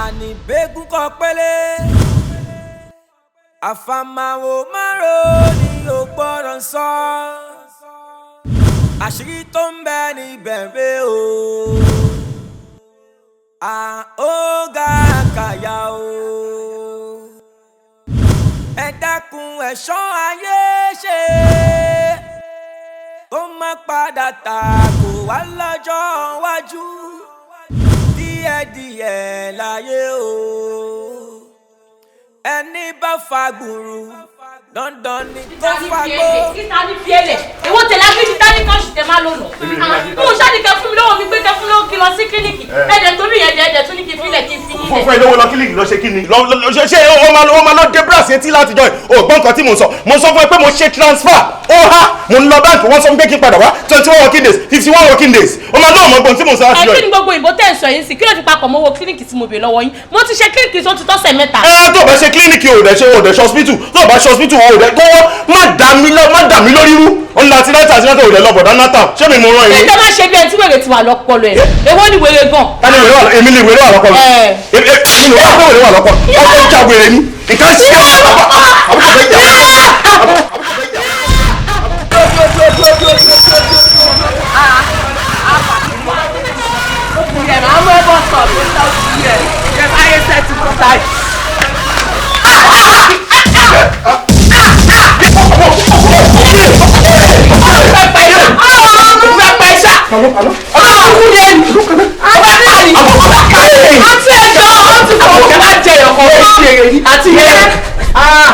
Àní bẹ́gùn kọ pélé, àfàmàwò márùn ni ò gbọ́dọ̀ sọ. Àṣírí tó ń bẹ níbẹ̀ rè o, à ó ga kàyà o. Ẹ dákun, ẹ̀ṣọ́ ayé ṣe kó má padà tà kó wá lọ́jọ́ iwájú. Díẹ̀díẹ̀ láyé o, ẹni bá fa gbùrù, dandan ni kó fagbó. Títa ní fiẹ́lẹ̀, èwo tẹ̀lé agbẹ́jì tá ní kọ́ọ̀ṣì tẹ máa lò lọ. Mo ṣáà kẹ fún mi lọ́wọ́ mi pé kẹ fún mi lọ́wọ́ kí n lọ sí kílíìkì. Ẹ̀ẹ́dẹ̀ torí ẹ̀dẹ̀ tún ní kí n filẹ̀ kí n fi Fún yín. fún ẹ lówó lọ kílíìkì lọ ṣe kí ni? Lọ ṣe ó máa lọ dé brass etí látijọ́ ẹ̀. O gbọ́n nǹkan tí mo sọ. Mo sọ fún ẹ pé mo ṣe transfer, ó há. Mo ń lọ báńkì, wọ́n sọ fún pé kí n padà wá 21 working days, 51 working days. Ó máa lọ́ọ̀ mọ́ gbọ́n tí mo sọ Ẹ látijọ́ kí ẹ̀. ni gbogbo ìbò tẹ̀ ń sọ yìí sí? Kí ló ti papọ̀ mọ́ owó kílíìkì tí mo bè lọ́wọ́ yín? Mo ti ṣe kílíìkì tó ti tọ́sẹ̀ 3. Ẹ tó o bá ṣe kílíìkì, o ò dẹ̀ ṣe, o ò dẹ̀ ṣe hospital. Tó o bá ṣe hospital, o ò dẹ̀ kó má dà mí lórí rú. Ó ń la àti náà, ò dẹ̀ lọ bọ̀dá náà. Ṣé mi mo rán Ṣé yín? tẹ má ṣe bí ẹni tí wèrè ti wà lọ́pọlọ ẹ̀? Èwo ni wèrè gan? Ta ni wèrè wà? Èmi ni wèrè wà lọ́pọlọ? Ẹ. Èmi ni wèrè wà, wèrè wà lọ́pọlọ? Ọkọ̀ ìjà wèrè ni nǹkan ṣe é. Àbúkọ̀ fẹ́ jà. Yeah, I'm a boss up. Yeah, yeah, I said to put that. Àti ẹjọ́ ó ti fọwọ́ kẹ́ máa jẹ ọkọ̀ àti yẹn.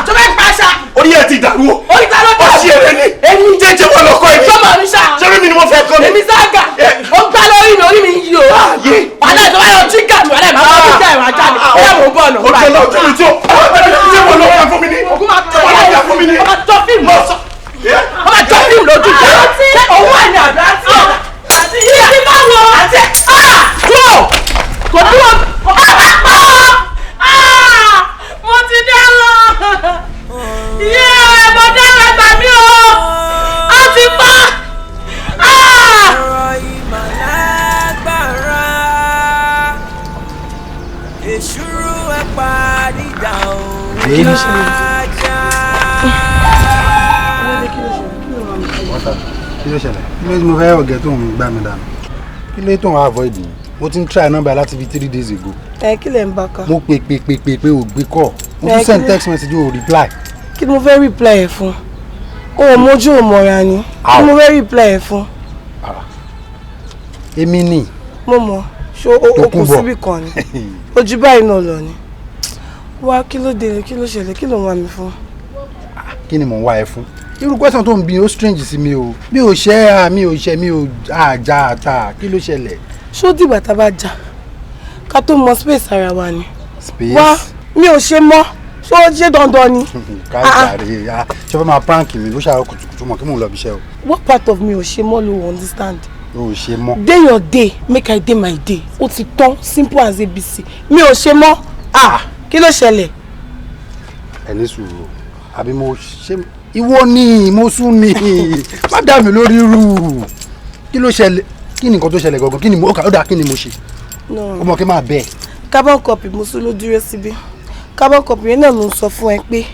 Tó fẹ́ pa ṣá. Orí ẹ ti dàrú o. Orí ta ló dàrú? Ó ṣe eré ni. Èmi. Jẹjẹ wọn lọkọ ẹ. Sọ́mọ mi ṣá. Ṣé mi ni mo fẹ́ kọ́ mi? Èmi sága. Ó gbá lórí mi, orí mi ń yí o. Wàhálà ìjọba yóò jígà mi, wàhálà ìmọ̀ àwọn jígà ìwà jáde. Ó yà mò ń bọ̀ nù. Ó jẹ lọ ojú mi tí ó. Ṣé wọn lọ yà fún mi ní? Ògùn máa tọ̀ Ṣé wọn lọ yà fún mi ní? Ó máa tọ́ fíìmù. Mo sọ. Ó máa tọ́ fíìmù lójú ìjà. Ṣé òun wà ní àbí àti ẹ̀? Àti yíyá. Àti báwo? Àti ẹ̀. Dúró! Kò dúró. Mo ti dáràn. Yé, mo dáràn, gbà mí o. A ti pa. Ọ̀rọ̀ ìmọ̀lágbára, èṣùrù ẹ̀ padìdà òun lájà. Kí ló ṣẹlẹ̀? Kí ló tí mo fẹ́ ọ̀gẹ̀ tó ń gbá mi dànù? Kí ló tó ń avoid mi? Mo ti ń try number láti fi 3 days ago. Ẹ kí lẹ̀ ń bá ká? Mo pè pè pè pè pé ò gbé call. Mo Ẹ, tún send kí ló- text message, ò reply. Kí ni mo fẹ́ reply ẹ̀ fún? O ò mójú, ò mọ̀ra ni. Kí ni mo fẹ́ reply ẹ̀ fún? Èmi ni. Mo mọ̀ ṣó o kò Tókunbọ̀. síbì kan ni ojú báyìí náà lọ ni. Wá, kí ló dé? Kí ló ṣẹlẹ̀? Kí ló ń wá mi fún? Kí ni mò ń wá ẹ fún? Irú question tó ń bi ó strange sí mi o. Mi ò ṣe é, mi ò ṣe, mi ò àjà àtà. Kí ló ṣẹlẹ̀? Ṣó dìgbà tá a bá jà ká tó mọ space ara wa ni? Space? Wá, mi ò ṣe mọ́. Ṣó ṣe dandan ni? Káàkiri ah, ṣé fẹ́ máa prank mi ló ṣàrọ̀ kùtùkùtù mọ̀ kí mò ń lọ ibi iṣẹ́ o. What part of mi ò ṣe mọ́ ló understand? O ò ṣe mọ́. Dey your day, make I dey my day. Ó ti tán, simple as ABC. Mi ò ṣe mọ́. Ah, kí ló ṣẹlẹ̀? Ẹ ní sùúrù, àbí mo ṣe ìwọ ni mo sún ni? Má dà mí lórí rú. Kí ló ṣẹlẹ̀? Kí ni nǹkan tó ṣẹlẹ̀ gangan? Kí ni mo ó dà, kí ni mo ṣe? No. Ó mọ̀ kí máa bẹ́ẹ̀. Carbon copy mo sún ló dúró síbí. Carbon copy yẹn náà ló ń sọ fún ẹ pé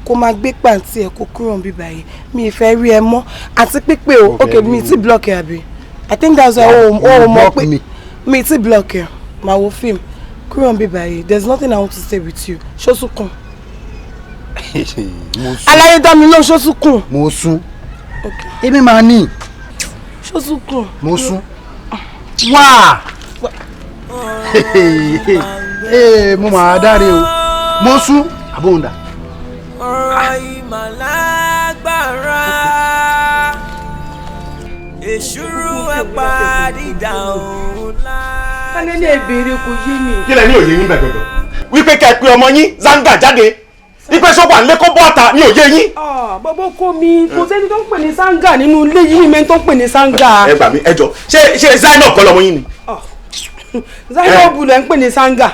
kó máa gbé pàǹtí ẹ, kó kúrò níbí báyìí. Mi ì fẹ́ rí ẹ mọ́. Àti pípé o. Ò Ok, fẹ́ mi rí ti mi. block ẹ, àbí? I think that's why o ò mọ̀ Block pé mi. mi ti block ẹ. Máa wo fíìmù, kúrò níbí báyìí. There is nothing I want to say with you. Ṣóṣùkùn? Mo sún. Aláyé dá mi lóhùn, ṣóṣùkùn? Mo sún. Èmi máa ní. Ṣóṣùkùn? Mo sún wá. Ee, mo máa dáre o. Mo sún àbóhùndà. Ọ̀rọ̀ ìmọ̀lágbára, èṣùrù ẹ̀ padìdà òun lájà. Kálẹ̀ ní èbèrè, kò yé mi. Kí lẹ ní òye yín bẹ̀ gbẹ̀gbẹ̀? Wípé kẹ́ ẹ pé ọmọ yín Zanga jáde, wípé sọ́kọ̀ àlẹ́ kó bọ́ọ̀ta ní òye yín. Bàbá ọkọ mi, kò sẹ́ni tó ń pè ní Sanga nínú ilé yìí, mi tó ń pè ní Sanga. Ẹ gbà mí, ẹ jọ, ṣé Zainab kọ́ lọmọ yín ni? Zainab lẹ ń pè ní Sanga.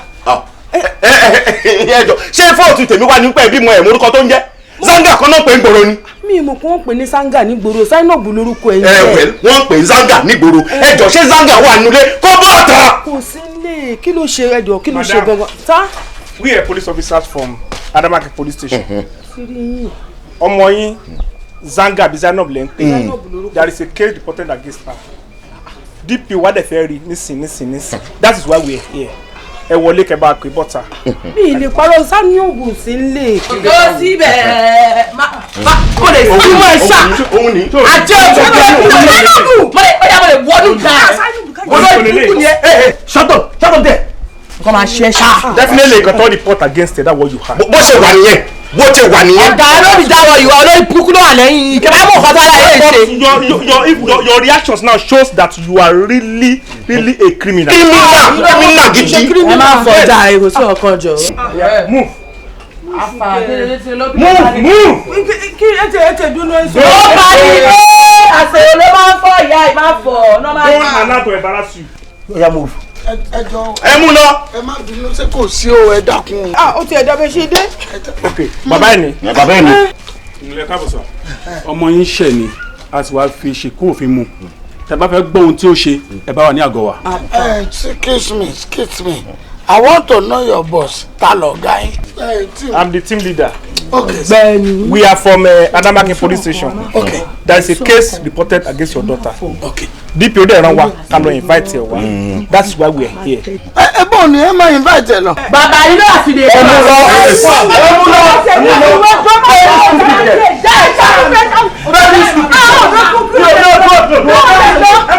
Ẹ jọ, ṣé fault tèmi wà nípa ẹbí mọ ẹ̀ morúkọ tó ń jẹ́? Zanga kan náà pè ń gbòòrò ni. Mi mọ̀ pé wọ́n pè ní Zanga ní gbòòrò, Zainab lórúkọ ẹ̀. Ẹ wẹ̀, wọ́n pè ní Zanga ní gbòòrò. Ẹ jọ, ṣé Zanga wà nílé kó bọ́ ọ̀tá. Kò sí nílé, kí ló ṣe ẹjọ́, kí ló ṣe gangan? Tá. We are police officers from Adamake Police Station. Ọmọ yín Zanga bí Zainab lẹ́ ń pè. There is a case reported against her. DP wa dẹ̀ fẹ́ rí nísìn nísìn nísìn. That is why we are here. Ẹ wọlé kẹ́ bá pè bọ́ta. Mi ì lè parọ́, Zainab sí nílé. Ó síbẹ̀ má kò lè sí mọ́ ẹ ṣá. Òun ni. Àjẹ́ òjò mo lè ó yà mo lè wọnú gan. Olórí burúkú ni ẹ. Shut up, shut up there. Nǹkan máa ṣe é ṣá. Definitely you can report against her, that's what you have. Bó ṣe wà nìyẹn, bó ṣe wà nìyẹn. Ọ̀gá lórí dáwọ̀ ìwà olórí burúkú ló wà lẹ́yìn ìkẹ́ bá mọ̀ nǹkan tó ara ẹ̀ ṣe. Your reactions now shows that you are really really a criminal. Criminal, criminal gidi. Ẹ máa fọ ọjà èrò sí ọkàn jọ. Move. Move, move. Kí ẹ tẹ dúró ní sọ. Ó parí pé àṣeyọ ló máa ń fọ ìyá ẹ̀ máa fọ. Don't allow to embarrass you. Oya move. Ẹ jọ̀ọ́. Ẹ mú lọ. Ẹ má bínú, ṣé kò sí o, ẹ dákun. Ah, ó ti ẹ̀dá bẹ ṣe dé. Ok, bàbá ẹ̀ ni. Bàbá ẹ̀ ni. Ẹ káàbọ̀ sà, ọmọ yín ṣẹ̀ ni, a sì wá fi ṣìkún òfin mu. Tẹ́ bá fẹ́ gbọ́ ohun tí ó ṣe, ẹ bá wà ní àgọ́ wa. Excuse me, excuse me. I want to know your boss. Ta lọ̀gá yín? I'm the team leader. Okay. Bẹ́ẹ̀ni. We are from Adamake Police Station. Okay. There is a case reported against your daughter. Okay. DPO dẹ̀ rán wa ká lọ invite ẹ wá. That's why we are here. Ẹ bọ̀ ni ẹ máa invite ẹ lọ. Bàbá yìí ló àfìdè. Ẹ mú lọ. Ẹ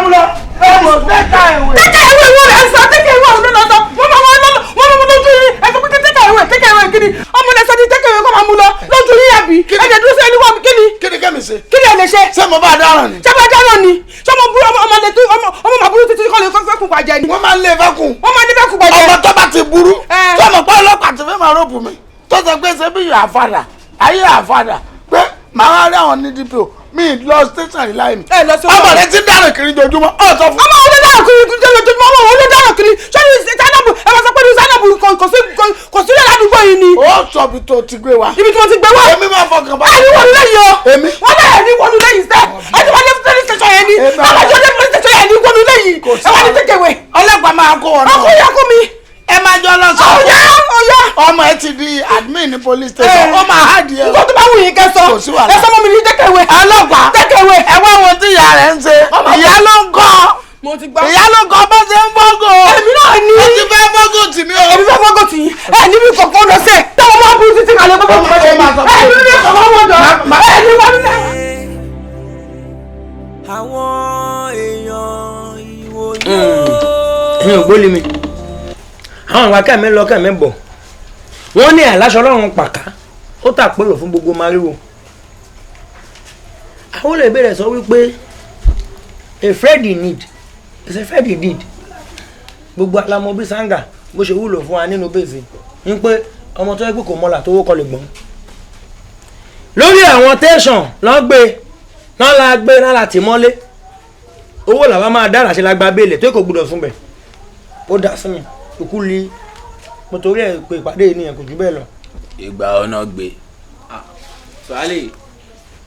mú lọ. Ẹ mú lọ. Tẹ́kẹ̀ ìwé ìwé rẹ̀ sọ, tẹ́kẹ̀ ìwé òun ló sọ, wọ́n máa wọ́n wọ́n mú lójú yín, ẹ sọ pé tẹ́kẹ̀ ìwé tẹ́kẹ̀ ìwé kí ni, ọmọ lẹ sọ ní tẹ́kẹ̀ ìwé kọ́ máa mú lọ lójú yín àbí, ẹ̀jẹ̀ dúró sí ẹni wọ́n kí ni. Kí ni kẹ́mi ṣe? Kí ni ẹ lè ṣe? Ṣé mo bá dáràn ni? Ṣé bá dáràn ni? Ṣé mo burú ọmọ lè tó ọmọ màá burú títí kọ́ lè fẹ́ kún pàjẹ́ ni? Wọ́n máa ń lé fẹ́kùn. Wọ́n máa ń lé fẹ́kùn pàjẹ́. Ọmọ tó bá ti burú, tó mọ̀ pé ọlọ́pàá ti fẹ́ máa rọ́ọ̀bù mi, tó sọ pé ṣé bí yóò àfàdà, ayé àfàdà, pé màá wá rí àwọn ní DPO mi lọ station yìí láì mi. Ọmọ rẹ ti ń dáràn kiri jojúmọ́, ọ sọ fún. Ọmọ òun ló dáràn kiri jojúmọ́, ọmọ òun ló dáràn kiri. Ṣé ní Zainab ẹ máa sọ pé ní Zainab kò sí ládùúgbò yìí ni. Ó sọ ibi tó ti gbé wa. Ibi tí mo ti gbé wa. Èmi máa fọkàn bá. Ẹni wọnú lẹ́yìn o. Èmi. Wọ́n náà ẹni wọnú lẹ́yìn sẹ́. Ẹni wọnú police station yẹn ni. Àwọn àjọ ní police station yẹn ni wọnú lẹ́yìn. Ẹ wá ní takeaway. Ọlọ́pàá máa kó wọn náà. Ọkọ yà kó mi. Ẹ máa jọ lọ sọ. Ọ̀yá ọ̀yá. Ọmọ ẹ ti di admin ní police station. Ó máa há di ẹ. Nǹkan tó bá wù yín kẹ́ sọ. Kò sí wàhálà. Ẹ sọ mọ́ mi ní takeaway. Ọlọ́pàá. Takeaway. Ẹ wá wo tí ìyá rẹ̀ ń ṣe. Ìyá ló ń kọ́. Mo ti gbọ́. Ìyá ló ń kọ́ bó ṣe ń fọ́gò. Èmi náà ní. Ó ti fẹ́ fọ́gò tì mí o. Èmi fẹ́ fọ́gò tì yín. Ẹ níbi kọ̀ọ̀kan lọ sẹ́. Táwọn máa burú títí kàlẹ́ gbogbo mi. Ẹ níbi kọ̀ọ̀kan wọ̀ jọ. Ẹ ní wọ́n ní. Àwọn èèyàn ìwòye. Èmi ò gbólé mi. Àwọn ìwà kẹ́mi lọ kẹ́mi bọ̀. Wọ́n ní àláṣọ ọlọ́run pàká. Ó tàpérò fún gbogbo mariwo. Àwọn olè bẹ̀rẹ̀ sọ wípé a friend in need is a friend indeed. Gbogbo alamọ bí Zanga bó ṣe wúlò fún wa nínú bèsè ń pé ọmọ tó yẹ pé kò mọlà tó wó kọlù gbọ́n. Lórí àwọn tẹ̀sán lọ́n gbé náà la gbé náà la tì mọ́lé. Owó làwa máa dára ṣe la gba béèlè tó kò gbọdọ̀ fún bẹ̀. Ó dá sí mi òkú li mo torí ẹ̀ pé ìpàdé yìí nìyẹn kò jù bẹ́ẹ̀ lọ. Ìgbà ọ̀nà gbé. Sàlẹ̀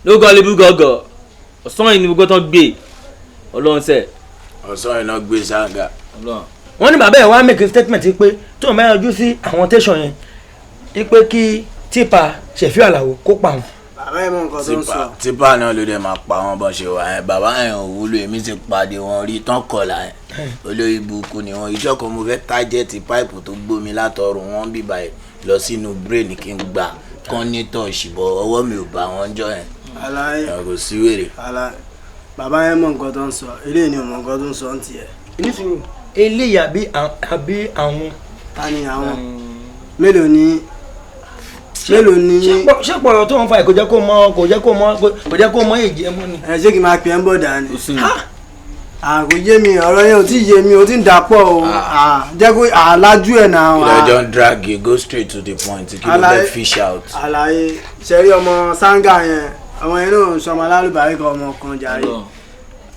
ló gọ́ lébu gọ́gọ́ ọ̀sán yìí ni gbogbo tán gbé ọlọ́run sẹ̀. Ọ̀sán iná gbé Zanga. Wọ́n ní bàbá ẹ̀ wá make a statement pé tó ń bá yọjú sí àwọn tẹ̀sán yẹn pé kí tipa Ṣẹ̀fíù Àlàó kó pa wọn. Bàbá ẹ̀ mọ nǹkan tó ń sọ. Tipa náà ló dé máa pa wọn bọ́n ṣe wà yẹn. Bàbá yẹn ò wúlò, èmi ti pàdé wọn rí tán kọlà yẹn. Olórí burúkú ni wọn. Ìjọ kan mo fẹ́ tájẹ́ẹ̀tì páìpù tó gbómi látọrùn wọn bíbá ẹ̀ lọ sínú brain kí n gbà kán ní tọ̀ọ̀ṣì bọ̀ ọwọ́ mi ò bá wọn jọ yẹn. Aláyé. Kò sí wèrè. Aláyé. Bàbá yẹn mọ nǹkan tó ń sọ, eléyìí ni ò mọ nǹkan tó ń sọ ń tiẹ̀. Nísìnyí eléyìí àbí àwọn. Ta ni àwọn? Mélòó ni? Mélòó ni? Ṣé pọ̀rọ̀ tó ń fa kò jẹ́ kó mọ kò jẹ́ kó mọ kò jẹ́ kó mọ èjì ẹ mọ́ ni. Ẹ ṣé kí n máa pè é ń bọ̀ dání. Kò yé mi, ọ̀rọ̀ yẹn ò tí yé mi, ò tí ń dàpọ̀ o. Jẹ́ kó àlájú ẹ̀ náà. Ìdájọ́ ń drag you go straight to the point kí ló fẹ́ fish out. Àlàyé ṣe rí ọmọ Zanga yẹn, ọmọ yẹn náà ń sọmọ alálùbárí kan ọmọ kan jàre.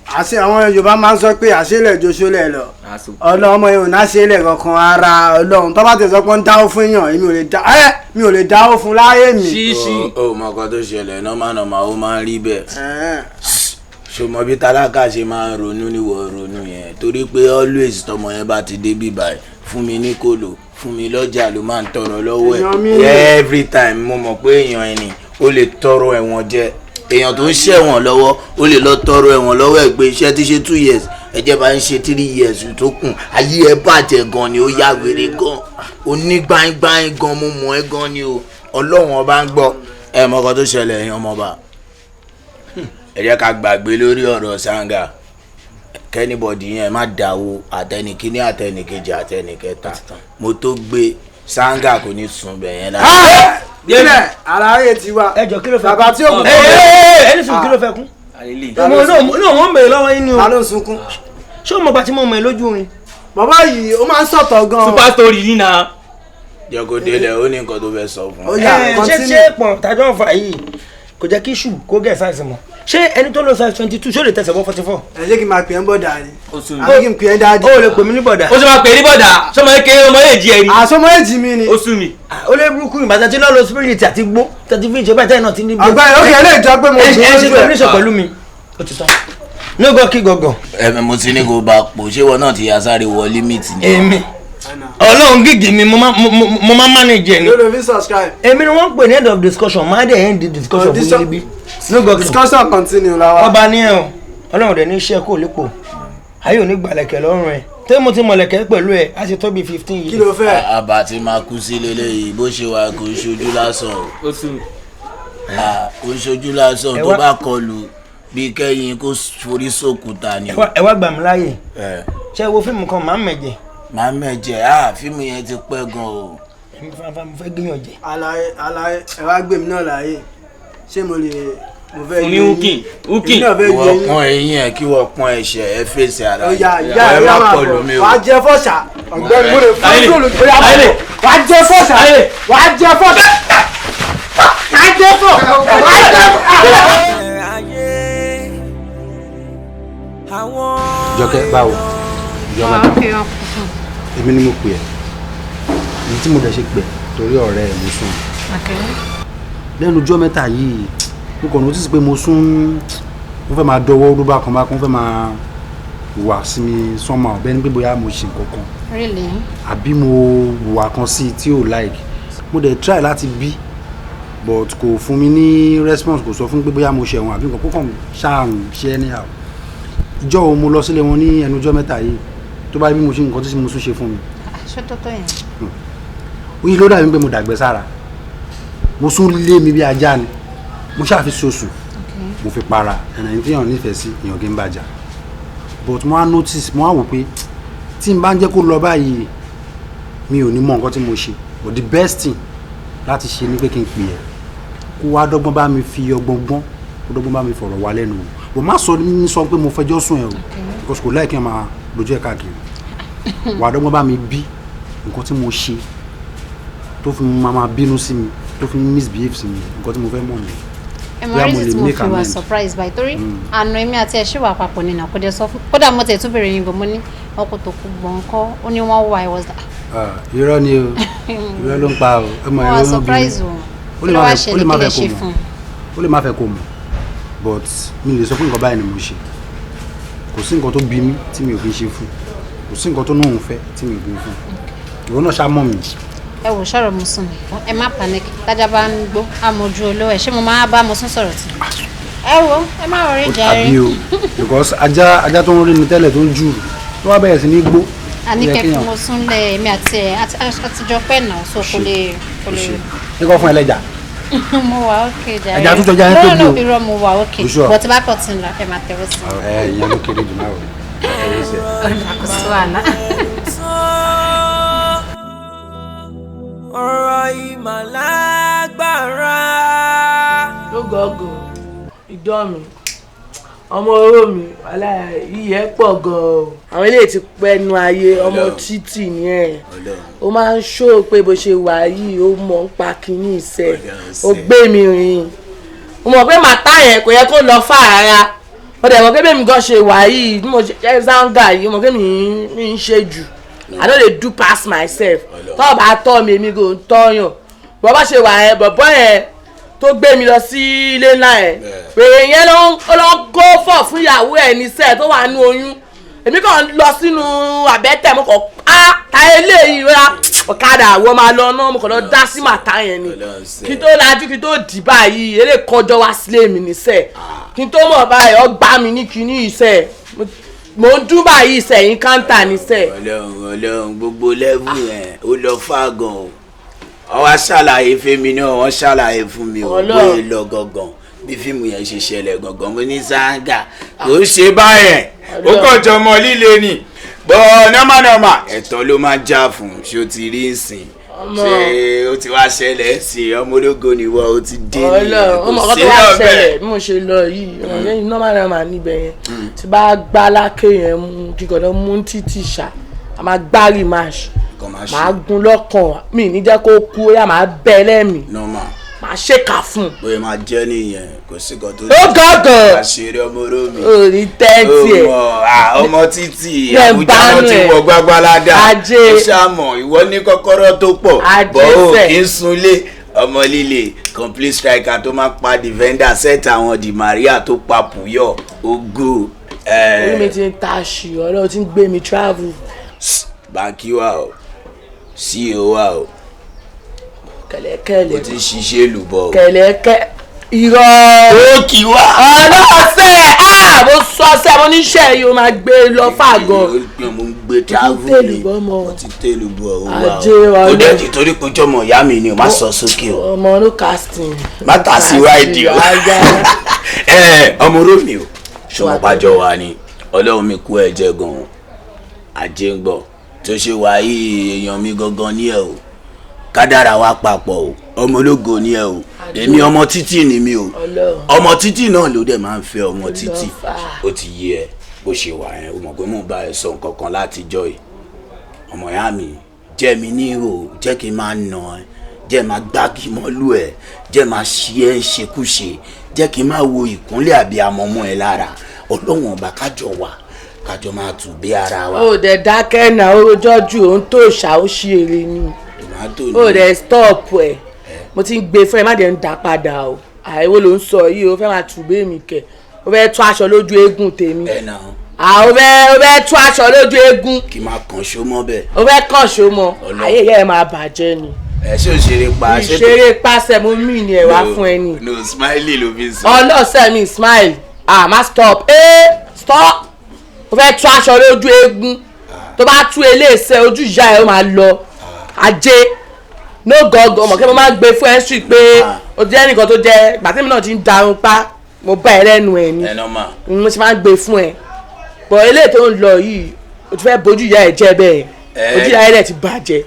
Àṣé àwọn Yorùbá máa ń sọ pé àṣélẹ̀ joṣólẹ̀ lọ. Ọlọ́run ọmọ yẹn ò ná ṣe é lẹ̀ kankan ara Ọlọ́run tó bá ti sọ pé ń dáwó fún èèyàn èmi ò lè dá ẹ mi ò lè dáwó fún láyé mi. Ó mọ nǹkan tó ṣẹlẹ̀ normal normal ó máa ń rí bẹ́ẹ̀. Ṣòmọ bí tálákà ṣe máa ń ronú níwọ̀ ronú yẹn torí pé always tọmọ yẹn bá ti dé bíbá ẹ̀ fún mi ní kòlò fún mi lọ́jà ló máa ń tọrọ lọ́wọ́ ẹ̀ every time. Mo mọ̀ pé èèyàn ẹni ó lè tọrọ ẹ̀wọ̀n jẹ, èèyàn tó ń ṣẹ̀wọ̀n lọ́wọ́ ó lè lọ tọrọ ẹ̀wọ̀n lọ́wọ́ ẹ̀ pé iṣẹ́ tí ṣe 2 years ẹ̀jẹ̀ bá ń ṣe 3 years tó kù ayé ẹ bàjẹ́ gan ni, ó yá wèrè gan, ó ní gbáyìngbáyìn gan, mo mọ̀ ẹ́ gan ni o. Ọlọ́run ọba ń gbọ́. Ẹ mọ̀ kan tó ṣẹlẹ̀ ẹ̀yin ọmọọba, ẹ jẹ́ ká gbàgbé lórí ọ̀rọ̀ Sanga kẹ́nìbọ̀dì yẹn má dáwó àtẹnìkíní àtẹnìkejì àtẹnìkẹta mo tó gbé Sanga kò ní sùn bẹ̀ yẹn lára. Nílẹ̀ àlàyé ti wa. Ẹ jọ kí ló fẹ́ kún? Bàbá tí ó kú. Ẹni sùn kí ló fẹ́ kún? Mo náà wọ́n ń bèrè lọ́wọ́ yín ni o. Ta ló ń sunkún? Ṣé o mọ̀ gbà tí mo mọ̀ ẹ́ lójú orin? Bàbá yìí ó máa ń sọ̀tọ̀ gan-an. Super story yìí na. Jẹ́ kó délẹ̀ ó ní nǹkan tó fẹ́ sọ fún Ó yá, continue. Ṣé pọ̀n tàjọ́ ń fa yìí kò jẹ́ kí ṣù kó gẹ̀ sáìsì mọ́? Ṣé ẹni tó lọ size 22 ṣó lè tẹ̀sẹ̀ bọ́ 44? Ẹ ṣé kí n máa pè é ń bọ̀dà ni. Àbí kí n pè é dáàdì. O lè pè mí ní bọ̀dà. Ó ṣe máa pè é ní bọ̀dà, ṣọmọ kékeré ọmọ èjì ẹ ni. Àṣọmọ èjì mi ni. Ó sú mi. Ó lé burúkú ìbàdàn tí lọ́ọ́ lo spirit àti gbó tàbí fi ìjọba ìtẹ́yìn náà ti ní. Àgbà yẹn ó kẹ́ lè jọ pé mo ẹ jù ẹ ṣe ú lójú ẹ̀. combination pẹ̀lú mi. Ó ti tán. Ní gọ́ kí gọ̀gọ̀. Ẹ mo ti ní kó bá pò ṣé wọn náà ti ya sáré wọ límìtì ni. Èmi Ọlọ́run gígì mi mo máa manage ẹ ni. Ló ló fi subscribe. Èmi ni wọ́n ń pè ní end of discussion, máa dẹ̀ end the discussion fún mi níbí. No gọ́ kí. Discussion continue la wa. Ọba ní ẹ o, Ọlọ́run rẹ̀ ní iṣẹ́ kò lépo, ayé ò ní gbàlẹ̀kẹ̀ lọ́rùn ẹ̀ tẹ́ mo ti mọ̀lẹ̀kẹ́ pẹ̀lú ẹ̀ á ti tó bí 15 years. Kí ló fẹ́? Àbá tí máa kú sí leléyìí bó ṣe wà kò ń ṣojú lásán o. Ó sú mi. Kò ń ṣojú lásán tó bá kọlù bí kẹ́yìn kó forí sókúta ni. Ẹ wá gbà mí láàyè. Ṣé wo fíìmù kan máa ń mẹ̀jẹ̀? Máa ń mẹ̀jẹ̀, fíìmù yẹn ti pẹ́ gan o. Èmi fúnra mo fẹ́ gbìyànjú jẹ. Àlàyé àlàyé ẹ wá gbé mi náà láàyè. Ṣé mo lè mo fẹ́ Fún ní hooking hooking. Èmi náà fẹ́ Wọ́n yé yín. pọ́n eyín ẹ̀ kí wọ́n pọ́n ẹ̀ṣẹ̀ ẹ fèsì ara Ó yín. yá ìyá Ẹ ẹ má máa kọlù bọ̀. mi o. Wàá jẹ fọ́ṣà. Ọ̀gbẹ́ni mo lè fún Ayé. ojú olùkọ́ yà bọ̀. Wàá jẹ fọ́ṣà. Wàá jẹ fọ́ṣà. Wàá jẹ fọ́. Wàá jẹ fọ́. Jọkẹ́, báwo ìjọba èmi ni mo pè ẹ́, èyí tí mo dẹ̀ ṣe pè torí ọ̀rẹ́ ẹ̀ mo sùn lẹ́nu ọjọ́ mẹ́ta yìí, mo kàn notice pé mo sún mo fẹ́ máa dọwọ́ rú bákan bákan, fẹ́ máa wà sí mi somehow bẹ́ẹ̀ ni pé bóyá mo ṣe nǹkan kan. Really? Àbí mo wùwà kan sí tí ò like. Mo dẹ̀ try láti bí but kò fún mi ní response, kò sọ fún pé bóyá mo ṣẹ̀wọ̀n àbí nǹkan kó kàn ṣáàrùn ṣe anyhow. Ìjọ́ wo mo lọ sílé wọn ní ẹnu ọjọ́ mẹ́ta yìí tó bá rí bí mo ṣe nǹkan tí mo tún ṣe fún mi. Ṣé tó tó yẹn? Ó yí ló dàbí pé mo dàgbẹ́ sára, mo sún lé mi bí ajá ni, mo ṣáà fi ṣoṣù mo fi para ẹ̀nà tí èèyàn nífẹ̀ẹ́ sí èèyàn kì í bàjá. But mo á notice, mo á wò pé tí n bá ń jẹ́ kó lọ báyìí mi ò ní mọ nǹkan tí mo ṣe, but the best thing láti ṣe ni pé kí n pè ẹ́ kó wá dọ́gbọ́n bá mi fi ọgbọ́n gbọ́n, kó dọ́gbọ́n bá mi fọ̀rọ̀ wá lẹ́nu wò, but má sọ ní sọ pé mo fẹjọ́ sùn ẹ o, because kò láì kí n máa lójú ẹ̀ káàkiri. Wà á dọ́gbọ́n bá mi bí nǹkan tí mo ṣe tó fi máa bínú sí mi, tó fi misbehave sí mi, nǹkan tí mo fẹ́ mọ̀ nìyẹn. Ẹ mọ Bóyá mo reason lè tí mo make fi wà amends. surprise by torí àná èmi àti ẹ̀ ṣì wà papọ̀ nínú àkójọ sọ fún kódà mo tẹ̀ tún bèrè yín gan, mo ní ọkọ̀ tó kú gbọ̀n kọ́ ó ní wọ́n wà. I was like, Ah, irọ́ ni o, irọ́ ló ń pa o. Ẹ mọ̀ mo wà irọ́ ló ń surprise bí o. ó lè Kí ló má wá fẹ́ ó lè ṣẹlẹ̀? má Kí lẹ fẹ́ kó ṣe mọ̀ fún un? Ó lè má fẹ́ kó mọ̀, but mi lè sọ pé nǹkan báyìí ni mo ṣe. Kò sí nǹkan tó bí mi tí mi ò fi ṣe fún, kò sí nǹkan tó náà ń fẹ́ tí mi ò fi fún. Ìwọ náà ṣá mọ̀ mi. Ẹ wò sọ̀rọ̀ mo sùn ni, ẹ má panic. Tájà bá ń gbó àmójú olówó ẹ, ṣé mo máa bá mo sún sọ̀rọ̀ tí ẹ wo ẹ má rọrí jàre. Àbí o, because ajá ajá tó ń rí mi tẹ́lẹ̀ tó ń jù tó wá bẹ̀rẹ̀ sí ní gbó. Àníkẹ́ fún mo sún lẹ̀, èmi àti ẹ àtijọ́ pẹ́ náà, so kò lè. Ní kò fún ẹlẹ́jà. Mo wà ókè jàre. Ẹja tó jọjá yẹn tóbi No, o. no, irọ́, mo wà ókè. You sure? But tí bá kọ̀ tí ń lọ, ẹ máa tẹ̀wọ́ sí i. Ẹ ìyẹn ló kéré jù náà o, tẹ̀wé sí ẹ. Ọ̀nà kò sí wàhálà. Ọ̀rọ̀ ìmọ̀lágbára. Lógógó ìdán mi, ọmọ oró mi, wàhálà iyẹ̀ pọ̀ gan-an o. Àwọn eléyìí ti pẹ́nu ayé ọmọ títì ní ẹ̀. Ó máa ń ṣó pé bó ṣe wà yìí, ó mọ̀ ń pa kínní ìṣe. Ó gbé mi rìn, mo mọ̀ pé màtá yẹn kò yẹ kó lọ fà rárá. Ó dẹ̀ mọ̀ pé bẹ́ẹ̀ mi gan ṣe wà yìí, bí mo ṣe jẹ́ Zanga yìí, mo pé mi ń ṣe jù. I no dey do pass myself. Tọ́ bá tọ́ mi, èmi kò ń tọ́yàn. Bọ́ bá ṣe wà yẹn, bọ̀bọ́ yẹn tó gbé mi lọ sí ilé ńlá yẹn, wèrè yẹn ló ń kó fọ̀ fún ìyàwó ẹ̀ níṣẹ́ tó wà nú oyún. Èmi kàn lọ sínú àbẹ́tẹ̀, mo kàn á ta eléyìí rárá, ọ̀kadà àwọn máa lọ náà, mo kàn lọ dá sí màtá yẹn ni. Kí tó lajú, kí tó dì báyìí, eré kọjọ wá sílé mi níṣẹ́. Kí tó mọ̀ báyìí, ó gbá mi ní kinní iṣẹ́. Mo ń dún báyìí sẹ́yìn káńtà níṣẹ́. Ọlọ́run, Ọlọ́run, gbogbo lẹ́bù yẹn ó lọ fáàgàn o. Wọ́n wá ṣàlàyé fẹ́mi náà, wọ́n ṣàlàyé fún mi o, bóyá lọ gangan bí fíìmù yẹn ṣe ṣẹlẹ̀ gangan. Mo ní Zanga kò ṣe báyẹn, ó kàn jọ ọmọ líle ni bọ́ nọ́mà ẹ̀tọ́ ló máa já fún. Ṣé o ti rí nsìn? Ṣé o ti wá ṣẹlẹ̀ sí ọmọ ológo níwọ o ti dé ní ọmọ kò kan sí tó wá lọ́bẹ̀. ṣẹlẹ̀ bí mo ṣe lọ yìí, ọmọ yẹn nọ́mà níbẹ̀ yẹn tí bá gbá lákè yẹn mú kíkọ̀ lọ mú títì ṣá, a máa gbá rematch, máa gun lọ́kàn mi ní jẹ́ kó kú, ó yá máa bẹ́ lẹ́mìí, nọ́mà máa ṣèkà fún un. Bóyá máa jẹ́ nìyẹn, kò sí kan tó. Ó gángan. Àṣírí ọmọ oró mi. Ò ní tẹ́tí ẹ̀. Ó mọ̀, ọmọ títì Yẹn Àbújá bánú náà ti ẹ̀. wọ gbágbáládà. Ajé. Ó ṣàmọ̀ ìwọ ní kọ́kọ́rọ́ tó pọ̀. Ajé Bọ́ ò sẹ̀. kí ń sunlé ọmọ líle complete striker tó máa pa defender set àwọn Di Maria tó pa Puyol ogo. Orí mi ti ń ta ṣì, Ọlọ́run ti ń gbé mi travel. Báńkì wa o, CEO wa o, Kẹ̀lẹ́kẹ̀lẹ́. O ti ń ṣiṣẹ́ lùbọ̀ o. Kẹ̀lẹ́kẹ̀ irọ́. Ó kì í wá. Ọlọ́sẹ̀ á mo sọ sẹ́ mo níṣẹ́ yìí o máa gbé lọ fàgọ́. Mo ń gbé travel ni, mo ti tẹ́lu bọ̀ o wa Ajé o. wa Ó lọ. dẹ̀ ti torí pé jọmọ ìyá mi ni o, má sọ sókè o. Ọmọ no casting. Má tà sí wáìdì o. Ẹ ọmọ oró mi o, ṣọmọ pàjọ wa ni Ọlọ́run mi kú ẹ jẹ gan-an. Ajé ń gbọ́ tó ṣe wà yìí, èèyàn mi gangan ní ẹ o, kádàrà wa papọ̀ o, ọmọ ológo ní ẹ o, èmi ọmọ títì ni mi o, ọmọ títì náà ló dẹ̀ máa ń fẹ́ ọmọ títì. Ó ti yé ẹ bó ṣe wà yẹn, o mọ̀ pé mò ń bá ẹ sọ nǹkan kan látijọ́ yìí. Ọmọ ìyá mi, jẹ́ mi ní ìhò, jẹ́ kí n máa nà ẹ́, jẹ́ máa gbági mọ́lú ẹ̀, jẹ́ máa ṣe ẹ́ ń ṣekúṣe, jẹ́ kí n máa wo ìkúnlẹ̀ àbí amọ̀mọ́ ẹ lára. Ọlọ́wọ̀n ọba kájọ wà, kájọ máa tù bí ara wa. Ó dẹ̀ dákẹ́ náà, ó rojọ́ ju òun tó ṣà, ó ṣí ere ni. Tòmátò Ó ni. dẹ̀ stop ẹ̀, mo ti ń gbé fún ẹ, má dẹ̀ ń dá padà o. Àìwó ló ń sọ yìí, o fẹ́ máa tù bẹ́ẹ̀ mi kẹ̀, o fẹ́ tú aṣọ lójú eégún tèmi. Ẹ náà. O fẹ́ tú aṣọ lójú eégún. Kí n máa kàn ṣó mọ́ bẹ́ẹ̀. O fẹ́ kàn ṣó mọ́. Ọlọ́run. Ayé ìyá ẹ máa bàjẹ́ ni. Ẹ ṣé òṣèré pa ṣé. Ìṣeré pàṣẹ mo mí ni ẹ wá fún ẹ ni. No smiley ló fi sọ. Ọlọ́sẹ̀ mi smile, ah má stop, eh stop. O fẹ́ tú aṣọ lójú eégún, tó bá tú eléèṣẹ́ ojú ìyá ẹ ó máa lọ. Ajé no gọ́gọ́ ọmọ kí mo máa gbé fún ẹ sí pé o jẹ́ nìkan tó jẹ́ gbàtẹ́mi náà ti ń darun pa, mo bá ẹ lẹ́nu ẹ ni. Ẹ nọ́mà. Mo ti máa ń gbé fún ẹ bọ̀, eléyìí tó ń lọ yìí o ti fẹ́ bójú ìyá ẹ jẹ́ bẹ́ẹ̀, ojú ìyá ẹ rẹ̀ ti bàjẹ́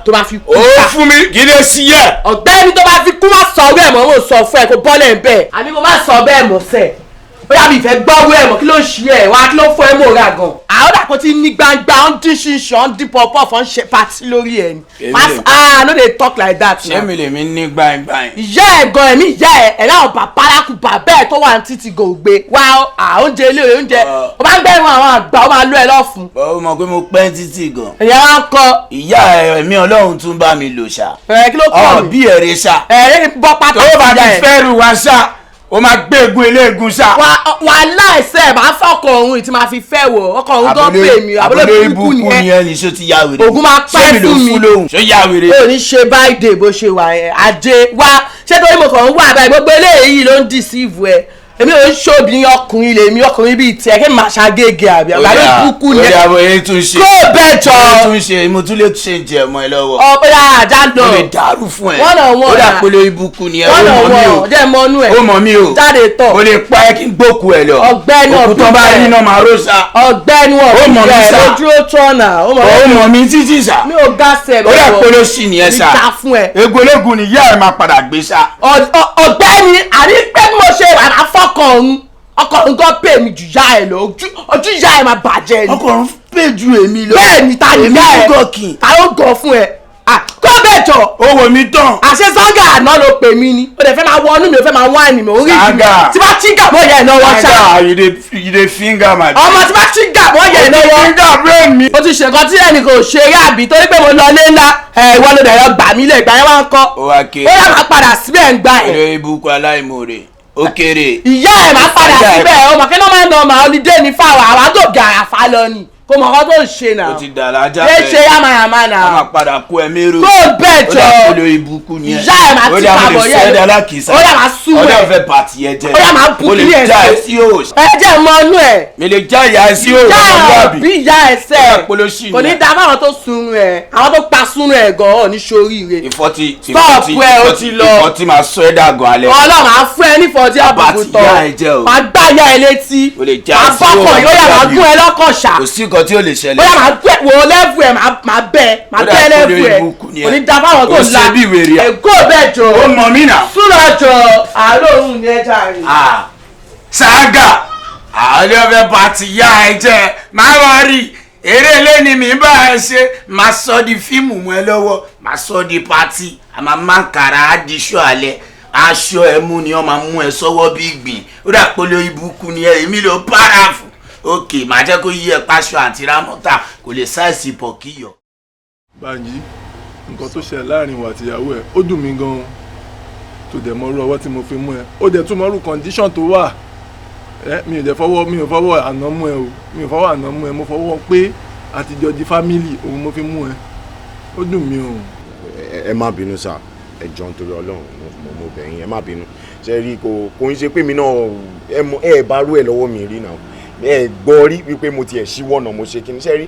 tó bá fi kú. Ó fún mi kí lè sí yẹ. Ọ̀gbẹ́ni, tó bá fi kú, má sọ ọ̀rọ̀ ẹ̀ mọ́, mo sọ fún ẹ kó bọ́lẹ̀ ń bẹ̀. Àní mo má sọ bẹ́ẹ̀ mọ́ sẹ̀, ó yà mí ìfẹ́ gbọ́rú ẹ̀ mọ́. Kí ló ń ṣe ẹ̀ wá? Kí ló fọ́ ẹ mọ́ ra gan? Àwọn dàpọ̀ ti ní gbangba ó ń dín ṣinṣin, ó ń dín pọ̀pọ̀ fọ́n ṣe pàtí lórí ẹ̀ ni. Èmi Má ah, no dey talk like that Ṣé now. mi lèmi ní gbáyìngbáyìn. Ìyá ẹ̀ gan, ẹ̀mí ìyá ẹ̀ ẹ̀ láwọn bàbá alákùbà bẹ́ẹ̀ tó wà ní títì gò gbé wá à oúnjẹ ilé oúnjẹ, ó bá ń gbẹ̀rún àwọn àgbà, ó máa lọ ẹ lọ́fun. Bọ́ ó mọ̀ pé mo pẹ́ títì gan. Ìyá wa ń kọ. Ìyá ẹ̀mí Ọlọ́run tún bá mi lò ṣá. Ẹ kí ló kọ́ Ọ̀ mi? bí ẹ̀rẹ̀ ṣá. Ẹ̀rẹ́ bọ́ pátá. Tó bá ti ìyá ẹ̀. fẹ́ rù wá ṣá, ó máa gbé egun eléegun ṣá. Wà láìsẹ̀ máa fọkọ̀ òun tí máa fi fẹ́ wọ̀ ọkọ̀ òun tó pè mí Àbúlé àbúlé burúkú ibùkún ni ni ẹ. ẹ ní ṣó ti ya wèrè. Ògùn máa Ṣé pẹ́ mi ló fún mi. fún lóhùn? Ṣó ya wèrè? O ní ṣe báyìí bó ṣe wà yẹn, ajé wá ṣé torí mo kàn ń wà báyìí, gbogbo eléyìí ló ń deceive ẹ. Èmi ò ń ṣòbí ọkùnrin lèmi, ọkùnrin bíi tiẹ̀ kí n máa ṣàgége àbí àbí burúkú ni Ó ẹ. yà bọ̀ èyí tún ṣe. Kó o bẹ́ẹ̀ jọ. Èyí tún ṣe, mo tún lè ṣe jẹ ọmọ ẹ lọ́wọ́. Ọ̀pẹ àjà lọ. Mo lè dàrú fún ẹ. One on one. Ó dà pé lórí ibùkún ni ẹ. One Ó on mọ̀ mí o. one, jẹ́ mọ́nú ẹ̀. Ó mọ̀ mí o. Jáde tọ̀. Mo lè pa ẹ́ kí n gbókù ẹ lọ. Ọ̀gbẹ́ni Òkú tó bá rí iná máa ró sá. Ọ̀gbẹ́ni Ó mọ̀ mí ọ̀gbẹ́ sá. lójú ó tọ̀nà. Ó mọ̀ mí títí sá. Mi ò gásẹ̀. Ó dà pé ló ṣì ní ẹ sá. Mi ta fún ẹ. Egun eléegun ni ìyá ẹ máa padà gbé ṣá. Ọ̀gbẹ́ni, àní pé bí mo ṣe wà á fọkàn òun, ọkọ òun gan pè mí jù yá ẹ lọ, ojú ìyá ẹ máa bàjẹ́ ni. Ọkọ òun pè ju èmi lọ. Bẹ́ẹ̀ ni, ta ni Èmi ìyá ẹ ló gọ̀ kì. Ta ló gọ̀ fún ẹ? Kó bẹ́ẹ̀ jọ. Ó wò mí tán. Àṣẹ Zanga àná ló pè mí ni. O dẹ̀ fẹ́ máa wọnú mi, o fẹ́ máa wáìnì mi, orí ìdí mi. Tí bá chígà mọ́ ìyá ẹ̀ náà wọ́n ṣá. Zanga, you dey finger my. Ọmọ tí bá chígà mọ́ ìyá ẹ̀ náà wọ́n. Finger brain mi. O ti ṣe nǹkan tí ẹnì kò ṣe eré àbí torí pé mo lọ ilé ńlá. Ẹ ìwọ ló dẹ̀ lọ gbà mí lẹ̀ ìgbà yẹn wá ń kọ́. Ó wá kéré. Ó yà máa padà síbẹ̀ ń gbà ẹ̀. Olórí ibùkún aláìmoore. Ó kéré. Ìyá ẹ̀ máa padà síbẹ̀ ọmọ kí ló máa ń nà ọmọ holiday ní fáwọn àwọn àgògè àràfà lọ ni kò mọ̀ ọ́ tó ń ṣe náà. Ó ti dà lájà Yé ṣe yàmàyàmà náà. A máa padà kó ẹ mérò. Tó bẹ́ẹ̀ jọ. Ó dà kó lórí ibùkún ni ẹ. Ìyá ẹ̀ máa Ó ti dà mo pàbọ̀ lè yẹ. sọ ẹ́ dà lákìsà. Ó yà máa sú Ó dà ẹ. fẹ́ pàtì ẹ jẹ. Ó yà máa bú Mo lè kílẹ̀ já ẹ sí òòṣì. Ẹ jẹ́ mọ inú ẹ̀. Mi lè já ìyá ẹ sí òòṣì. Ìyá ẹ̀ bí ìyá ẹ̀ sẹ́. Polóṣì Kò ní da fáwọn tó sunrun ẹ̀. Àwọn tó pa sunrun ẹ̀ gan-an ní soríire. Ìfọ́tí Stop ẹ, ó ti lọ. Ìfọ́tí máa sọ ẹ́ dàgàn alẹ́. Ọlọ́run á fún ẹ nífọ̀ọ́ tí àbùkù Bàtì tọ̀. ìyá ẹ jẹ́ o. Màá gbá ìyá ẹ létí. O lè já Màá ẹ sí bọ́kọ̀ yóò yà máa gún ẹ lọ́kọ̀ ṣá. Kò sí nǹkan tí ó lè ṣẹlẹ̀. Bóyá màá gbẹ wo lẹ́fù ẹ̀ máa bẹ́ máa Ó dà bẹ́ kó lẹ́fù lórí ẹ̀. ibùkún ni ẹ. Kò ní da fáwọn tó Ó ń la. ṣe bí wèrè. Èkó bẹ́ẹ̀ jọ. Ó mọ̀ mí nà. Súnà jọ. Àárò òun ni ẹ jàre. Ṣáàgà àwọn ilé ọbẹ̀ bá ti yá ẹ jẹ́ máa wá rí eré ilé ni mi bá ẹ ṣe máa sọ di fíìmù mọ́ ẹ lọ́wọ́ máa sọ di pátì àmọ́ máa kàrà á di ṣọ́ alẹ́ aṣọ ẹ mú ni wọ́n máa mú ẹ sọ́wọ́ bí ìgbín ó dà pé olórí ibùkún ni ẹ èmi ló para fún òkè màá jẹ́ kó yí ẹ paṣọ àti rámọ́tà kò lè sáìsì pọ̀ kíyọ̀. Bánjí, nǹkan tó ṣẹlẹ̀ láàrin ìwà àtìyàwó ẹ̀ ó dùn mí gan-an tó dẹ̀ mọ́rú ọwọ́ tí mo fi mú ẹ ó dẹ̀ tún mọ́rú condition tó wà ẹ mi ò dẹ̀ fọwọ́ mi ò fọwọ́ àná mú ẹ o mi ò fọwọ́ àná mú ẹ mo fọwọ́ pé àtijọ́ di family òun mo fi mú ẹ ó dùn mí o. Ẹ má bínú sá, ẹ jọ̀ọ́ nítorí Ọlọ́run, mo bẹ̀ yín, ẹ má bínú. Ṣe rí, kò ń ṣe pé mi náà ẹ mọ ẹ bá rú ẹ lọ́wọ́ mi rí náà, ẹ gbọ́ rí wípé mo tiẹ̀ ṣíwọ́ ọ̀nà mo ṣe kíni. Ṣe rí,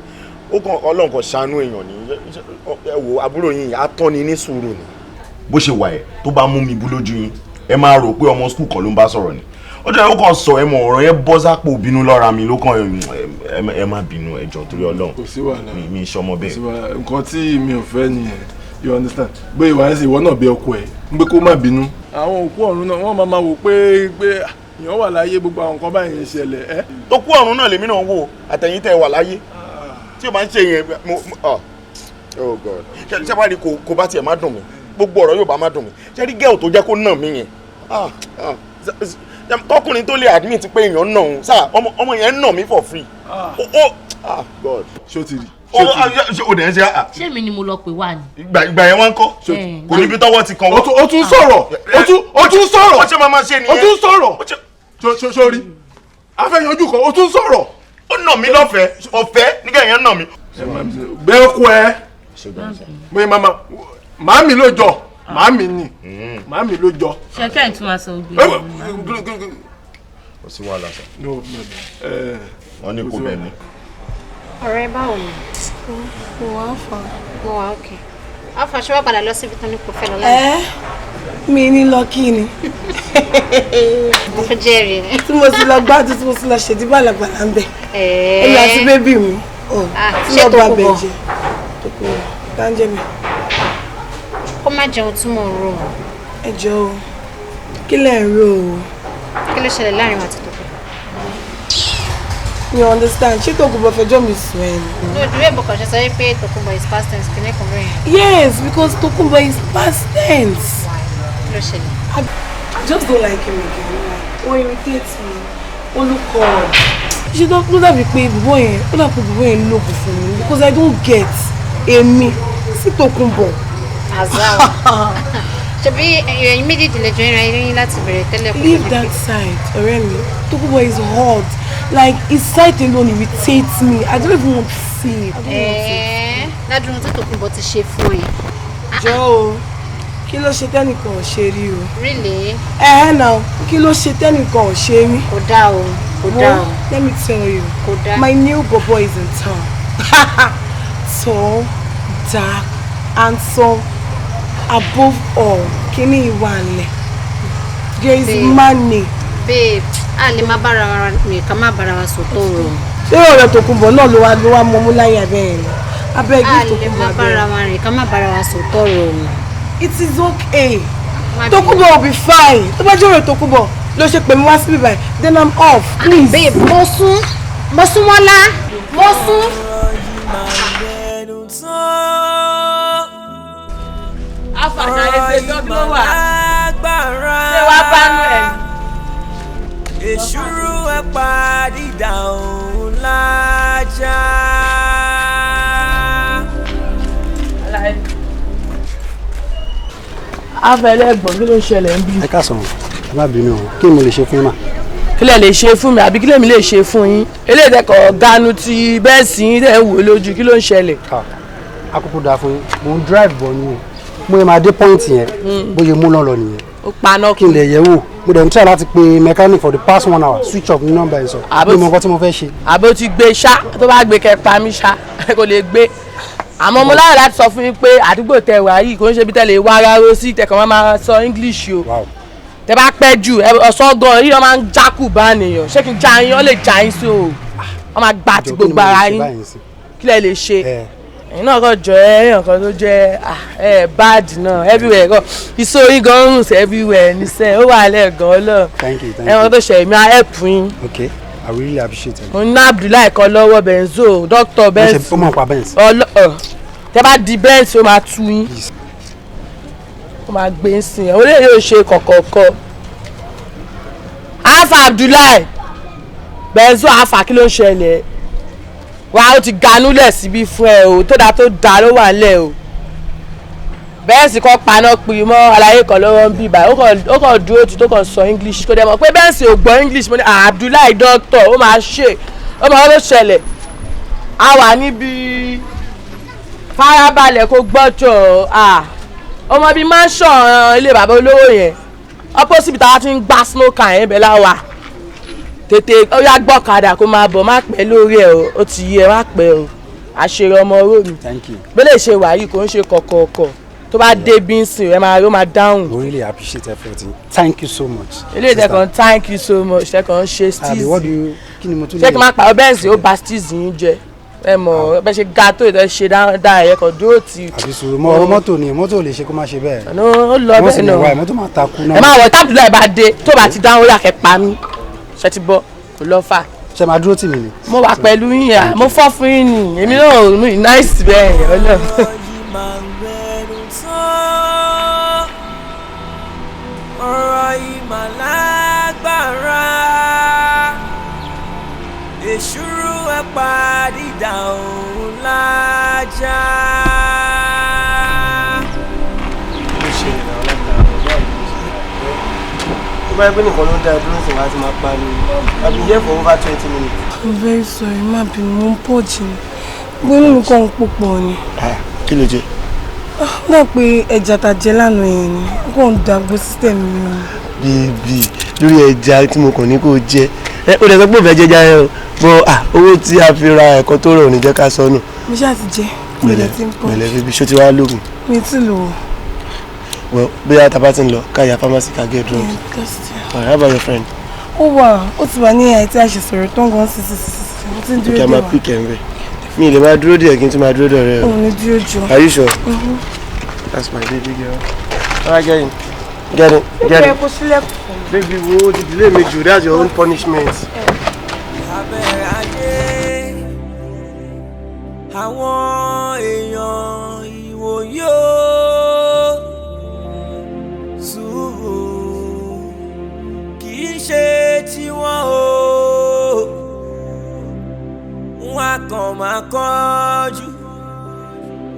ó kàn Ọlọ́run kan ṣàánú èèyàn ní. Ẹ wo àbúrò yín, atọ́ni ní sùúrù ni. Bó ṣe wà ẹ tó bá mú mi bú lójú yín, ẹ máa rò pé ọmọ skul kan ló ń bá sọ̀rọ̀ ni. Ọjọ́ yẹn ó kàn sọ ẹ mọ ọ̀rọ̀ yẹn bọ́ sápò bínú lọ́ra mi ló kàn. Ẹ má bínú, ẹ jọ̀ọ́ torí Ọlọ́run. Kò sí wàhálà. Mi ṣọmọ Kò sí bẹ́ẹ̀. wàhálà. Nǹkan tí mi ò fẹ́ nìyẹn, you understand, gbé ìwà ẹ̀sìn ìwọ náà bí ọkọ ẹ̀ ń gbé kó má bínú. Àwọn òkú ọ̀run náà wọ́n máa ma wò pé èèyàn wà láyé, gbogbo àwọn nǹkan báyìí ń ṣẹlẹ̀ ẹ́. Tó kú ọ̀run náà lèmi náà wò àtẹ̀yìn tẹ̀ wà láyé tí o máa ń ṣe yẹn mo oh oh God, ṣe wá rí, kò bá tiẹ̀ má dùn mí, gbogbo ọ̀rọ̀ yóò bá má dùn mí. Ṣe rí gẹ́ọ̀ tó jẹ́ kó nà mí yẹn, kọkùnrin tó lè admit pé èèyàn nà òun sáà, ọmọ yẹn nà mí for free. Oh ah God. Ṣó ti rí? Ṣó o dẹ̀ ń ṣe ah. Ṣé mi ni mo lọ pè wá ni. Ìgbà yẹn wá ń kọ́ kò níbi tọ́wọ́ ti kan wọ́n. Ó tún sọ̀rọ̀, ó tún sọ̀rọ̀. Ó ṣe máa ma ṣe nìyẹn. Ó tún sọ̀rọ̀ sórí afẹ́yanjú kan, ó tún sọ̀rọ̀. Ó nà mí lọ́fẹ̀ẹ́ ọ̀fẹ́ nígbà yẹn nà mí. Gbé ọkọ ẹ bóyá màmá màmí ló jọ màmí ni màmí ló jọ. Ṣé kẹ́hìn tún máa sọ gbé. Kò sí wàhálà sá. Wọ́n ní kò bẹ̀ mí. Ọ̀rẹ́, báwo ni? Mo wà fà. Mo wà òkè. Alfa, ṣé wàá padà lọ síbi tán ní kò fẹ́ lọ Ẹ lánàá? Mi ní lọ kí ni. Mo fẹ́ jẹ́rìí ni. Tí mo ti lọ gbádùn, tí mo ti lọ ṣèdí bàlàbàlà ń bẹ̀. Èmi àti baby mi. Tí Ṣé wọ́n bá Tòkunbọ̀? bẹ̀ jẹ́. Tòkunbọ̀, dáńjẹ́ mi. Kó má jẹun tí mò ń rò ó. Ẹ jọ̀ọ́ o, kí lẹ̀ ń rò o? Kí ló ṣẹlẹ̀ láàrin wa àti Tòkunbọ̀? You understand, ṣé Tòkunbọ̀ fẹjọ́ mi sùn ẹ ni? No, ìdúró ìbọ̀kàn ṣe sọ wípé Tòkunbọ̀ is past tense kìíní kan bẹ́ẹ̀ yẹn. Yes, because Tòkunbọ̀ is past tense. Kí ló ṣẹlẹ̀? I just don't like him again. Like, ó irritate me. Ó look odd. Ṣé ló dàbí pé bùbọ́ yẹn, ó dàbí pé bùbọ́ yẹn lóògùn fún mi because I don't get èmi sí Tòkunbọ̀. Azao. Ṣebí ẹ̀yin méjèèjì lè jọ ìrìn ayé yín láti bẹ̀rẹ̀ tẹ́lẹ̀ kó tó Leave di that side, ọ̀rẹ́ mi. Tòkunbọ̀ is hot. Like, his sight alone irritates me. I don't even want to see it. I don't want it. Ẹ̀ẹ́, ládùúrún tí Tòkunbọ̀ ti ṣe fún ẹ. Jọ̀ọ́ o, kí ló ṣe tẹ́nìkan ò ṣe rí o? Really? Ẹ ẹ́ náà, kí ló ṣe tẹ́nìkan ò ṣe rí? Kò dáa o, kò dáa o. Let me tell you, Kò dáa. my new bobo is in town. Tall, dark, handsome, above all, kíní ìwà ńlẹ̀. There is Babe. money. Babe, a lè má bára wa rìn ká má bára wa sòótọ́ ọ̀rọ̀. Ṣé ọ̀rẹ́ Tòkunbọ̀ náà ló wá mọmú láyé abẹ́ ẹ̀ ni? Abẹ́ A igi lè Tòkunbọ̀ má abẹ́ bára ẹ̀. wa rìn ká má bára wa sòótọ́ ọ̀rọ̀. It is okay. Má bínú. Tòkunbọ̀ will be fine. Tó bá jẹ́ ọ̀rẹ́ Tòkunbọ̀ ló ṣe pè mí wá síbí báyìí, then I'm off. Please. Babe, mo sún, mo sún mọ́lá, mo sún. Ẹnu tán. wà. Ṣé wàá bá nú ẹ̀? Èṣùrù ẹ̀ padìdà òun lájà. Afẹ́lẹ́ ẹ̀gbọ́n, kí ló ń ṣẹlẹ̀ ń bí? Ẹ káàsán, ẹ má bínú o, kí ni mo lè ṣe fún yín mà? Kí lẹ lè ṣe fún mi àbí kí lèmi lè ṣe fún yín? Eléyìí tẹkọ̀ ganu ti bẹ́ẹ̀ sí yín tẹ̀ ń wò lójú, kí ló ń ṣẹlẹ̀? Akókó dáa fún yín. Mo ń drive bọ̀ ni o, mo yẹ máa dé point yẹn, bóyá mú náà lọ nìyẹn. Ó paná. Kí n lè yẹ̀ wò. Mo dẹ̀ ń try láti pe mechanic for the past one hour, switch off ní nọ́mbà ẹ̀ sọ. Mi mọ nǹkan tí mo fẹ́ ṣe. Àbó ti gbé ṣá, tó bá gbé kẹ pa mí ṣá, kò lè gbé. Àmọ́ mo láyọ̀ láti sọ fún yín pé àdúgbò tẹ wà yìí kò ń ṣe bí tẹ lè wá rárá sí tẹkàn máa sọ English o. Tẹ bá pẹ́ jù ọ̀sán gan yìí, wọ́n máa ń jákù bá nìyàn. Ṣé kí n já yín? Wọ́n lè já yín sí o, wọ́n máa gbà tí gbogbo ara yín. Kí lẹ lè ṣe? Ẹ̀yin náà kàn jọ ẹ èèyàn kan tó jẹ́ ẹ bad náà everywhere kan iṣó yín gan rùn sí everywhere níṣẹ́ ó wà lẹ́ẹ̀gan lọ. Thank you, thank Ẹ̀wọ̀n you. tó ṣe èmi á help yín. Okay, I really appreciate it. Mo ní Abdullahi kan lọ́wọ́, benzo doctor Benz. Ó mọ̀ pa Benz. Ọlọ tẹ bá di Benz, ó máa tú yín, ó máa gbé ń sìn ẹ, ó lè yóò ṣe kọ̀kọ̀kọ̀. Alfa Abdullahi benzo alfa, kí ló ń ṣẹlẹ̀? Wà ó ti ganúlẹ̀ síbí fún ẹ o, tó dáa tó dáa ló wà nílẹ̀ o. Bẹ́ẹ̀ sì kọ́ paná pin mọ́ àlàyé kan lọ́wọ́ ń bí báyìí. Ó kàn dúró tí tó kàn sọ English, kò dẹ̀ mọ̀ pé bẹ́ẹ̀ sì ò gbọ́ English. Mo ní Abdullahi doctor, ó máa ṣe, ó máa ló ṣẹlẹ̀. A wà níbi, farabalẹ̀ kó gbọ́jọ̀. Ọmọ bíi mansion ilé bàbá olówó yẹn, opposite táwa ti ń gbá snooker yẹn, bẹ́ẹ̀ láwa. Tètè ó yá, gbọ́kadà kó máa bọ̀, má pẹ́ lórí ẹ̀ o. Ó ti yẹ, má pẹ́ o. Àṣírí ọmọ oró mi. Thank you. Bẹ́lẹ̀ ṣe wà yìí, kò ń ṣe kọ̀kọ̀ọ̀kọ̀. Tó bá dé bí ń sìn, ẹ máa, ó máa dáhùn. I really appreciate effort. Thank you so much. Eléyìí tẹ̀kàn, thank you so much tẹ̀kàn ṣe Àbí what do steez. you, kí ni mo tún Ṣé kí n máa pàrọ̀? Bẹ́ẹ̀ sì ó ba steez yín jẹ. Ẹ mọ̀ bẹ́ẹ̀ ṣe ga tó ìtọ́ ṣe dáadáa, ẹ̀yẹ kan dúró tì. Àbí sùúrù mọ ọ̀rọ̀ mọ́tò ni, mọ́tò ò lè ṣe kó má ṣe bẹ́ẹ̀. Ó lọ Wọ́n bẹ́ẹ̀ sì lè náà. wá ẹ̀, mọ́tò máa takú náà. Ẹ máa wọ tábìlì bá dé, tó bá ti dáhùn, ó yà kẹ́ pa mí. Ṣe ti bọ́ kò lọ fà. Ṣe máa dúró tì mí ni? Mo wà pẹ̀lú yín yà, mo fọ́ fún yín ni. Èmi náà ò ní nice bẹ́ẹ̀ yẹn ọlọ́run. Ọ̀rọ̀ ìmọ̀lágbára èṣùrù ẹ̀ padìdà òun lájà. Ló ṣẹlẹ̀ náà látara ọ̀gá ìlú tó bá yẹ pé nìkan ló ń dá ẹ dúró sí wa ti máa pariwo. I've been here for over 20 minutes. I'm very sorry, má bínú, mo ń pọ̀ jù ní. Gbónú mi kàn ń pòpọ̀ ni. Kí ló jẹ? Ó dà pé ẹja ta jẹ lánàá yẹn ni, ó kàn ń dàgbò system mi ni. Baby, lórí ẹja tí mo kàn ní kó jẹ ẹ, ó lè sọ pé òfẹ́ jẹja yẹn o, bọ́ ah, owó tí a fi ra ẹ̀kọ́ tó rọ̀ ò ní jẹ́ ká sọnù. Mo ṣáà ti jẹ, mo Pẹ̀lẹ́. lè ti ń pọ̀. Pẹ̀lẹ́ baby, ṣó ti wá lóògùn? Mi ti lò ó. Well, bóyá tá a bá ti ń lọ, ká yà pharmacy ká get drugs. Yeah, just, yeah. Alright, how about your friend? Ó wà, ó ti wà ní àìtí àṣẹ sọ̀rọ̀ tó ń gan sí sí sí sí. Mo ti ń dúró Kí a dè máa wá. pick ẹ̀ ń bẹ̀. Mi ì lè máa dúró díẹ̀ kí n tún máa dúró dè ọ̀rẹ́ o. Òun ní dúró jọ. Are you sure? Mhm. That's my baby girl. Alright, get in. Get in. Get in. Kó sílẹ̀kùn fún mi. Baby, wo ti delay mi jù, that's your own punishment. Abẹ́rẹ́ ayé àwọn èèyàn ìwòye ó sùúrù kì í ṣe tiwọn o, wọn kàn máa kánjú,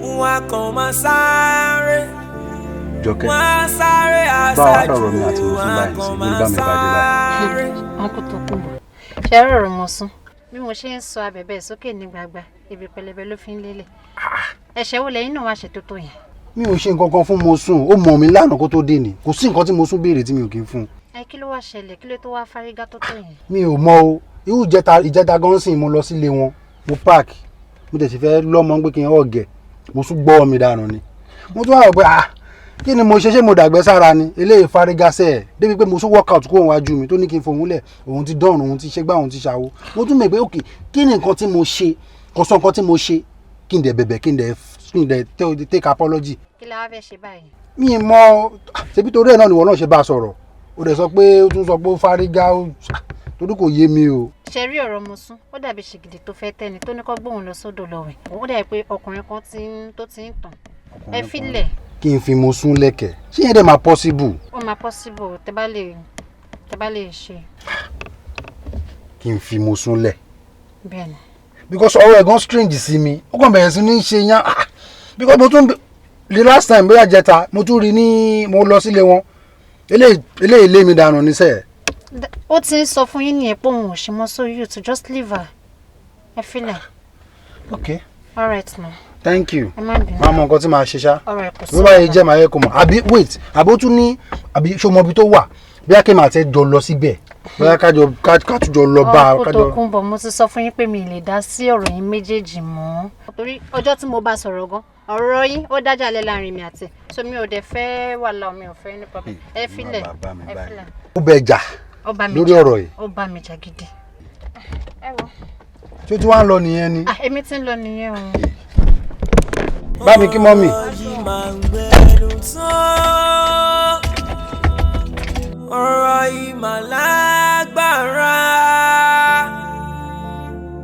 wọn kàn máa sáré. Jọkẹ́, wọn á sáré báwa àṣàjù lọ̀rọ̀ mi àti Mọ́sún wọn báyìí sí kàn ló máa bá mi bàjẹ́ báyìí. sáré. Wọn kò tó kù bọ̀ ṣe é rọrùn Mọ́sún bí mo ṣe ń sọ abẹ̀bẹ̀ sókè ní gbagba, ibi pẹlẹbẹ ló fi ń lélẹ̀. Ẹ̀ṣẹ̀ wo lẹ́yìn náà wá ṣe tó tó yẹn? Mi ò ṣe nǹkan kan fún Mọ́sún, ó mọ̀ mí lánàá kó tó dé ni. Kò sí nǹkan tí Mọ́sún béèrè tí mi ò kí ń fún un. Ẹ kí ló wá ṣẹlẹ̀? Kí ló tó wá fárígá tó tó yẹn? Mi ò mọ o. Irú ìjẹta, ìjẹta gan sìn, mo lọ sílé wọn, mo park, mo tẹ̀sí fẹ́ lọ́mọ pé kí n ọ̀gẹ̀, mo tún gbọ́ mi dànù ni. Mo tún wà rò pé, ah, kí ni mo ṣe? Ṣé mo dàgbẹ́ sára ni? Eléyìí fárígásẹ̀ ẹ̀ débi pé mo tún work out kó òun wájú mi tó ní kí n fohùn lẹ̀, òun ti dọ̀rùn, òun ti ṣe gbá, òun ti ṣàwo. Mo tún mọ̀ pé ok, kí ni nǹkan tí mo ṣe? Kò sọ nǹkan tí mo ṣe kí n dẹ̀ bẹ̀bẹ̀, kí n dẹ̀ take apology. Kí la wá fẹ́ ṣe báyìí? Mi mọ. Ṣebí torí ẹ̀ náà nìwọ náà ṣe bá a sọ̀rọ̀, ó dẹ̀ sọ pé ó tún sọ pé ó fárígá ó, torí kò yé mi o. Ṣe rí ọ̀rọ̀ Mọ́sún, ó dàbí ṣìgìdì tó fẹ́ tẹ́ni tó ní kó gbóhùn lọ sódò lọ́wẹ̀. Ó dàbí pé ọkùnrin kan ti ń tó ti ń tàn ẹ, filẹ̀. Kí n fi mo sún lẹ̀kẹ̀, ṣé yẹn dẹ̀ máa possible? Ó máa possible tẹ́ bá lè ṣe. Kí n fi mo sún lẹ̀? Bẹ́ẹ̀ ni. Because ọ̀rọ̀ ẹ̀ gan strange sí mi. Ó kàn bẹ̀rẹ̀ sí ní ṣe yán, ah, because mo tún, the last time, bóyá jẹta, mo tún rí ní mo lọ sílé wọn, eléyìí eléyìí lé mi dànù níṣẹ́. Ó ti ń sọ fún yín nìyẹn pé òun ò ṣe mọ́, so you to just leave her, ẹ filẹ̀. Okay. All right ma. Thank you. Ẹ má bínú. Máa mọ nǹkan tí màá ṣe ṣá. All right, kò sí Bí ó bá yẹ wàhálà. jẹ́, màá yẹ kó mọ̀. Àbí wait, àbí ó tún ní, àbí ṣó mọ ibi tó wà? Bí a kì í máa tẹ́ jọ lọ síbẹ̀, bóyá kájọ ká tún jọ lọ bá a. Ọkọ Kájọ. Tókunbọ̀, mo ti sọ fún yín pé mi ì lè dá sí ọ̀rọ̀ yín méjèèjì mọ́, torí ọjọ́ tí mo bá sọ̀rọ̀ gan, ọ̀rọ̀ yín ó dájà lẹ́ láàrin mi àti ẹ̀. So mi ò dẹ̀ fẹ́ wàhálà, mi ò fẹ́ ní problem. Ẹ filẹ̀, ẹ filẹ̀. Ó bẹ jà Ó bá mi lórí jà. ọ̀rọ̀ yìí? Ó bá mi jà gidi. Ẹ wo. Tí ó tún wá ń lọ nìyẹn ni? Ah, èmi ti ń lọ nìyẹn o. Bá mi kí mummy. Yìí máa ń gbẹnu tán, ọ̀rọ̀ yìí máa lágbára,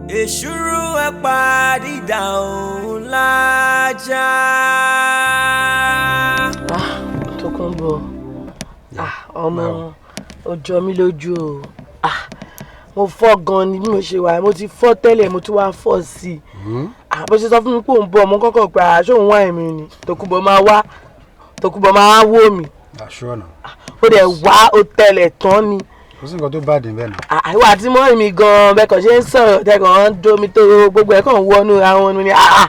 èṣùrù ẹ̀ padìdà òun lájà. Tókunbọ̀, ah, ọmọ, ó jọ mí lójú o. Ah, mo fọ́ gan ni bí mo ṣe wà. Mo ti fọ́ tẹ́lẹ̀, mo tún wá fọ́ sí i. Ah, bó ṣe sọ fún mi pé òun bọ̀, mo kọ́kọ́ pé aṣọ òun wá èmi ni Tókunbọ̀ máa wá, Tókunbọ̀ máa wá wò mí. Àṣọ náà. Ó dẹ̀ wá, ó tẹlẹ̀ tán ni. Kò sí nǹkan tó bá dín bẹ́ẹ̀ náà. Àìwá àti mọ́ mi gan-an bẹ́ẹ̀ kàn ṣe ń sọ̀rọ̀, tẹ́kàn ń domi tó gbogbo ẹ̀ kàn ń wọnú àwọn ni. Ah,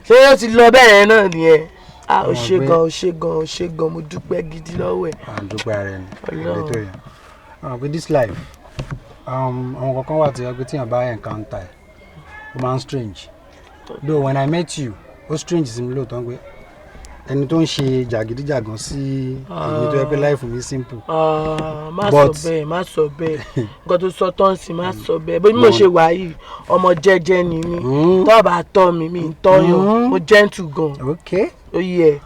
ṣé ó ti lọ bẹ́ẹ̀ yẹn náà nìyẹn? Ah, ó ṣe gan, ó ṣe gan, ó ṣe gan, mo dúpẹ́ gidi lọ́wọ́ ẹ̀. À ń dúpẹ́ ara ẹni. Ọlọ́run. Ìdè tó yẹn àwọn pé this life, àwọn kankan wà tí wọ́n pé tíyàn bá encounter ẹ̀, ó máa ń strange. Though when I met you, ó strange sí mi lóòótọ́ pé ẹni tó ń ṣe jàgídíjàgan sí èmi tó yẹ pé life mi simple. Ah, má sọ bẹ́ẹ̀, má sọ bẹ́ẹ̀. Nǹkan tó sọ tán sí, má sọ bẹ́ẹ̀. Bí mo ṣe wà yìí, ọmọ jẹ́jẹ́ ni mí. Tó bá tọ́ mi, mi ń tọ́yàn. Mo gentle gan. Okay. Ó yẹ.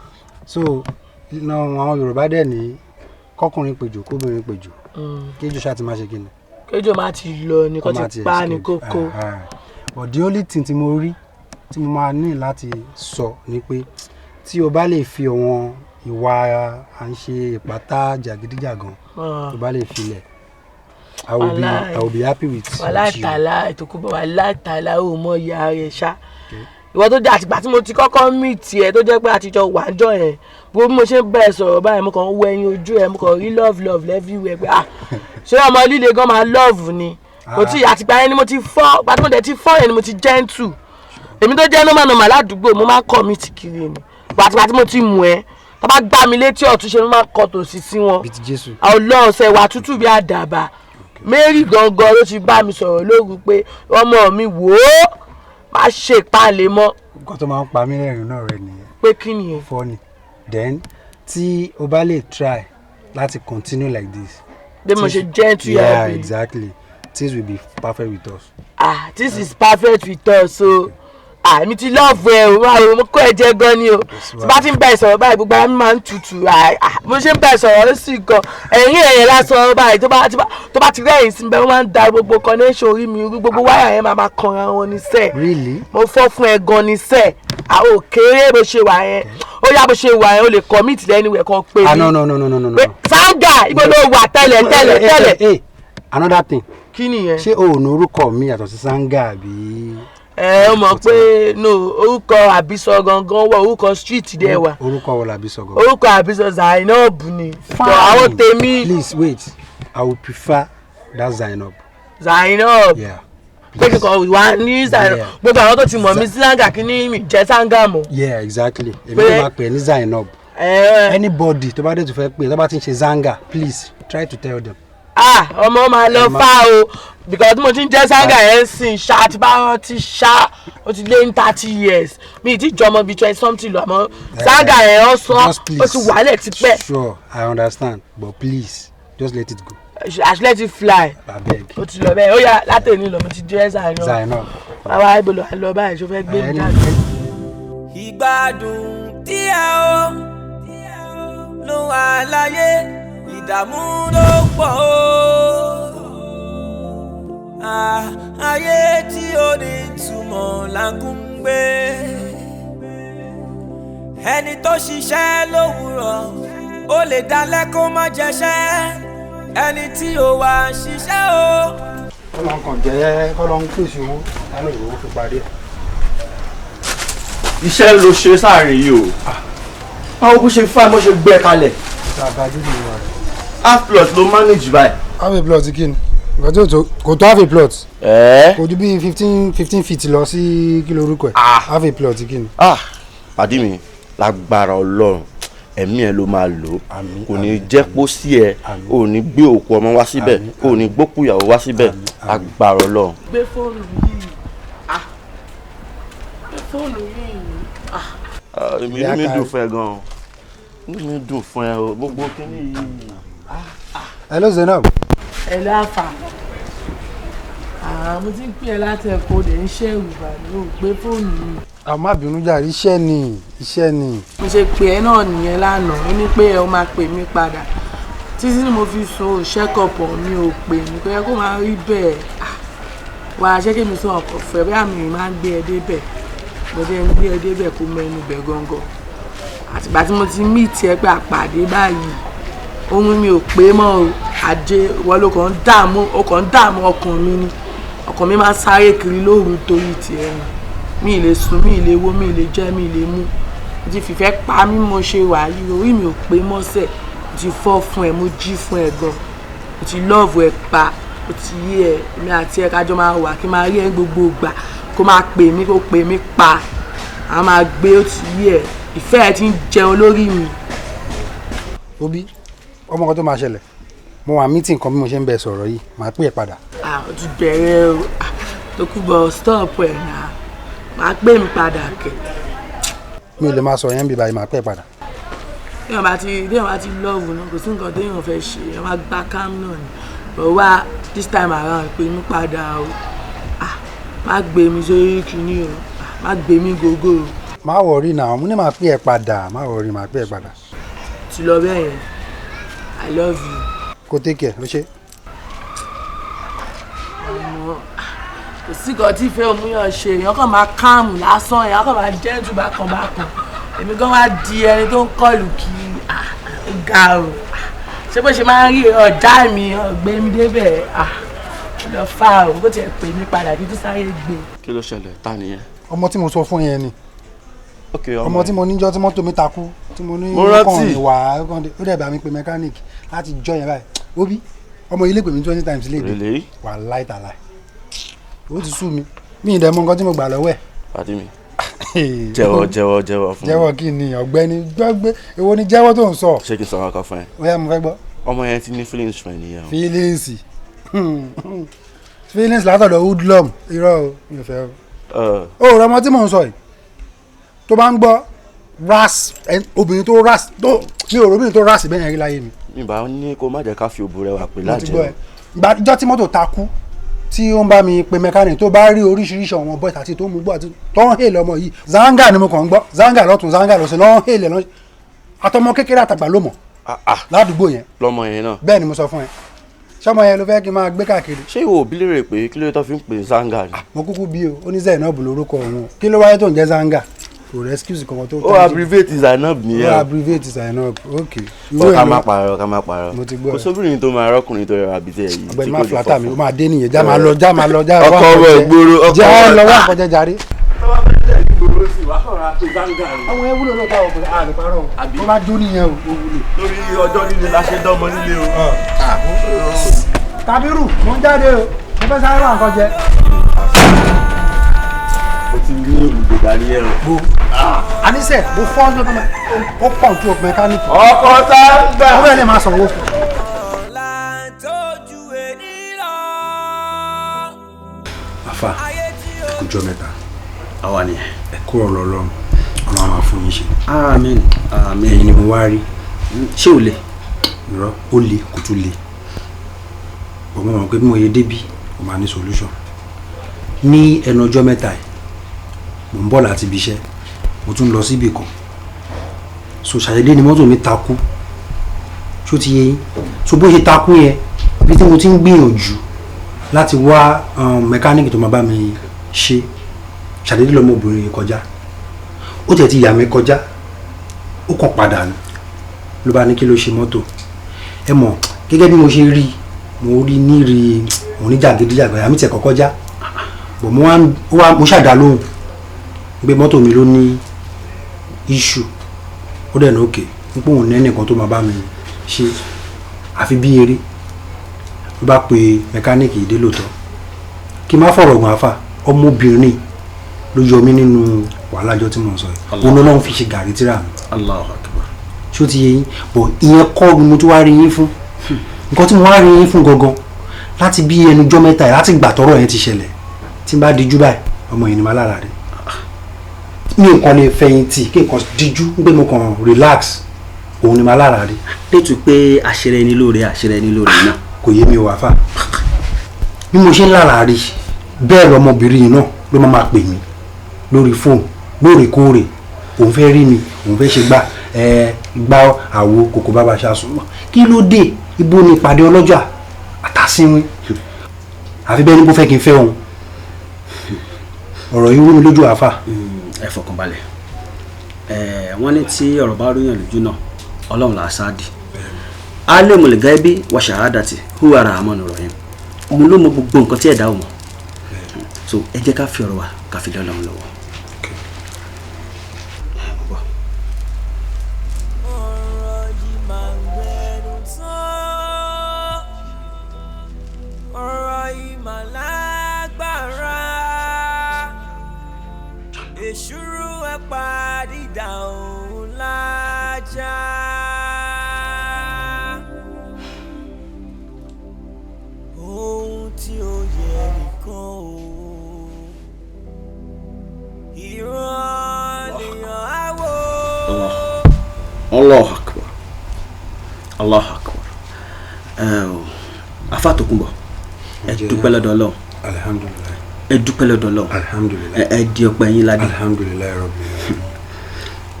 So no, àwọn Yorùbá dẹ̀ ní kọkùnrin pèjò, kóbìnrin pèjò, kéjò ṣáà ti má ṣe kí ni. Kéjò má ti lọ ni kò ti pa ní kókó. But the only thing tí mo rí tí mo máa ní láti sọ ni pé tí o bá lè fi àwọn ìwà à ń ṣe ìpátá jàgídíjàgan, tó bá lè filẹ̀, I will be happy with Wàhálà you. Tààlà Ètòkùnbọ̀, wàhálà tààlà, ò mọ ìyá rẹ̀ ṣá. Ìwọ tó jẹ́ àtìgbà tí mo ti kọ́kọ́ meet ẹ, tó jẹ́ pé àtijọ́ wà ń jọ yẹn, gbogbo bí mo ṣe ń bá ẹ sọ̀rọ̀ báyìí, mo kàn ń wo ẹyin ojú ẹ, mo kàn rí love, love everywhere pé ah, ṣé ọmọ líle gan máa love ni? Kò tí àtìgbà yẹn ni mo ti fọ́. Ìgbà tí mo dẹ̀ ti fọ́ yẹn ni mo ti gentle. Èmi tó jẹ́ normal normal ládùúgbò, mo máa ń commit kiri ni. Àtìgbà tí mo ti mú ẹ, tó bá gbá mi létí ọ̀tún, ṣe ló máa ń kọ tòsí sí wọn. Bíi ti Jésù. Ọlọ́run ṣe wà tútù bí àdàbà. Mary gangan ló ti bá mi sọ̀rọ̀ lóru pé ọmọ mi, wò ó, má ṣe ìpalẹ̀ mọ́. Nǹkan tó máa ń pa mí lẹ́rìn náà rẹ nìyẹn. Pé kí nìyẹn? Funny. Then tí o bá lè try láti continue like this. Bí mo ṣe gentle. Yeah. Happy. Exactly, things will be perfect with us. Ah, this is perfect with us. So ah, èmi ti love ẹ o. Máa mo kó ẹ jẹ gan ni o. Tí bá ti ń bá ẹ sọ̀rọ̀ báyìí, gbogbo ara mi máa ń tutù. Ah, ah, mo ṣe ń bá ẹ sọ̀rọ̀, ó sì gan ẹ̀yìn ẹ̀yìn lásán báyìí, tó bá ti rẹ́yìn sí mi bẹ́ẹ̀, wọ́n máa ń da gbogbo connection orí mi rú, gbogbo wáyà yẹn máa máa kanra wọn ní sẹ́ẹ̀. Really? Mo fọ́ fún ẹ gan ní sẹ́ẹ̀. Àwọn òkèrè bó ṣe wà yẹn, ó yá, bó ṣe wà yẹn, ó lè commit anywhere kan pé Ah, no, no, no, no, no, no. Sanga, ibo ló wà tẹ́lẹ̀ tẹ́lẹ̀ tẹ́lẹ̀? Hey, another thing. Kí nìyẹn? Ṣé o ò ní orúkọ mi yàtọ̀ sí Sanga àbí? Ẹ ó mọ̀ pé no, orúkọ àbísọ gangan wọ, orúkọ street dẹ̀ wà. Orúkọ wo làbí sọ gan? Orúkọ àbísọ Zainab ni. Fine. Àwọn tèmi. Please wait, I would prefer that Zainab. Zainab? Yeah. Pé kíkọ wà ní Zainab? Yeah. Gbogbo àwọn tó ti mọ̀ mí sí Sanga, kí ni mi jẹ́ Sanga mọ́? Yeah, exactly. Èmi ló máa pè é ní Zainab. Anybody tó bá dé tó fẹ́ pè é, tó bá ti ń ṣe Zanga, please try to tell them. Ah, ọmọ máa lọ fá o, because tí mo ti ń jẹ́ Sanga yẹn ń sìn ṣá, tí bá rántí ṣá, ó ti lé ní 30 years. Mi ti jọmọ bíi 20 something lọ, àmọ́ Sanga yẹn, ó sọ Just please. ó ti wàhálẹ̀ tipẹ́. Sure, I understand, but please just let it go. I should let it fly. Abeg. Ó ti lọ bẹ́ẹ̀. Ó yá, látẹ̀ní lọ, mo ti jẹ́ Zainab. Zainab. Bàbá, ibo lọ lọ báyìí? Ṣó fẹ́ gbé mi jáde? Ìgbádùn díẹ̀ o ló wà láyé, ìdààmú ló pọ̀ o. Ah, ayé tí ó ní ìtumọ̀ là ń gbé. Ẹni tó ṣiṣẹ́ lówùrọ̀ ó lè dalẹ́ kó má jẹṣẹ́, ẹni tí ò wá ṣiṣẹ́ o. Kọ́lọ́n kan jẹ́ kọ́lọ́n pèsè owó lánàá, ìwé fi parí ẹ̀. Iṣẹ́ ló ṣe sáàrin yìí o. Báwo kó ṣe fáì bó ṣe gbé ẹ kalẹ̀? Half plot ló manage báyìí. Half a plot kí ni? Nǹkan tí kò tó half a plot. Ẹ́ẹ́. Kò ju bí 15 15 feet lọ sí kí lorúkọ ẹ̀. Half a plot kí ni? Ah, pàdí mi, lágbára Ọlọ́run, ẹ̀mí ẹ ló máa lò ó, kò ní jẹ́ pósí ẹ, ò ní gbé òkú ọmọ wá síbẹ̀, ò ní gbókù ìyàwó wá síbẹ̀, agbára Ọlọ́run. Gbé fóònù yìí, ah, gbé fóònù yìí, ah. Ah, inú mi dùn fún ẹ gan-an, inú mi dùn fún ẹ o, gbogbo kíní yìí. Hello, Zainab. Ẹ láfà, mo ti ń pè ẹ́ láti ẹ̀kọ́, dẹ̀ ń ṣẹ̀rù bà mí, ò gbé fóònù yìí. Àwọn má bínú jàre, iṣẹ́ ni, iṣẹ́ ni. Mo ṣe pè ẹ́ náà nìyẹn lánàá, ó ní pé ẹ ó máa pè mí padà títí ni mo fi sun òṣèkọ̀pọ̀, mi ò pè mí, kò yẹ kó máa rí bẹ́ẹ̀. Ah, wà á ṣé kí mi sọ ọkọ̀ fẹ́ bí àmì máa ń gbé ẹ débẹ̀, mo jẹ́ ń gbé ẹ débẹ̀ kó mẹ́nu bẹ̀ gangan. Àtìgbà tí mo ti mí tiẹ̀ pé àpàdé báyìí, ohun mi ò pé mọ́ o. Ajé wọ́n ló kàn ń dààmú, ó kàn ń dààmú ọkàn mi ni. Ọkàn mi máa ń sáré kiri lóru torí tiẹ̀ ni. Mi ì lè sùn, mi ì lè wo, mi ì lè jẹ, mi ì lè mú. Mo ti fìfẹ́ pa mí, mo ṣe wà yìí, orí mi ò pé mọ́sẹ̀. Mo ti fọ́ fún ẹ, mo jí fún ẹ gan, mo ti love ẹ pa. Ó ti yé ẹ, èmi àti ẹ kájọ máa wà, kí n máa rí ẹ gbogbo ìgbà, kó máa pè mí, kó pè mí pa, a máa gbé. Ó ti yé ẹ, ìfẹ́ ẹ ti ń jẹun lórí mi. Obi, ọmọ kan tó máa ṣẹlẹ̀, mo wà meeting kan bí mo ṣe ń bẹ sọ̀rọ̀ yìí, màá pè é padà. Ah, ó ti bẹ̀rẹ̀ o. Ah, Tókunbọ̀, stop ẹ̀ náà, máa pè mí padà kẹ̀. Mi ò lè máa sọ yẹn bí báyìí, màá pè é padà. Téèyàn bá ti love náà, kò sí nǹkan téèyàn fẹ́ ṣe, èèyàn máa gbá cam náà ni. But wá, this time around, pè mí padà o. Ah, má gbé mi sórí kinní o. Ah, má gbé mi gógó o. Má worry náà, mo ní màá pè é padà, má worry, màá pè é padà. Ti lọ bẹ́ẹ̀ yẹn. I love you. Kó take care, ó ṣe. Ọmọ, kò sí nǹkan tí ìfẹ́ òmùyàn ṣe, èèyàn kàn máa calm lásán, èèyàn kàn máa gentle bákan bákan. Èmi gan wá di ẹni tó ń kọlù kiri. Ah, ó ga o. Ah, ṣé bó ṣe máa ń rí ọjà mi, ọ̀gbẹ́ mi débẹ̀? Ah, lọ fà o, bó tiẹ̀ pè mí padà kí tó sáré gbé. Kí ló ṣẹlẹ̀? Ta nìyẹn? Ọmọ tí mo sọ fún yẹn ni. Ok. Ọmọ tí mo níjọ́ tí mọ́tò mi takú, tí mo ní Mo rántí. kàn ní wà á kàn dé, ó dẹ̀ bá mi pe mechanic láti jọ yẹn báyìí. Ó bí ọmọ ilé pè mí 20 times léde. Really? Wà láìtàláì, ó ti sú mi, mi ì dẹ̀ mọ nǹkan tí mo gbà lọ́wọ́ ẹ̀. Pàdé mi, jẹ́wọ́, jẹ́wọ́, jẹ́wọ́ fún mi. Jẹ́wọ́ kí ni, ọ̀gbẹ́ni? Gbọ́gbé, èwo ni jẹ́wọ́ tó ń sọ? Ṣé kí n sọ ọkọ fún ẹ? Ó yá, mo fẹ́ gbọ́. Ọmọ yẹn ti ní feelings fún ẹ nìyẹn o. Feelings, feelings látọ̀dọ̀ hoodlum? Irọ́ o, mi ò fẹ́ o. Ó rọ ọmọ tí mò ń sọ yìí, tó bá ń gbọ́ ras, obìnrin tó ras tó, mi ò rò obìnrin tó ras bẹ́ẹ̀ yẹn rí láyé mi. Mi bá ní kó má jẹ́ ká fi òbò rẹ wà pé Mo ti lájẹ. Gbọ́ ẹ, ìgbà ìjọ tí mọ́tò takú tí ó ń bá mi pe mechanic, tó bá rí oríṣiríṣi àwọn boys àti tó mú gbọ́ àti tó ń hail ọmọ yìí, Zanga ni mo kàn ń gbọ́, Zanga lọ́tún, Zanga lọ́sẹ̀, lọ́n hail ẹ̀ lọ́n, àtọmọ kékeré àtàgbà ló mọ̀ ládùúgbò yẹn. Lọ́mọ yẹn náà? Bẹ́ẹ̀ ni mo sọ fún ẹ. Sọmọ yẹn ló fẹ́ kí n máa gbé káàkiri. Ṣé ìwọ òbí lérè pé kí ló tó fi ń pè Zanga ni? Mo kúkú bí o, ó ní Zainab lórúkọ òun o. Kí ló wáyé tó ń jẹ́ Zanga? Kò rẹ excuse kankan tó. Ó abbreviate Zainab nìyẹn Ó o. abbreviate Zainab, ok. Bọ́ ká má parọ́, ká má parọ́. Mo ti gbọ́ Kò ẹ. sóbìnrin tó máa rọ́kùnrin tó rẹwà bíi tẹ̀ yìí Ọ̀gbẹ́ni, tí má kò ní flatter mi. fọ́ Ó máa dé nìyẹn. Já máa lọ, já máa lọ, já Ọkọ ọmọ ìgboro, ọkọ já ọmọ lọ wá nǹkan jẹ jàre. Wàá kọ̀ra pé Zanga ni. Àwọn ẹ wúlò lóòótọ́, àwọn ọkùnrin àlè parọ́ o, ó bá jó nìyẹn o, ó wúlò. Lórí ọjọ́ líle la ṣe dánmọ nílé o. Kabiru, mo ń jáde o, mo fẹ́ sáré ra nǹkan jẹ. O ti ní olùgbèjà nìyẹn o. Bo àníṣe mo fọ́ ọ́n lọ́kàn, ó pọ̀ tó mẹkáníìkì. Ọkọ Zanga. Ó bẹ́ẹ̀ lè máa sanwó fún. Tójú ẹni lọ. Àfà, ẹ kú jọ mẹ́ta. Àwa ni. Ẹ kú ọ̀rọ̀ Ọlọ́run, Ọlọ́run máa fún yín ṣe. Àmín, àmín. Ẹ̀yin ni mo wá rí. Ṣé ò le? Irọ́, ó le, kò tún le. Bọ̀ mo mọ̀ pé bí mo yẹ débí, mo máa ní solution. Ní ẹnu ọjọ́ mẹ́ta yìí, mò ń bọ̀ láti ibi iṣẹ́, mo tún lọ síbì kan. So ṣàdédé ni mọ́tò mi takú. Ṣó ti yé yín? So bó ṣe takú yẹn, ibi tí mo ti ń gbìyànjú láti wá mẹkáníìkì tó máa bá mi ṣe, ṣàdédé lọmọbìnrin yìí kọjá. Ó tẹ̀ ti yà mí kọjá. Ó kàn padà ní ló bá ní kí ló ṣe mọ́tò. Ẹ mọ̀, gẹ́gẹ́ bí mo ṣe rí, mo rí níri oníjàgídíjàgbá, àmì tiẹ̀ kọ́kọ́ já bọ̀. Mo wá mo ṣàdá lóhùn pé mọ́tò mi ló ní issue. Ó dẹ̀ ní òkè ń pòun nẹ́nìkan tó máa bá mi ṣe. Àfi bí eré, ló bá pe mẹkáníìkì dé lóòótọ́. Kí n má fọ̀rọ̀ gùn, àfà, ọmọbìnrin ló yọ mí nínú wàhálà ọjọ́ tí mò ń sọ yìí. Òun lọ́lọ́run fi ṣe gàrí tíra mi. Allahu Akbar. Ṣó ti yé yín? Bọ̀ ìyẹn kọ́ ni mo tún wá rí yín fún. Nǹkan tí mo wá rí yín fún gangan, láti bí ẹnujọ́ 3 yìí, láti gbà tọ́rọ̀ yẹn ti ṣẹlẹ̀, tí n bá dijú báyìí, ọmọ yìí ni màá lára rẹ̀. Mi nǹkan lè fẹ̀yìntì kí nǹkan dijú ń pé mo kàn relax, òun ni màá lára rẹ̀. Létú pé àṣírí ẹni lóore, àṣírí ẹni lóore náà. Kò yé mi ò wá fà. Bí mo ṣe ń lára rí bẹ́ẹ̀, lọmọbìnrin yìí náà ló máa pè mí lórí fóònù lóòrèkóòrè. Òun fẹ́ rí mi, òun fẹ́ ṣe gbà ẹ gbá àwo kòkó bàbá ṣaṣùn. Kí ló dé? Ibo ni ìpàdé ọlọ́jà àtàsínwín? Àfi bẹ́ẹ̀ ni kò fẹ́ kí n fẹ́ òun. Ọ̀rọ̀ yìí wú mi lójú, àáfà. Ẹ fọkànbalẹ̀. Ẹ wọ́n ní tí ọ̀rọ̀ bá rúyàn lójú náà, Ọlọ́run là á sáàdì. Alimul gaibi wa shahadati huwa rahmanu rahim. Òun ló mọ gbogbo nǹkan tí ẹ̀dá ò mọ̀. So ẹ jẹ́ ká fi ọ̀rọ̀ wa ká fi lé Ọlọ́run lọ́wọ́. Ọ̀rọ̀ ìmọ̀lágbára èṣùrù ẹ̀pà dídà òun lájà. Ohun tí ó yẹ nìkan o, ìran lèèyàn á wò. Allahu Akbar, Allahu Akbar. Afa Tokunbo, ẹ dúpẹ́ lọ́dọ̀ Ọlọ́run. Alhamdulilayi. Ẹ dúpẹ́ lọ́dọ̀ Ọlọ́run. Alhamdulilayi. Ẹ di ọpẹ́ yín ládé. Alhamdulilayi rabbil alamin.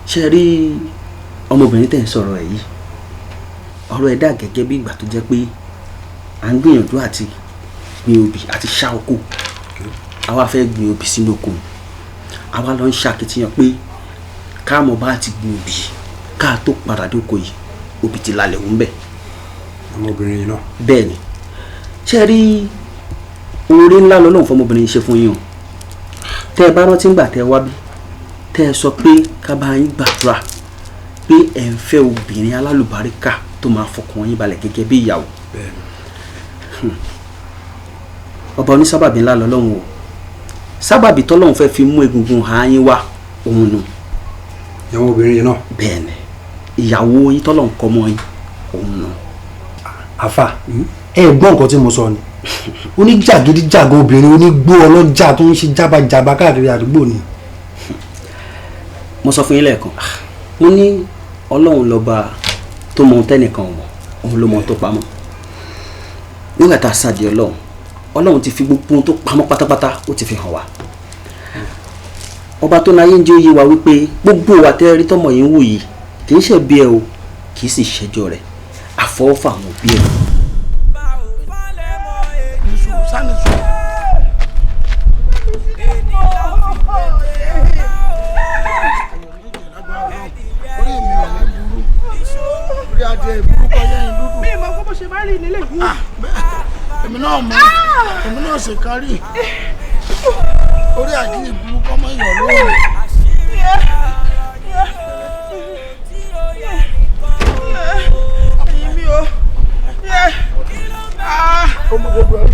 Ṣe rí ọmọbìnrin tẹ̀ ń sọ̀rọ̀ ẹ̀ yìí, ọ̀rọ̀ ẹ̀ dà gẹ́gẹ́ bí ìgbà tó jẹ́ pé à ń gbìyànjú àti gbin obì àti ṣá oko. Àwa fẹ́ gbin obì sínú oko, àwa lọ ń ṣàkitiyan pé káàmọ̀ bá ti gbin obì yìí, ká tó padà dóko yìí, obì ti lálẹ́ òun bẹ̀. Ọmọbìnrin yìí náà. Bẹ́ẹ̀ ni. Ṣe rí oore ńlá lọ́lọ́run fọmọbìnrin yìí ṣe fún yín o. Tẹ́ ẹ bá rántí ńgbà tẹ́ ẹ wá bí, tẹ́ ẹ sọ pé ká bá yín gbàdúrà pé ẹ̀ ń fẹ́ obìnrin alálùbáríkà tó máa fọkàn yín balẹ̀ gẹ́gẹ́ bí ìyàwó. Ọba onísábàbí ńlá lọ́lọ́run o. Sábàbí tọ́lọ́run fẹ́ fi mú egungun ha yín wá òun nù. Ìyàwó obìnrin yìí náà. Bẹ́ẹ̀ ni, ìyàwó yín tọ́lọ́run kọ́ mọ́ yín òun nù. Àfà, ẹ gbọ́ nǹkan tí mo sọ ni. Oníjàgídíjàgan obìnrin, onígbó ọlọ́jà tó ń ṣe jábàjábà káàkiri àdúgbò ni. Mo sọ fún yín lẹ́ẹ̀kan, mo ní Ọlọ́run lọ́ba tó mọ ohun tẹ́nìkan ò mọ̀, òun ló mọ ohun tó pamọ́. Nígbà tá a sáàdì Ọlọ́run, Ọlọ́run ti fi gbogbo ohun tó pamọ́ pátápátá, ó ti fi hàn wá. Ọba tó náyé ń jẹ́ òye wa wípé gbogbo wa tẹ́ rí tọmọ yìí ń wù yìí, kì í ṣe bí ẹ o, kì í sì ṣẹjọ́ rẹ̀, àfọwọ́fà àwọn òbí ẹ. Orí mi ò ní burú, orí adìẹ ìburúkọ yẹn dúdú. Mi mọ̀ pé bó ṣe máa rí nílé yìí. Èmi náà mọ̀, èmi náà sì kárí orí adìẹ ìburúkọ mọ̀ yàn lóore. Ẹyin mi o. Ọmọ gbogbo ẹ̀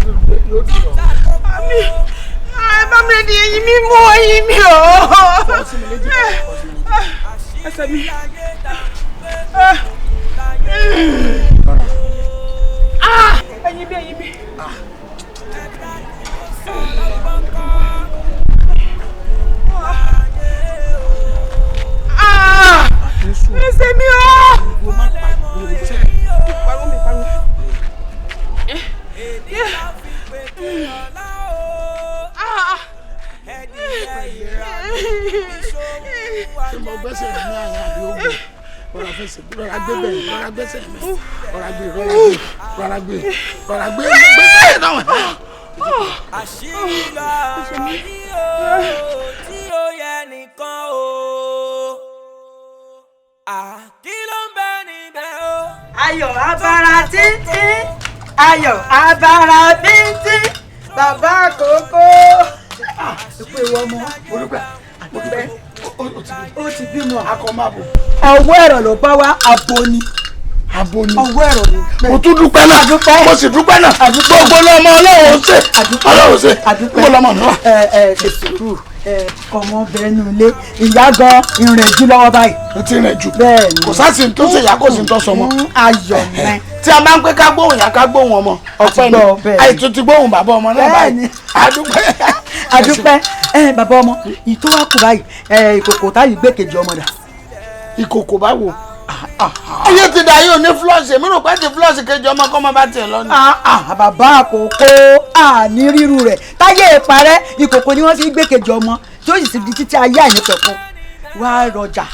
yóò dùn ọ́. Àmì ẹ bá mi di eyín mi mú eyín mi o. Ẹsẹ̀ mi. Ẹyin mi, ẹyin mi. Ẹsẹ̀ mi o. Pariwo mi, pariwo. Ṣé mo gbẹ́sẹ̀ ní àyà àbí ogun? Rọra fẹsẹ̀, rọra gbé bẹ́ẹ̀, rọra gbẹ́sẹ̀ mi, rọra gbé, rọra gbé, rọra gbé, rọra gbé, gbẹ́sẹ̀ náà. Àṣírí lọ̀rọ̀ yìí o tí ó yẹ nìkan o. Ayọ̀ abara títí, ayọ̀ abara bíntí, bàbá àkókò. Ìpè ìwọ ọmọ. Olùgbà, Àdúpẹ́. Ó ti bímọ. Akọ máa bò. Ọwọ́ ẹ̀rọ ló bá wá abo ni. Abo ni. Ọwọ́ ẹ̀rọ ni. Mo tún dúpẹ́ náà. Mo sì dúpẹ́ náà. Gbogbo lọmọ Ọlọ́run ṣe. Ọlọ́run ṣe. Gbogbo lọmọ mi wà. Ẹ ẹ ṣe sùúrù. Ọmọ bẹ́ẹ̀ nù ilé. Ìyá gan ìrìn jù lọ́wọ́ báyìí. Ó ti rìn jù. Bẹ́ẹ̀ni. Kò sáà tó ṣe ìyá kò sí tó sọmọ. Ayọ̀ mẹ́. Tí a máa ń pé ká gbóhùn ìyá ká gbóhùn ọmọ. Ọpẹ́ ni. Àìtún ti gbóhùn bàbá ọmọ náà báyìí. Àdúpẹ́. Àdúpẹ́. Ẹ bàbá ọmọ, ìtò wa kù báyìí. Ẹ ìkòkò táyì gbé kejì ọmọ dà. Ìkòkò báwo? Ayé ti dà yóò ní flush, èmi rò pé ti flush kejì ọmọ kọ́ máa bá tiẹ̀ lọ ni. Bàbá àkókò àní ríru rẹ̀ táyé ìparẹ́ ìkòkò ni wọ́n fi gbé kejì ọmọ tí ó sì ti di títí ayé àìnípẹ̀kun wá rọjà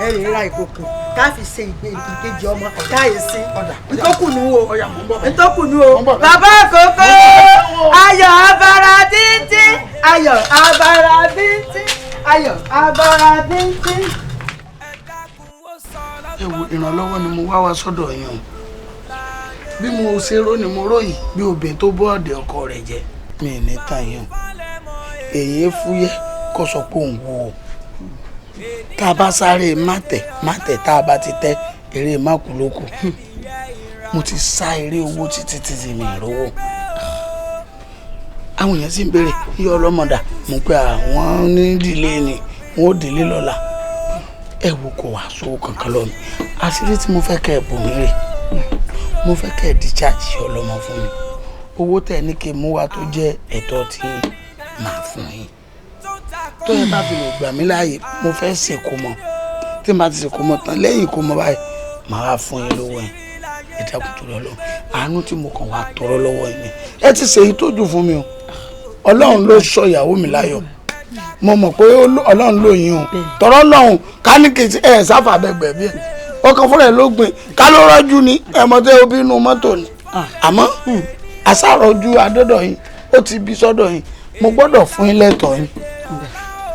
ẹ rè ra ìkòkò ká fi ṣe ìgbé ìkejì ọmọ káyè sí ntókùnú o ntókùnú o bàbá àkókò ayọ̀ abara títí ayọ̀ abara títí ayọ̀ abara títí. Ẹ wo ìrànlọ́wọ́ ni mo wá wá sọ́dọ̀ yín o. Bí mo ṣe rò ni mo ròyìn bí obìnrin tó bọ́ ọ̀dẹ̀ ọkọ rẹ̀ jẹ́. Mi ní tàn yín o. Èyí fúyẹ́ kó sọ pé òun wò ó. Tá a bá sáré mátẹ̀ mátẹ̀ tá a bá ti tẹ́ eré mákùlókù. Mo ti sá eré owó títí títí mi ìrówó. Àwọn èèyàn sì ń béèrè yọ ọlọ́mọdà mo pé àwọn ní ìdílé ni wọn ò délé lọ́la. Ẹ wo kò wá sówó kankan lọ mi. Àṣírí tí mo fẹ́ kẹ́ ẹ bò mí rè. Mo fẹ́ kẹ́ ẹ discharge ọlọ́mọ fún mi. Owó tẹ̀ ní kí n mú wa tó jẹ́ ẹ̀tọ́ tí màá fún yín. Tó yẹ bá fi lè gbà mí láàyè mo fẹ́ ṣèkómọ. Tí n bá ti ṣèkómọ tán lẹ́yìn ìkómọ báyìí màá wá fún yín lówó yẹn. Ẹ dákun tó lọ́lọ́. Àánú tí mo kàn wá tọrọ lọ́wọ́ yín ni. Ẹ ti ṣèyí tó jù fún mi o. Ọlọ́run ló sọ ìyàwó mi láyọ̀. Mo mọ̀ pé Ọlọ́run ló yín o. Tọrọ lọ́hùn ká ní kìí ẹ sáfà bẹ́gbẹ̀ bí ẹ. Ọkàn fúnra ẹ ló gbìn ká ló rọ́jú ni ẹ̀mọ́tẹ́ obì inú mọ́tò ni. Àmọ́ àsàrọ̀jú adọ́dọ̀ yín ó ti bí sọ́dọ̀ yín. Mo gbọ́dọ̀ fún yín lẹ́tọ̀ọ́ yín.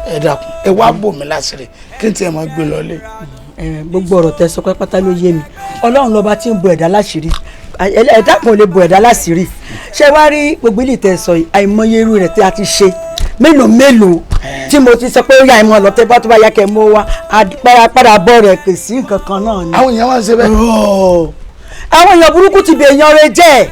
Ẹ dákun ẹ wá bò mí láṣìírí kí n tiẹ̀ máa gbé lọlé. Gbogbo ọ̀rọ̀ tẹ́ sọ pátá ló yé mi. Ọlọ́run lọ́ba tí ń bo ẹ̀dá láṣìírí. Ẹ̀dá kan ò lè bo ẹ̀dá láṣìírí. Ṣé wá rí gbogbo ilé tẹ́ sọ yìí àìmọye irú rẹ̀ tí a ti ṣe mélòó mélòó tí mo ti sọ pé ó yà ìmọ̀ ọ̀lọ́tẹ́ bá tó bá yá kẹ́ mọ́ wa padà bọ̀ rẹ̀ kò sí nǹkan kan náà ni. Àwọn èèyàn wá ń ṣe bẹ́ẹ̀. Àwọn èèyàn burúkú ti bẹ èèyàn rẹ jẹ́.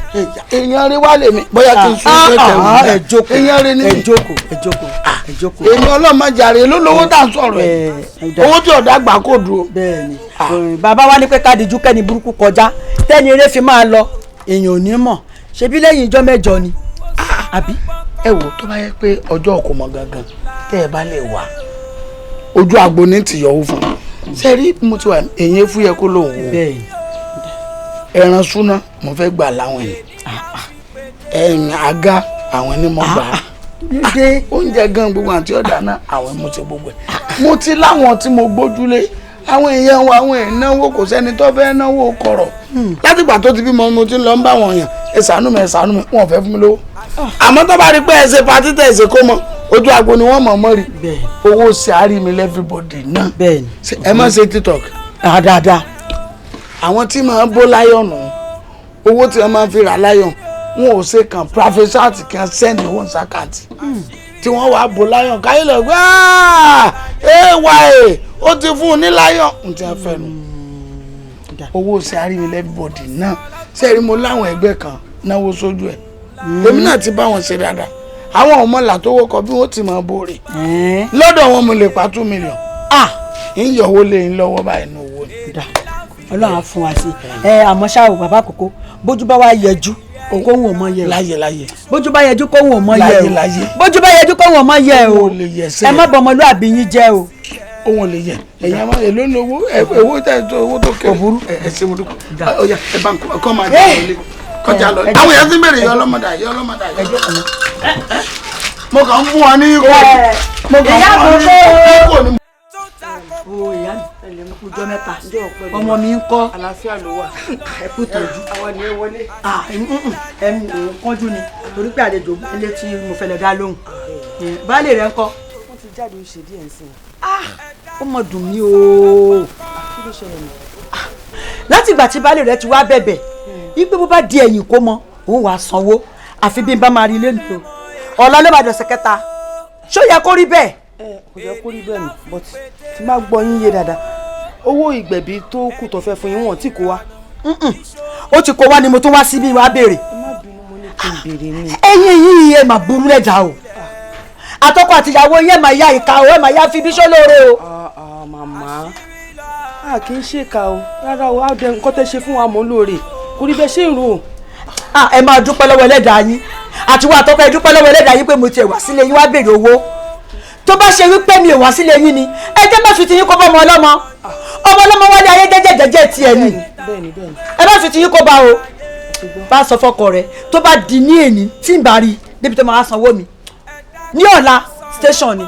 Èèyàn rẹ wá lèmi bóyá kí n sún kẹ̀kẹ́ wù ẹ jókòó èèyàn rẹ ni ẹ jókòó ẹ jókòó ẹ jókòó. Èmi ọlọ́mọ jàre ló lówó tá à ń sọ̀rọ̀ ẹ̀ owó tí ọ̀dà gbà kò dúró. Bẹ́ẹ̀ni bàbá wa ní pé kádìjú kẹ́ni burúkú kọjá tẹ́ni eré fi máa lọ èèyàn ò ní mọ̀ ṣebí lẹ́yìn ijọ́ mẹ́jọ ni àbí. Ẹ wò tó bá yẹ pé ọjọ́ kò mọ gangan tẹ́ ẹ bá lè wà ojú agbo ní tìyọ̀wó fún un ṣe rí mo ti wà èyí fúyẹ́ kó lóun wò ẹran súná mo fẹ́ gbà láwọn ẹni ẹ̀yìn àga àwọn ẹni mo gbà á oúnjẹ gan gbogbo àti ọ̀dà náà àwọn mo ti gbogbo ẹ̀ mo ti láwọn tí mo gbójúlé àwọn èèyàn wa àwọn èèyàn náwó kò sẹ́ni tó fẹ́ náwó kọ̀rọ̀ látìgbà tó ti bímọ mo ti ń lọ ń bá wọn yàn ẹ ṣàánú mi ẹ ṣàánú mi wọn ò fẹ́ fún mi lówó àmọ́ tó bá rí pé ẹ ṣe patí tẹ̀ ṣe kó mọ ojú agbo ni wọ́n mọ̀ mọ́ rí owó ṣe àárí mi lẹ́fíbọ̀dì náà ẹ má ṣe tiktok. Dáadáa. Àwọn tí máa ń bó láyọ̀nù owó tí wọ́n máa ń fi rà láyọ̀n wọn ò ṣe kàn prafesat kí wọ́n sẹ́ndì owó ṣàkàtì tí wọ́n wàá bó láyọ̀n káyé lọ gbé ay ó ti fún un ní láyọ̀n n ti fẹ́ nu owó ṣe àárí mi lẹ́fíbọ̀dì náà ṣe rí mo láwọn ẹgbẹ́ kan náwó sójú ẹ̀ èmi náà ti bá wọn ṣe dáadáa àwọn ọmọ là tó wọkọ bí wọn ti máa bóore lọ́dọ̀ wọn mo lè pa 2 million ń yọwọ́ lé ń lọ́wọ́ báyìí ní owó ni. Ọlọ́run á fún wa sí ẹ àmọ́ ṣá o bàbá àkókò bójú bá wa yẹjú kóhùn ò mọ yẹ o láyé láyé bójú bá yẹjú kóhùn ò mọ yẹ o láyé láyé bójú bá yẹjú kóhùn ò mọ yẹ o ẹ má bọ ọmọlúàbí yín jẹ́ o. Òun lè yẹ ẹ̀yin àmọ́ èló ní owó owó tẹ̀ tó owó tó kéré ẹ ṣe mo dúpọ̀ ọ̀yà ẹ bá ń kọ́ máa jẹ́ ọ̀lẹ́ kọjá lọ. Àwọn èèyàn ti ń bèrè yọ ọlọ́mọdà yọ ọlọ́mọdà yọ ọlọ́mọdà. Mo kàn ń fún wa ní kò mo kàn ń fún wa ní kò ní. O ìyá mi ọjọ́ mẹ́ta ọmọ mi ń kọ́ àlàáfíà ló wà ẹ kú tọ́jú. Àwọn ni ẹ wọlé. Ẹmu òun kánjú ni torí pé àlejò ilé tí mo fẹ́ lọ dá lóhùn. Baálé rẹ ń kọ́. Wọ́n ti jáde ó ṣe díẹ̀ sí i. Ó mọ̀ dùn mí o. Kí ló ṣẹlẹ̀ nù? Látìgbà tí baálé rẹ ti wá bẹ̀bẹ̀ ipe bó bá di ẹ̀yìn kó mọ òun wàá sanwó, àfi bí n bá máa rí lẹ́nu o. Ọ̀la ló bá dọ̀sẹ̀ kẹta, ṣó yẹ kó rí bẹ́ẹ̀? Kò yẹ kó rí bẹ́ẹ̀ nù, but tí má gbọ́ yín yé dáadáa, owó ìgbẹ̀bí tó kù tó fẹ́ fún yín wọ́n ti kó wa. Ó ti kó wa ni mo tún wá síbí wá béèrè. Ẹ má bínú, mo ní kí n béèrè ni. Ẹ̀yin yìí ẹ mà burú lẹ́jà o, àtọkọ àtìyàwó yẹn mà ya ìka o, ẹ mà ya fi bí sólóore o. Màmá, a kì í ṣèkà o, rárá o, nǹkan tẹ́ ṣe fún wa mọ́ lóore, kò rí bẹ́ẹ̀ ṣe ń rò. Ẹ máa dúpẹ́ lọ́wọ́ ẹlẹ́dàá yín, àti wọ́n àtọkọ ẹ dúpẹ́ lọ́wọ́ ẹlẹ́dàá yín pé mo tiẹ̀ wá sílé yín wá béèrè owó. Tó bá ṣe wípé mi ò wá sílé yín ni, ẹ jẹ́ má fi ti yín kó bá ọmọ ọlọ́mọ. Ọmọ ọlọ́mọ wálé ayé jẹ́jẹ́ jẹ́jẹ́ tiẹ̀ ni. Ẹ má fi ti yín kó bá o. Bá sọ fọkọ rẹ, tó bá di ní èní tí ń bá rí débi tó máa sanwó mi ní ọ̀la station ni.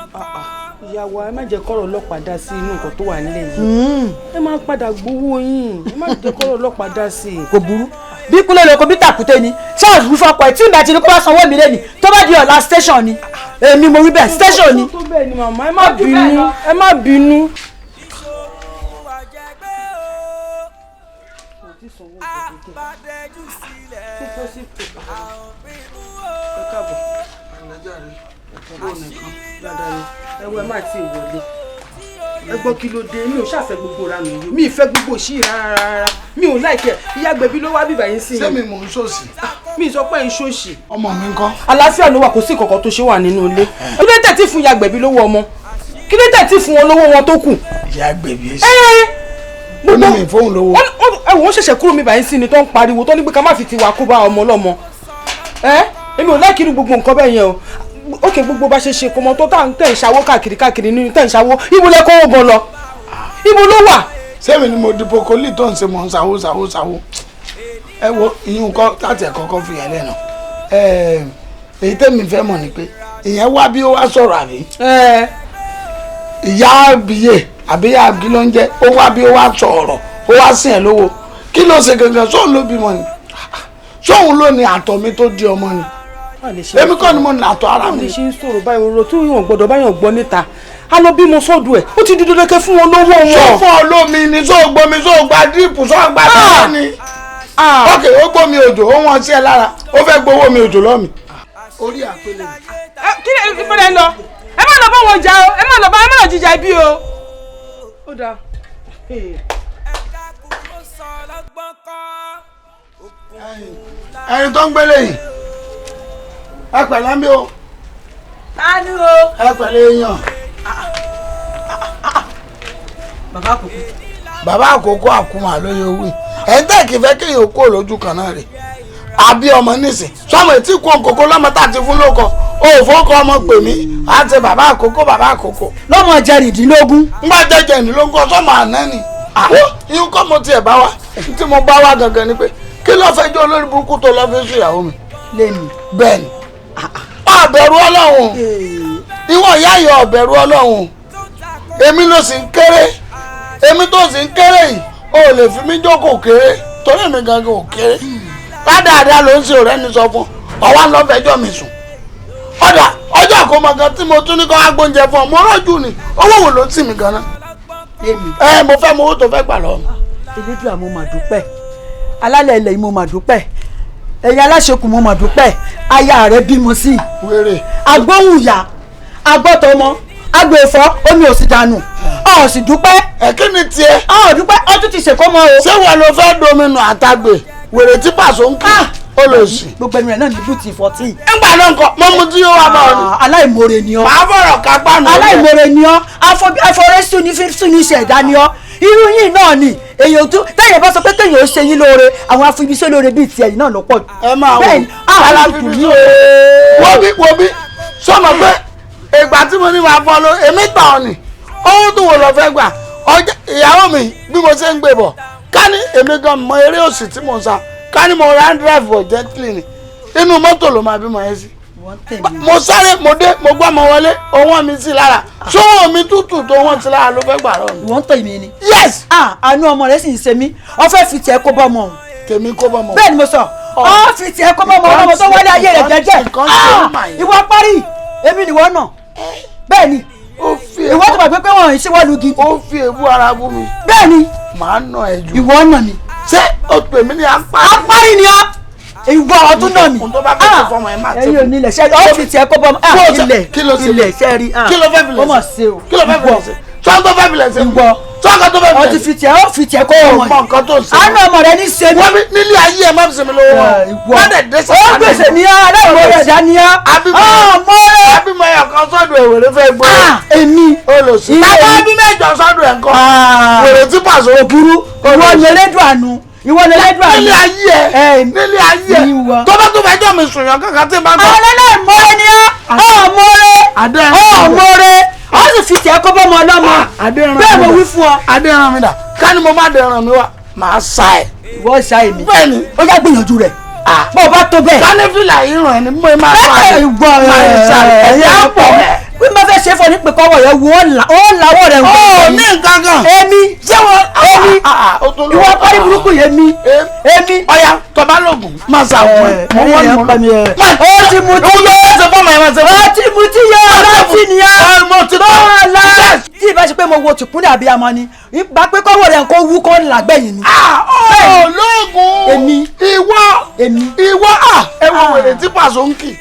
Ìyàwó, ẹ má jẹ́ kọ́rọ̀ ọlọ́pàá dá sí inú nǹkan tó wà nílẹ̀ yìí. Ẹ má padà gbowó yín, ẹ má jẹ́ kọ́rọ̀ ọlọ́pàá dá sí i. Kò burú, bí kúlẹ̀ lóko bí tàkúté ni, ṣáàrù fọkọ ẹ̀ tí ìgbà tí kò bá sanwó mi lẹ́ni tó bá di ọ̀la station ni. Èmi mo wí bẹ́ẹ̀, station ni. Tó bẹ́ẹ̀ ni màmá, ẹ má bínú, ẹ má bínú. Ẹ wọ, ẹ má tí ì wọlé. Ẹ gbọ́ kí ló dé, mi ò ṣàfẹ́ gbogbo ra mi yìí, mi ì fẹ́ gbogbo òṣì rárá rárá, mi ò láìkẹ́. Ìyá gbẹ̀bí ló wá bíbà yín sí i. Ṣé mi mò ń ṣòṣì? Mi sọ pé ń ṣòṣì. Ọmọ mi ńkọ́? Àlàáfíà ló wà, kò sí kankan tó ṣe wà nínú ilé. Kí ló tẹ̀ tí fún ìyá gbẹ̀bí lówó ọmọ? Kí ló tẹ̀ tí fún wọn lówó wọn tó kù? Ìyá gbẹ̀bí ẹ ṣe. Gbogbo mi fóun lówó. Ẹ wò ó, ṣẹ̀ṣẹ̀ kúrò mi báyìí sí ni tó ń pariwo tó ní pé ká má fi tiwa kó bá ọmọ ọlọ́mọ. Ẹ èmi ò láìkiri gbogbo nǹkan bẹ́ẹ̀ yẹn o. Ókè, gbogbo bá ṣe ṣe kọmọ tó tá tẹ̀ ń ṣàwó káàkiri káàkiri nínú tẹ̀ ń ṣàwó, ibo lẹ kówó gan lọ? Ibo ló wà? Sẹ́mi ni mo di pokoli tó ń ṣe mọ̀ ń ṣàwó ṣàwó ṣàwó. Ẹ wo ìyún kọ́ láti ẹ̀kọ́ kọ́ fi yẹn lẹ́nu. Èyí tẹ́mi fẹ́ mọ̀ ni pé ìyẹn wá bí ó wá sọ̀rọ̀ àbí. Ìyá àbíyè àbí ìyá àbí ló ń jẹ́, ó wá bí ó wá sọ̀rọ̀, ó wá sìn ẹ̀ lówó. Kí ló ṣe gangan? Sóun ló bímọ ni? Sóun ló ní àtọ̀ mi tó di ọmọ ni? Èmi kọ́ ni mo nà àtọ̀ ara mi. Báwo ni ṣe ń sọ̀rọ̀ báyìí, ọ̀rọ̀ tó yàn gbọ́dọ̀ báyàn gbọ́ níta? A lọ bímọ sọ́dọ̀ ẹ̀, ó ti di dandan kẹ́ fún wọn lówó wọn. Ṣó fún ọ lómi ni, ṣó gbomi, ṣó gba díìpù, ṣó gba bẹ́ẹ̀ ni? Ókè, ó gbómi òjò, ó wọ́n sí ẹ lára, ó fẹ́ gbowó mi òjò lọ́mi. Orí àpẹẹrẹ. Kí ni ìfọdẹ lọ? Ẹ má lọ bá wọn jà o, ẹ má lọ bá, ẹ má lọ jíjà ibi o. Ó dáa. Ẹni tó ń gbélé yìí, ẹ pẹ̀lẹ́ mi o. Ta ni o? Ẹ pẹ̀lẹ́ èèyàn. Bàbá àkókò. Bàbá àkókò àkùmà ló yẹ wí. Ẹ̀ ń tẹ̀ kí fẹ́ kéèyàn kó lójú kan náà rè. Àbí ọmọ nísìn. Sọ́mọ etí kú òǹkókó lọ́mọ tá a ti fún lóko. O ò fọ́kọ ọmọ pè mí. A ti bàbá àkókò, bàbá àkókò. Lọ́mọ jẹrìndínlógún. Ń bá jẹ́ jẹrìndínlógún, sọ́mọ àná ni. Ó irú kọ́ mo tiẹ̀ bá wa. Tí mo bá wa gangan ni pé kí ló fẹ́ jẹ́ olórí burúkú tó lọ́ fi sùn ìyàwó mi. Lémi. Bẹ́ẹ̀ni. Ọ̀bẹ̀rù Ọlọ́run. Ìwọ ìyá ìyá ọ̀bẹ̀rù Ọlọ́run. Èmi ló sì ń kéré. Èmi tó sì ń kéré yìí, o ò lè fi mí jókòó kéré torí èmi gangan ò kéré. Ládàáda ló ń ṣe ọ̀rẹ́ ní sọ fún ọ̀wá lọ fẹjọ́ mi sùn. Ọ̀dà ọjọ́ àkómọ gan tí mo tún ní kọ́ agbóúnjẹ fún ọ, mo rọ́jú ni, owó wo ló ń tì mí gan-an? Ẹ mo fẹ́ mo owó tó fẹ́ gbà lọ́wọ́ mi. Elédùà mo mà dúpẹ́, alálẹ̀ ilẹ̀ yìí mo mà dúpẹ́, ẹ̀yin aláṣekù mo mà dúpẹ́, aya rẹ bímọ sí i. Wéré. Agbóhùn ìyá, agbọ́tọmọ, agbèfọ́, omi ò sì dànù, ọ̀ sì dúpẹ́. Ẹ kí ni tiẹ̀? Ọ̀ dúpẹ́, ọ tún ti ṣèkómọ o. Ṣé wọn ló fẹ́ dominu àtàgbè? Wèrè tí pàṣọ ń kí ó lè sí. Gbogbo ẹnu rẹ náà ní bùtì 14. Ńgbà náà nǹkan mo mu tí yóò wá bá ọ ni. Aláìmoore ni ọ́. Màá fọ̀rọ̀ kápá nù. Aláìmoore ni ọ́, afọrẹ́sùn ní fífún ní ìṣẹ̀dá ni ọ́. Irú yìí náà ni èyàn tó tẹ̀yìn bá sọ pé kéèyàn ó ṣe yín lóore, àwọn afibisẹ́ lóore bíi tiẹ̀ yìí náà ló pọ̀ jù. Ẹ máa wò bẹ́ẹ̀ alábìbí wo bí wo bí sọmọ pé ìgbà tí mo ní máa fọ ló èmi gbà ọ ni owó tó wò lọ fẹ́ gbà ìyàwó mi bí mo ṣe ń gbé bọ̀ ká ní èmi gan mọ eré òsì tí mo ń sa ká ní mo round drive bọ̀ gently ni inú mọ́tò ló máa bímọ yẹn sí. Mo sáré mo dé mo gbọ́ ọmọ wọlé owó mi sí lára sówó mi tútù tó wọ́n ti lára ló fẹ́ gbà rọ mi. Ìwọ́n ń tọ̀ mí ni. Yes. Àánú ọmọ rẹ sì ń ṣe mí, ọ fẹ́ fi tiẹ̀ kó bọ́ ọmọ òun. Tèmi kó bọ́ ọmọ òun. Bẹ́ẹ̀ ni mo sọ, ọ fi tiẹ̀ kó bọ́ ọmọ òun, ọmọ tó wọlé ayé rẹ̀ jẹ́jẹ́. Ìwọ parí, èmi nìwọ náà. Bẹ́ẹ̀ ni ìwọ tó bá pé pé wọ́n ń ṣe wọ́n lu gidi. Ó fi èébú ara bú mi. Bẹ́ẹ̀ ni. Màá nà ẹ jù. Ìwọ nà mí. Ṣé o pè mí ní apárí. Apárí ni ọ́. Ìwọ ọdún náà mi. Ẹ̀yin ò nílẹ̀ ṣe ọ́ fi tiẹ̀ kó bọ́ ilẹ̀ ilẹ̀ ṣe rí. Kí ló fẹ́ fi lẹ̀ ṣe? Kí ló fẹ́ fi lẹ̀ ṣe? Sọ́ńtò fẹ́ fi lẹ̀ ṣe? Ìwọ. Sọ́ńtò tó fẹ́ fi lẹ̀ ṣe? Ọ ti fi tiẹ̀ ó fi tiẹ̀ kó ọmọ yìí. Nǹkan tó ṣe. Àánú ọmọ rẹ ní ṣe mí. Wọ́n mi nílé ayé ẹ̀ má fi ṣe mi lówó wọn. Ìwọ. Má dẹ̀ dé Ó gbèsè ní ọ́ aláìmọ̀ rẹ̀ dá ní ọ́. Ọmọ rẹ̀. Abímọ ẹ̀yọ̀ kan sọ́dọ̀ èrè fẹ́ gbọ́. Èmi. Olùsí. Bàbá bí mẹ́jọ sọ́dọ̀ ẹ̀ ńkọ́. Wèrè tí pàṣẹ. Òbúrú. Ìwọ ni elédùn àánú. Ìwọ ni elédùn àánú. Nílé ayé ẹ. Nílé ayé ẹ. Tó bá tó fẹ́ jọ mi sùn yàn kankan tí n bá gbọ́. Ọlọ́lá ni ọ́. Ọmọre. Ọmọre. Ó sì fi tiẹ̀ kó bọ́mọ ọlọ́mọ. Bẹ́ẹ̀ mo wí fún ọ. Adéran mi dà. Ká ní mo má dẹran mi wá, màá sa ẹ̀. Ìwọ sa èmi. Bẹ́ẹ̀ni. Ó yá gbìyànjú rẹ̀. Bó o bá tó bẹ́ẹ̀. Ká ní fìlà yìí ràn ẹ́ ni mo máa sa ẹ̀. Ìwọ Máa sa ẹ̀. Ẹ̀yà pọ̀. Bí mo fẹ́ ṣe fọ ní pé kọ́wọ́ yẹn wo ó làwọ̀ rẹ̀ wọ̀. Ó ní nǹkan kan. Èmi. Ṣé wọ́n. Èmi. Ìwọ parí burúkú yẹn mi. Èmi. Ọya tọba lóògùn máa sa òun ẹ̀. Mo wọ́n ní mo ní. Ó ti mu tí yó. Ó ti mu tí yó. Ọlọ́tí ni á. Bọ́ọ̀lá. Tí ìbá ṣe pé mo wo tìkúnlẹ̀ àbí amọ ni, ìgbà pé kọ́wọ́ rẹ̀ kó wú kó làgbẹ̀yìn ni. Olóògùn. Èmi. Ìwọ. Èmi. Ìwọ. Ẹ wo wèrè tí pàṣẹ ń kì.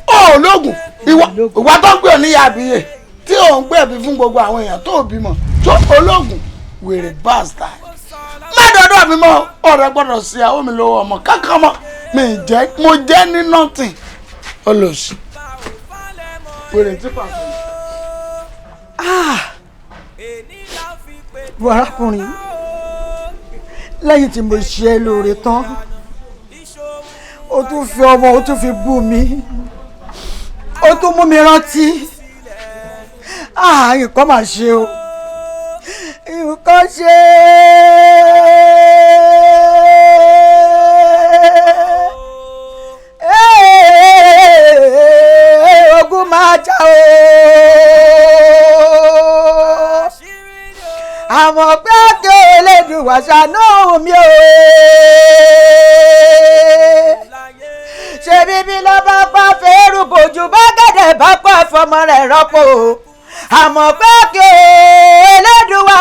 Olóògùn. Ìwọ ìwọ tó ń pè ní àbíyè tí ò ń gbẹ̀bí fún gbogbo àwọn èèyàn tó bímọ tó olóògùn wèrè bastard. Má dọ́dọ̀ mi mọ́ ọ̀rẹ́ gbọ́dọ̀ sí àwọn mi lówó ọmọ kankan mọ́ mi jẹ́ mo jẹ́ ní nothing olóòsì wèrè tí pàṣẹ. Wọ arákùnrin lẹ́yìn tí mo ṣe é lóore tán ó tún fi ọmọ ó tún fi bú mi ó tún mú mi rántí nǹkan mà ṣe o nǹkan ṣe ogun máa jà o àmọ́ pé kí Elédùwà ṣàánú mi o ṣe bíbí ló bá pa fẹ́rù bòjú bá gẹ̀dẹ̀ bá pa fọmọ rẹ̀ rọ́pò àmọ́ pé kí Elédùwà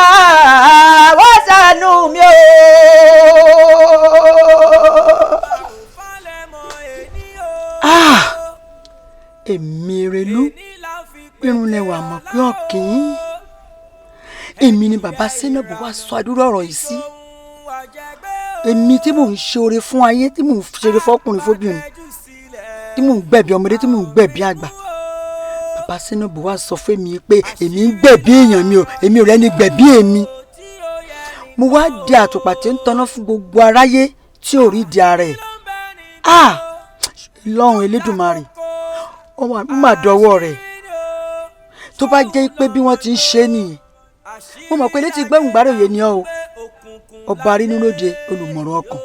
wá ṣàánú mi o. Èmi Erelú irun lẹwà mọ̀ pé ọ̀kìn èmi ni bàbá Sẹ́nàbù wá sọ àdúrà ọ̀rọ̀ yìí sí èmi tí mò ń ṣe oore fún ayé tí mò ń ṣe oore fọkùnrin fóbìnrin tí mò ń gbẹ̀bí ọmọdé tí mò ń gbẹ̀bí àgbà bàbá Sẹ́nàbù wá sọ fún mi pé èmi ń gbẹ̀bí èèyàn mi o èmi ò rẹ́ni gbẹ̀bí èmi mo wá di àtùpà tí ń taná fún gbogbo aráyé tí ò rí di ara ẹ̀ ah lọ́run Elédùmarè ó mà dọwọ́ rẹ̀ tó bá jẹ́ pé bí wọ́n ti ń ṣe nìyẹn mo mọ̀ pé létí gbẹ̀mùgbàròyé ni ọ́ o ọba rínúlóde olùmọ̀ràn ọkàn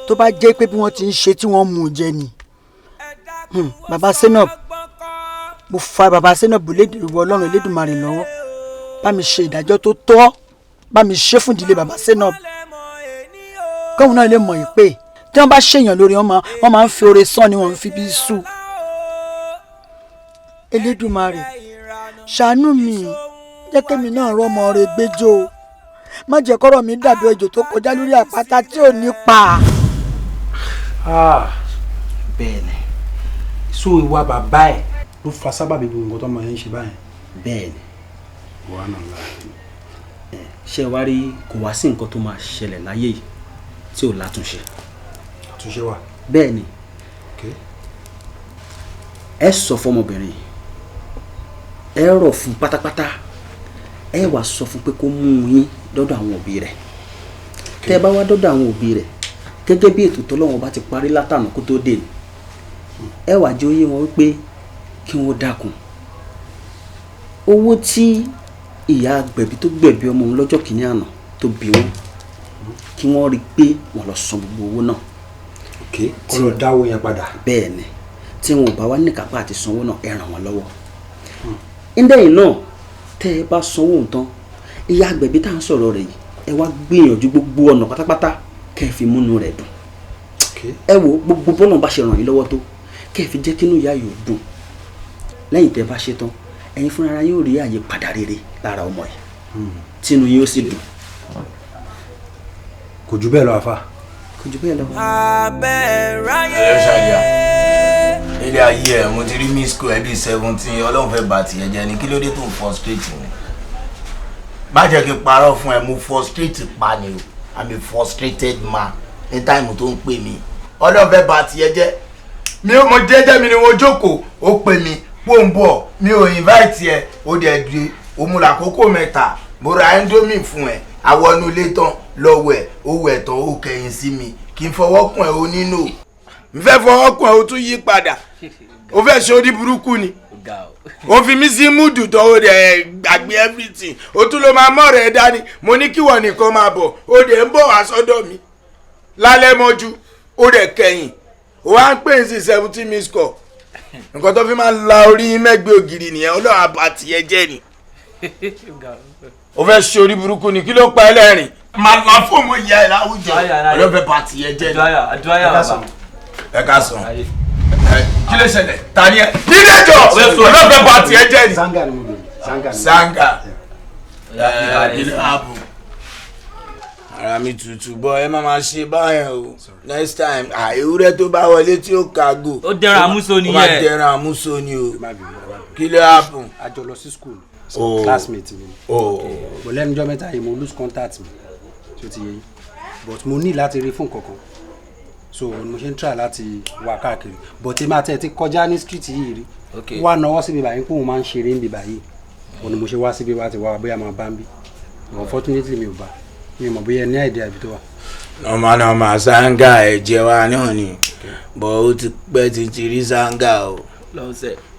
tó bá jẹ́ pé bí wọ́n ti ń ṣe tí wọ́n mú un jẹ ni bàbá Sẹ́nàbù mo fa bàbá Sẹ́nàbù lédè ìwọ Ọlọ́run Elédùmarè lọ́wọ́ bá mi ṣe ìdájọ́ tó tọ́ bá mi ṣe fún ìdílé bàbá Sẹ́nàbù kóun náà lè mọ̀ yìí pé tí wọ́n bá ṣèyàn lórí wọn máa ń fi oore sán ni wọ́n ń fi bí sùn Elédùmarè ṣàánú mi jẹ́ kémi náà rọ́mọ rẹ̀ gbẹ́jọ́ má jẹ́ kọ́rọ̀ mi dàbí ejò tó kọjá lórí àpáta tí ò ní pa. Bẹ́ẹ̀ni. So ìwà bàbá ẹ̀ ló fa sábàbí gbogbo nǹkan tó máa ń ṣe báyìí. Bẹ́ẹ̀ni. Wàá nà láàyè. Ṣé wàá rí kò wá sí nǹkan tó máa ṣẹlẹ̀ láyé yìí tí ò látúnṣe. Àtúnṣe wà. Bẹ́ẹ̀ni. Ẹ sọ fọmọbìnrin ẹ rọ̀ fún pátápátá ẹ wá sọ fún pé kó mú yín dọ́dọ̀ àwọn òbí rẹ̀ tẹ́ ẹ bá wá dọ́dọ̀ àwọn òbí rẹ̀ gẹ́gẹ́ bí ètò tọ́lọ́wọ́n bá ti parí látànà kó tó dé ni ẹ wá jẹ́ ó yé wọn wípé kí wọ́n dákun owó tí ìyá gbẹ̀bí tó gbẹ̀bí ọmọ òun lọ́jọ́ kìíní àná tó bí wọn kí wọ́n rí i pé wọ́n lọ san gbogbo owó náà. Kó lọ dáwó yẹn padà. Bẹ́ẹ̀ ni tí wọn ò bá wá níkàápá àti sanwó náà ẹ ràn wọ́n lọ́wọ́ ndẹ́yìn náà tẹ́ ẹ bá sanwó nǹkan ìyá agbẹ̀bí tá à ń sọ̀rọ̀ rẹ̀ yìí ẹ wá gbìyànjú gbogbo ọ̀nà pátápátá kẹ́ ẹ fi múnú rẹ̀ dùn ẹ wo gbogbo bọ́nà bá ṣe ràn yín lọ́wọ́ tó kẹ́ ẹ fi jẹ́ kínú ìyá yóò dùn lẹ́yìn tẹ́ ẹ bá ṣe tán ẹ̀yin fúnra yóò rí àyè padà rere lára ọmọ yìí tínú yín ó sì dùn. Kò Kò jù bẹ́ẹ̀ lọ àfa. Kò jù bẹ́ẹ̀ lọ. Abẹ́ráyé. Ẹ ṣàjà ilé ayé ẹ, mo ti rí miss call ẹ bíi 17. Ọlọ́run fẹ́ bá tiẹ̀ jẹ́ ni. Kí ló dé tó ń frustrate mi? Má jẹ́ kí n parọ́ fún ẹ, mo frustrate pa ni o. I'm a frustrated man. Ní time tó ń pè mí, Ọlọ́run fẹ́ bá tiẹ̀ jẹ́. Mi ò mọ jẹ́jẹ́ mi ni mo jókòó, ó pè mí pò ń bọ̀, mi ò invite ẹ, ó dẹ̀ di òmùlà àkókò 3. Mo ra indomie fún ẹ, àwọn inú ilé tán lọ́wọ́ ẹ̀, ó wẹ̀ tán, ó kẹ̀yìn sí mi kí n fọwọ́ kún ẹ, ó nínú n fẹ́ fọwọ́ kún ẹ, ó tún yí padà, ó fẹ́ ṣe orí burúkú ni. Ó fi mí sí múdù tán, ó dẹ̀ gbàgbé everything, ó tún ló máa mọ̀ rẹ̀ dání. Mo ní kíwọ nìkan máa bọ̀, ó dẹ̀ ń bọ̀ wá sọ́dọ̀ mi lálẹ́ mọ́jú, ó dẹ̀ kẹ̀yìn, ó wá ń pè é sí 17 miss call. Nǹkan tó fi máa ń la orí mẹ́gbẹ́ ògiri nìyẹn. Ọlọ́run àbàtì ẹ jẹ́ ni. Ó fẹ́ ṣe orí burúkú ni. Kí ló pa ẹlẹ́rìn máa la fóònù ìyá ẹ láwùjọ? Ọlọ́fẹ́ bàtì ẹ jẹ́ ni. Ẹ ká sàn. Kí ló ṣẹlẹ̀? Ta ni ẹ? Nílé jọ, ọlọ́fẹ́ bàtì ẹ jẹ́ ni. Zanga ni mo bèrè. Zanga. Ara mi tutù bọ, ẹ má máa ṣe báyẹn o. Next time, ewúrẹ́ tó bá wọlé tí ó kago. Ó dẹran àmúso nìyẹn. Ó máa dẹran àmúso ni o. Kí ló happen? A jọ lọ sí school. Classmate mi. But lẹ́nu ọjọ́ 3 yìí mo lose contact mi, tí ó ti yé yín, but mo ní láti rí fún kankan, so mo ṣe ń try láti wá káàkiri, but èmi àti ẹ̀ ti kọjá ní street yìí rí. Wá náwó síbi báyìí pé òun máa ń ṣeré níbi báyìí, òun ni mo ṣe wá síbi wá ti wá bóyá máa bá ń bí. Unfortunately mi ò bá, mi ò mọ̀ bóyá ní idea ibi tó wà. Normal Zanga ẹ̀jẹ̀ wa náà ni, but ó ti pẹ́ ti rí Zanga o.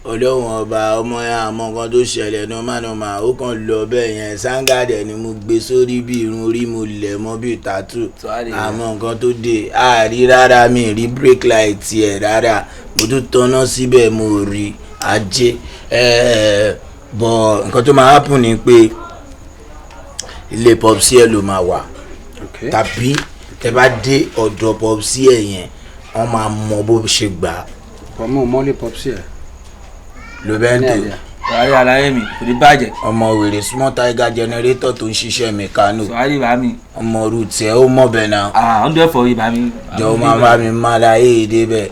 Ọlọ́run ọba ọmọ yẹn, àmọ́ nǹkan tó ṣẹlẹ̀ normal ó kàn lọ bẹ́ẹ̀ yẹn. Zanga dẹ̀ ni mo gbé sórí bí irun orí, mo lẹ̀ mọ́ bí tattoo, àmọ́ nǹkan tó dé àárí rárá, mi rí break light ẹ̀ rárá, mo tún tanná síbẹ̀, mo rí ajé. Bọ̀ nǹkan tó máa happen ni pé ilé popsi ẹ̀ ló máa wà, tàbí tẹ bá dé ọ̀dọ̀ popsi ẹ̀ yẹn, wọ́n máa mọ bó ṣe gbà. Ọmọ mọ́lé popsi ẹ̀ lobento. Sọ̀rọ̀ àlàyé mi kò ní bàjẹ́. Ọmọ wèrè small tiger generator tó ń ṣiṣẹ́ mẹ̀kánò. Sọ̀rọ̀ ìbá mi. Ọmọ rú tiẹ̀ ó mọ̀ bẹ́ẹ̀ náà. Ah, 100 for ìbá mi. Jọ máa bá mi má láyé èdè bẹ́ẹ̀.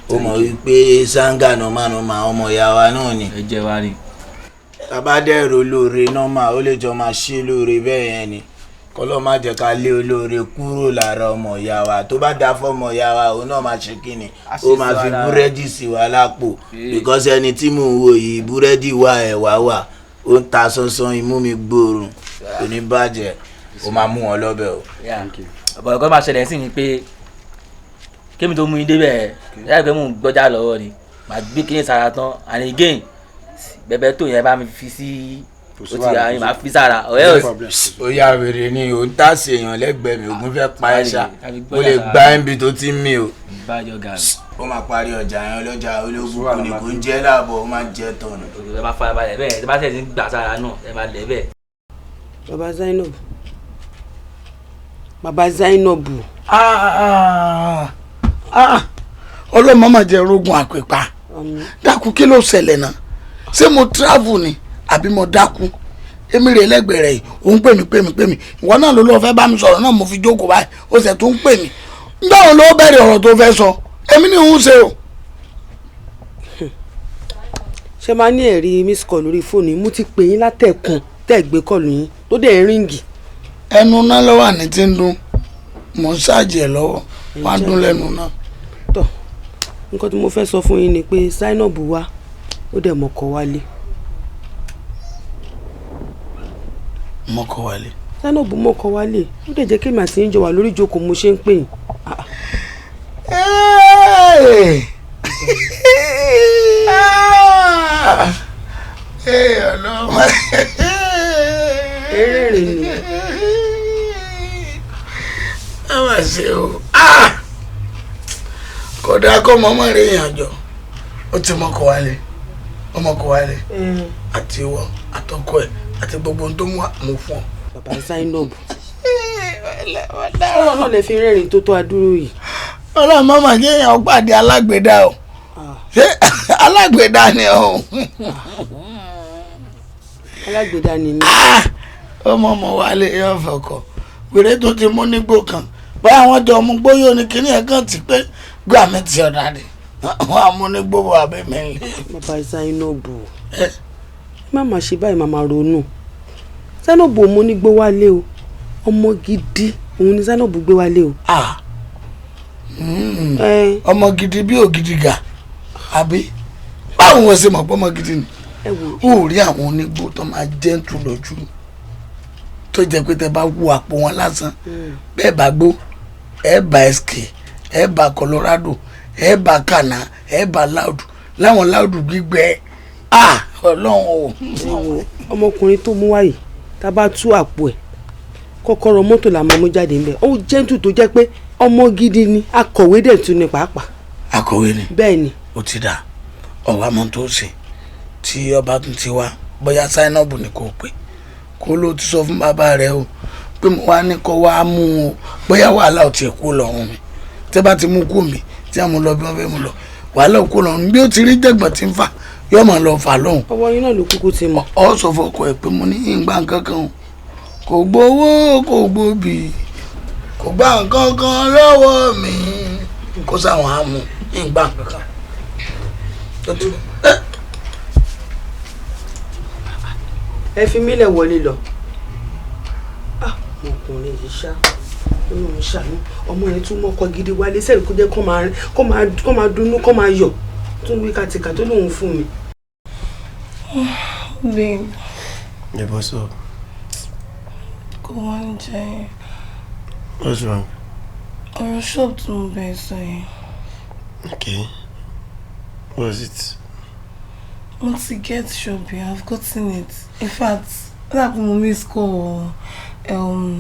Ó mọ̀ wípé Zanga normal ọmọ ìyá wa náà ni. Ẹ jẹ́ wa ni. Tàbá dẹ̀rọ lóore normal, ó lè jọ máa ṣe lóore bẹ́ẹ̀ yẹn ni. Kọ́lọ́ má jẹ́ ká lé olóore kúrò lára ọmọ ìyá wa. Tó bá da fọ́mọ ìyá wa, òun náà máa ṣe kíni, ó máa fi búrẹ́dì sí wa lápò, because ẹni tí mò ń wò yìí, búrẹ́dì wà, ẹ̀wà wà, ó ń ta sánsán, imú mi gbóòórùn, kò ní bàjẹ́. Ó máa mú wọn lọ́bẹ̀ o. Ọ̀pọ̀ ẹ̀kọ́ máa ṣẹlẹ̀ sí ni pé kémi tó mú yín débẹ̀ láì pé mò ń gbọ́jà lọ́wọ́ ni màá gbé kíní sára tán, and again bẹ̀bẹ̀ tó yẹn bá mi fi sí o ti ra yín, màá fi sára ọ̀rẹ́ ò. Ó yá, wèrè ni ò ń tà sí èèyàn lẹ́gbẹ̀ẹ́ mi, ògùn fẹ́ pa ẹ́ ṣá, mo lè gba ẹ́ níbi tó ti ń mí o. Ó máa parí ọjà yẹn ọlọ́jà ológun kò ní kò ń jẹ́ láàbọ̀, ó máa ń jẹ́ tọ̀nù. Ẹ máa fara balẹ̀ bẹ́ẹ̀, ẹ bá tẹ̀ sí gbà sára náà, ẹ máa lẹ̀ bẹ́ẹ̀. Baba Zainab, Baba Zainab. Ọlọ́mọ máa jẹ́ rogun àpèpà. Dákun, kí ló ṣẹlẹ̀ náà? Ṣé mo travel ni àbí mo dákú? Èmi rè lẹ́gbẹ̀ẹ́ rẹ̀ yìí, òun pè mí pè mí pè mí. Ìwọ náà ló lọ́ọ́ fẹ́ bá mi sọ̀rọ̀ náà, mo fi jókòó báyìí, ó sì tún pè mí. Nígbà wo ló bẹ̀rẹ̀ ọ̀rọ̀ tó fẹ́ sọ? Èmi ní òun ṣe o. Ṣé máa ní ẹ̀rí miss call lórí fóònù yìí? Mo ti pè yín látẹ̀kùn tẹ́ gbé call yín tó dẹ̀ ń ring. Ẹnu náà ló wà ní tí ń dún, mò ń ṣáàjì ẹ̀ lọ́wọ́, wọ́n á dún lẹ́nu náà. Tọ́, nǹkan tí mo fẹ́ sọ fún yín ni pé Zainab wá, ó dẹ̀ mọ̀kọ́ wálé. Mọ́kọ wálé. Zainab mọ́kọ wálé, ó dẹ̀ jẹ́ kémi àti yín jọ wà lórí ìjókòó mo ṣe ń pè yín. Hey! Hey, Ọlọ́run. Eré rè ni. A máa ṣe o. Kódà kó mọ́mọ́ rẹ̀ yàn jọ. Ó ti mọ́kọ wálé. Ó mọ́kọ wálé. Àti ìwọ, àtọkọ ẹ̀, àti gbogbo ohun tó mú mú fún ọ. Bàbá Zainab, ọ̀rọ̀ náà lè fi rẹ́rìn tó tó adúrú yìí. Ọlọ́run mọ́mọ́ jẹ́ èèyàn pàdé alágbèédá o. Ṣé alágbèédá ni o? Alágbèédá ni mí. Ó mọ̀ mọ̀ wálé yóò fọkọ̀. Wèrè tó ti mú nígbò kan. Bóyá wọ́n jọ mú gbóyò ní kíní ẹ̀ kàn ti pé gbà mí ti ọ̀dà ni wọ́n á mú ní gbogbo àbẹ̀ mi lé. Bàbá Zainabu, má má ṣe báyìí, má má ronú. Zainabu ò mú ní gbó wálé o, ọmọ gidi òun ni Zainabu gbé wálé o. Ọmọ gidi bí ògidì gà àbí báwo wọ́n ṣe mọ̀ pé ọmọ gidi ni? Ó rí àwọn onígbó tó máa jẹ́ǹtù lójú, tó jẹ́ pé tẹ bá wú àpò wọn lásán, bẹ́ẹ̀ bá gbó, ẹ bá SK, ẹ bá Colorado, ẹ bá Kànáà, ẹ bá láùdù, láwọn láùdù gbígbẹ. Ọlọ́run o. Ọmọkùnrin tó mú wáyé, tá a bá tú àpò ẹ̀, kọ́kọ́rọ́ mọ́tò la máa mú jáde ńbẹ̀. Ó jẹ́ǹtù tó jẹ́ pé ọmọ gidi ni, akọ̀wé dẹ̀ tún ni pàápàá. Akọ̀wé ni? Bẹ́ẹ̀ ni. Ó ti dà, ọ̀wá mọ́ tó ṣe tí ọba tún ti wá, bóyá Zainabu ni kò pé kó ló ti sọ fún bàbá rẹ o pé mo wá ní kó wá mú un o, bóyá wàhálà ò tiẹ̀ kú lọ́rùn mi. Tẹ́ bá ti mú kú mi tí a mú lọ bí wọ́n fẹ́ mú lọ, wàhálà ò kú lọ́rùn mi. Bí ó ti rí jẹ̀gbọ́n tí ń fà, yóò máa lọ fà lọ́hùn. Ọwọ́ yín náà ló kúkú ti mọ̀. Ọ sọ fọkọ ẹ pé mo ní ìgbà kankan o, kò gbowó, kò gbòbí, kò gbà nǹkan kan lọ́wọ́ mi, kó sáwọn á mú ìgbà kankan. Ẹ fi mí lẹ̀ wọlé lọ. Ọmọkùnrin yìí ṣá, Ọlọ́run ṣàánú, ọmọ yẹn tún mọ́kọ gidi wálé sẹ́yìn, kó jẹ́ kó máa dunnú, kó máa yọ̀, tún wí kàtìkà tó lóun fún mi. Babe. Yeah, what's up? Kò wá ń jẹ. What's wrong? Ọ̀rọ̀ ṣọ́ọ̀bù tí mo bẹ̀ sọ yẹn. Okay. What is it? Mo ti get shop yẹn, I've gotten it. In fact, ó dà pé mo miss call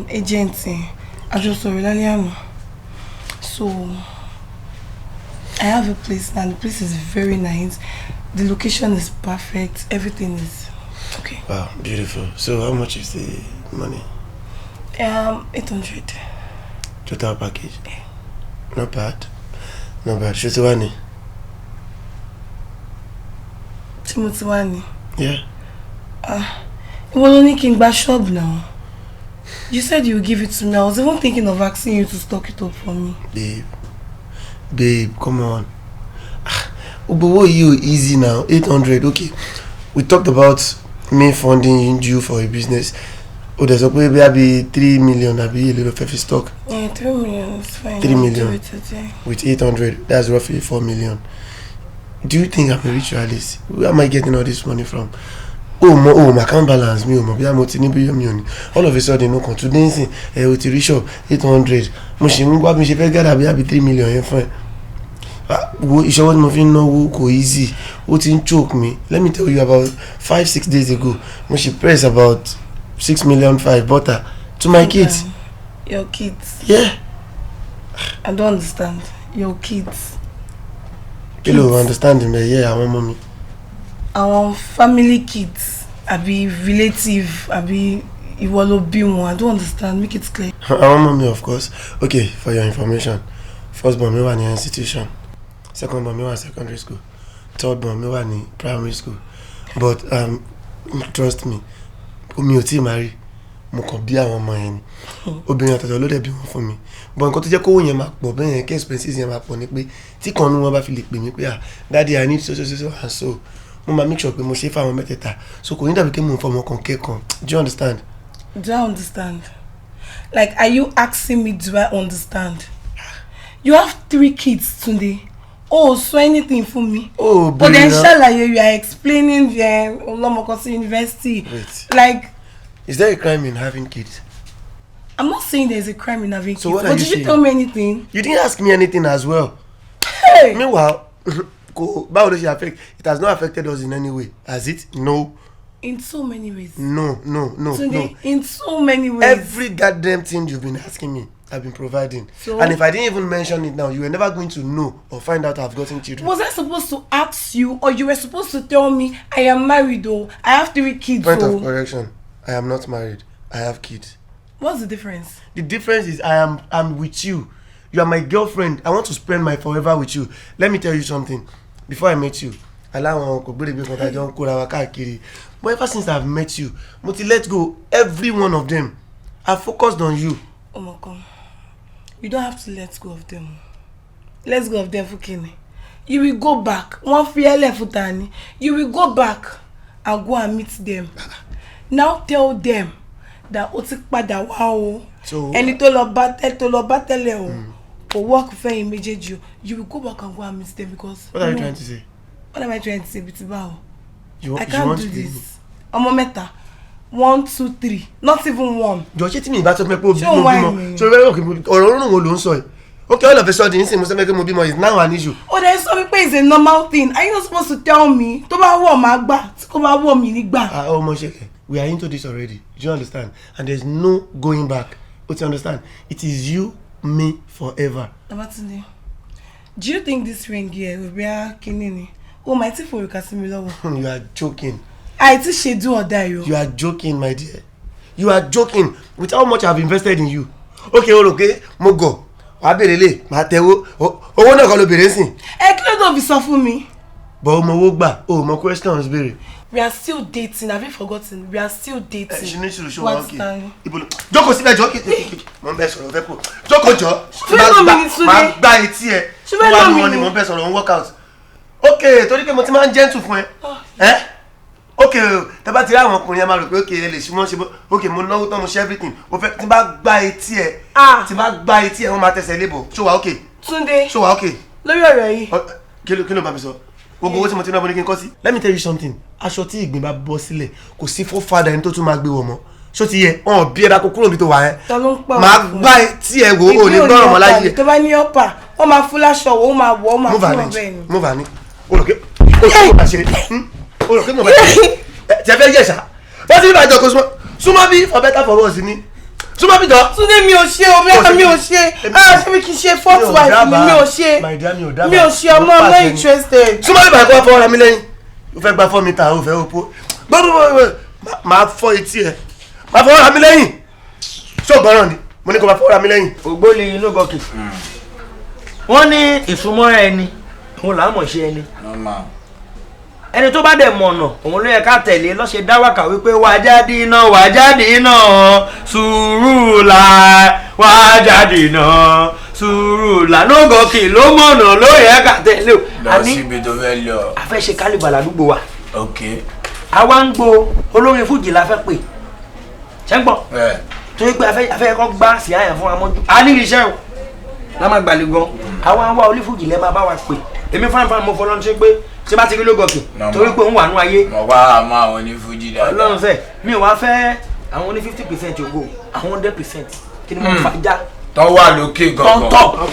agent yẹn. A jọ sọ̀rọ̀ lálẹ́ àná. So, I have a place now. The place is very nice. The location is perfect. Everything is okay. Wow, beautiful. So how much is the money? 800. Total package? Yeah. Not bad. Not bad. Ṣé o ti wá ní? Tí mo ti wá ní? Yeah. Ah, ìwọ ló ní kí n gba shop now. You said you would give it to me. I was even thinking of asking you to stock it up for me. Babe, babe, come on. Gbogbo owó yìí ò easy now. 800, okay. We talked about me funding you for a business. O dẹ̀ sọ pé bí a bí 3 million àbí èlò ló fẹ́ fi stock. Yeah, 3 million is fine. 3 I'll million do it today. With 800, that's roughly 4 million. Do you think I'm a ritualist? Where am I getting all this money from? O mọ, o mọ account balance mi, o mọ bí a mo ti ní bíyọ̀ mi ò ní. All of a sudden, o kàn tún dé nsìn ẹ, o ti rí shop 800. Mo ṣì ń wá bí mo ṣe fẹ́ gather bí àbí 3 million yẹn fún ẹ. Wo ìṣọwọ́ tí mo fi ń náwó, kò easy, ó ti ń choke me. Let me tell you, about 5, 6 days ago, mo ṣe press about 6.5 million butter to my kids. Your kids? Yeah. I don't understand. Your kids? Kí ló understand mi? Yeah, àwọn ọmọ mi. Àwọn family kids àbí relative àbí ìwọ ló bí wọn? I don't understand. Make it clear. Àwọn ọmọ mi, of course. Okay, for your information, first born mi wà ní institution, second born mi wà ní secondary school, third born mi wà ní primary school. But trust me, mi ò tí ì marry. Mo kàn bí àwọn ọmọ yẹn ni, obìnrin ọ̀tọ̀ọ̀tọ̀ ló dẹ̀ bí wọn fún mi. But nǹkan tó jẹ́ kówó yẹn máa pọ̀ bẹ́ẹ̀ yẹn, kí expenses yẹn máa pọ̀, ni pé tí kan nínú wọn bá fi lè pè mí pé, "Ah, daddy, I need so so so so and so," mo máa make sure pé mo ṣe é fáwọn mẹ́tẹ̀ẹ̀ta, so kò ní dàbí pé mo ń fọmọ kan kẹ́kan. Do you understand? Do I understand? Like, are you asking me, do I understand? You have three kids today. Oh, so anything for me. Oh, But then Brina. ṣàlàyé, you are explaining the ọlọ́mọ kan sí university. Wait. Like, Is there a crime in having kids? I'm not saying there's a crime in having So kids. what are But you did you saying? tell me anything? You didn't ask me anything as well. Hey! Meanwhile, kò báwo ló ṣe affect? It has not affected us in any way, has it? No. In so many ways. No, no, no, Tunde, no. in so many ways. Every goddamn thing you've been asking me, I've been providing. So? And if I didn't even mention it now, you were never going to know or find out I've gotten children. Was I supposed to ask you, or you were supposed to tell me I am married though? I have three kids. Point Oh. of correction. I am not married. I have kids. What's the difference? The difference is I'm with you. You are my girlfriend. I want to spend my forever with you. Let me tell you something. Before I met you, aláwọn kò gbèrègbè kan tá a jọ ń kóra wa káàkiri. But ever since I've met you, mo ti let go every one of them. I focused on you. Ọmọ kan, You don't have to let go of them. Let go of them fún kíni? You will go back. Wọ́n fi ẹ́lẹ̀ fún ta ni. You will go back and go and meet them. Now tell them that o ti padà wá o. Ẹni tó lọ bá tẹ́lẹ̀ o. Kò work fẹ́yìn méjèèjì o. You will go back and go and meet them because. What are you trying to say? What am I trying to say? Bí ti báwo? You I can't want do to leave this. me? Ọmọ mẹ́ta. 1, 2, 3. Not even one. Jọ, ṣé tí mi ìbá sọ fún ẹ pé o Ṣé òun mo wá bímọ ẹ̀mí? Ṣé o fẹ́ rò pé ọ̀rọ̀ orúnrún wo ló ń sọ yìí? Okay, all of a sudden nsìn mo sọ fún ẹ pé mo bímọ is now an issue. Ó dẹ̀ sọ wípé it's a normal thing. Are you not supposed to tell me? Tó bá wọ̀ máa gbà, tí kò bá wọ̀ mí ní gbà. Ah, ọmọ ṣẹlẹ̀, we are into this already. Do you understand? And there is no going back. O ti understand? It is you, me, forever. Babatunde, do you think this ring here will be a kinní ni? O máa ti forúkà sí mi lọ́wọ́. You are joking. Àìtí ṣe do or die o. You are joking, my dear. You are joking with how much I have invested in you. Okay, o rò pé mo gọ̀, wàá béèrè lè, màá tẹ̀wó, owó náà kọ́ ló béèrè sìn. Ẹ kí ló tó fi sọ fún mi? But o mọ owó gbà, o mọ questions béèrè. We are still dating. Have you forgotten? We are still dating. Ẹ ṣe ní sùúrù, ṣé wàá What's okay? that? Ibo ló jókòó síbẹ̀ jọ, kí mo ń bẹ sọ̀rọ̀ fẹ́ kú. Jókòó jọ, Ṣé fẹ́ lọ mi ni, Túndé? máa gbá etí ẹ. Ṣé fẹ́ Wọ́n lọ ní mi wọn ni ni? mo ń bẹ sọ̀rọ̀ ń work out. Okay, torí pé mo ti máa ń gentle fún ẹ. Ẹ́ okay o, tẹ bá ti rí àwọn ọkùnrin ẹ máa rò pé okay ẹ lè ṣe mọ́ ṣe bọ́. Okay, mo náwó tán, mo ṣe everything. O fẹ́ tí n bá gbá etí ẹ, tí n bá gbá etí ẹ, wọ́n máa tẹsẹ̀ lébọ̀. Ṣó wà okay? Túndé. Ṣó wà okay? Lórí ọ̀rọ̀ yìí. Kí ló bá mi sọ? Gbogbo owó tí mo ti ná mo ní kí n kọ́ sí. Let me tell you something. Aṣọ tí ìgbín bá bọ́ sílẹ̀, kò sí fọ́fadà ẹni tó tún máa gbé wọ̀ mọ́. Ṣó ti yẹ? Wọn ò bí ẹ̀dá kó kúrò níbi tó wà yẹn. Ta ló ń pa Màá òun fún? gbá etí ẹ wò ó ní Ìgbín ò ní gbọ́ràn mọ́ ọ̀pá láyé ni. ẹ. Tó bá ní ọ̀pá, wọ́n máa fún láṣọ wọ̀, ó máa wọ̀, ó máa Move fún an ọ̀bẹ ni. inch. Move an inch. O rò pé o rò pé mo bá ṣe o rò pé mo bá ṣe tẹ fẹ́ yẹ̀ ṣá. Wọ́n ti ní ìbàjọ́ kó súnmọ́ súnmọ́ bí for better for worse ni. Súnmọ́ bí jọ. Túndé, mi ò ṣe o, mi ò ṣe. Ah, ṣé mi kì í ṣe fourth wife ni? Mi ò ṣe. My dear, mi ò dábàá. Mi ò ṣe ọmọ, I'm not interested. Súnmọ́ bí bàá kó wá fọwọ́ ra mi lẹ́yìn. O fẹ́ gba 4 meter, o fẹ́ opo. Gbọ́dọ̀ máa fọ́ etí ẹ. Máa fọwọ́ ra mi lẹ́yìn. Ṣé o gbọ́ràn ni? Mo ní kó máa fọwọ́ ra mi lẹ́yìn. Ògbólì inú gọkì, wọ́n ní ìsúnmọ́ra ẹni òun là á mọ̀ ṣe ẹni. Normal. Ẹni tó bá dẹ̀ mọ̀nà òun ló yẹ ká tẹ̀lé lọ́sẹ̀ dáwàkà wípé wà jáde iná, wà jáde iná, sùúrù là, wà jáde iná, sùúrù là, nógọkì ló mọ̀nà ló yẹ ká tẹ̀lé o. Lọ síbi tó fẹ́ lọ. A fẹ́ ṣe kálíbà ládùúgbò wa. Ok. Àwa ń gbo olórin fújì la fẹ́ pè, ṣé ń gbọ́? Torí pé a fẹ́ kọ́ gbá sí àyàn fún amọ́jú a ní iṣẹ́ o la máa gbàlè gan. Àwa ń wá olífújì lẹ́ máa bá wa pè. Èmi fáńfáń mo fọlọ́n ṣe pé ṣé bá ti rí lógọ̀kì torí pé òun wà nú ayé. Mo wá àmọ́ àwọn onífújì dáadáa. Ọlọ́run fẹ́ mi ò wá fẹ́ àwọn oní 50% ògo, àwọn 100% kí ni mo fà já. Tọ́ wà lókè gangan. Tọ́ tọ́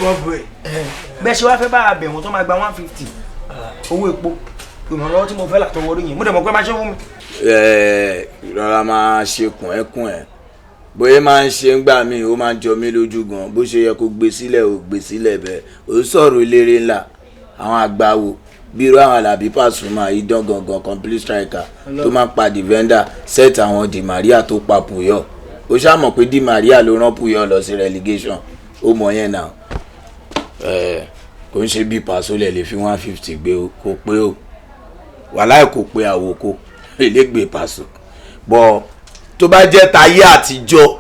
bẹ́ẹ̀ ṣe wá fẹ́ bá a bẹ̀ wọ́n tó máa gba 150 owó epo. Ìrànlọ́wọ́ tí mo fẹ́ làtọwọ́ orí yìí, mo dẹ̀ mọ̀ pé máa ṣe fún mi. Ẹ rọra máa ṣe kùn ẹ kùn ẹ, bóyá máa ń ṣe ń gbà mí, ó máa ń jọ mí lójú gan. Bó ṣe yẹ kó gbé sílẹ̀, ò gbé sílẹ̀ bẹ́ẹ̀. Ó sọ̀rọ̀ eléré ńlá, àwọn àgbàwo bí irú àwọn Alábí Pasuma, idán gangan, complete striker tó máa ń pa defender set, àwọn Di Maria tó pa Puyol. Ó ṣáà mọ̀ pé Di Maria ló rán Puyol lọ sí relegation, ó mọ̀ yẹn náà. Ẹ kò ń ṣe bí Paso lẹ̀ lè fi 150 gbé o, kò pé o, wàláì kò pé àwòkọ elégbè Paso bọ́. Tó bá jẹ́ tayé àtijọ́,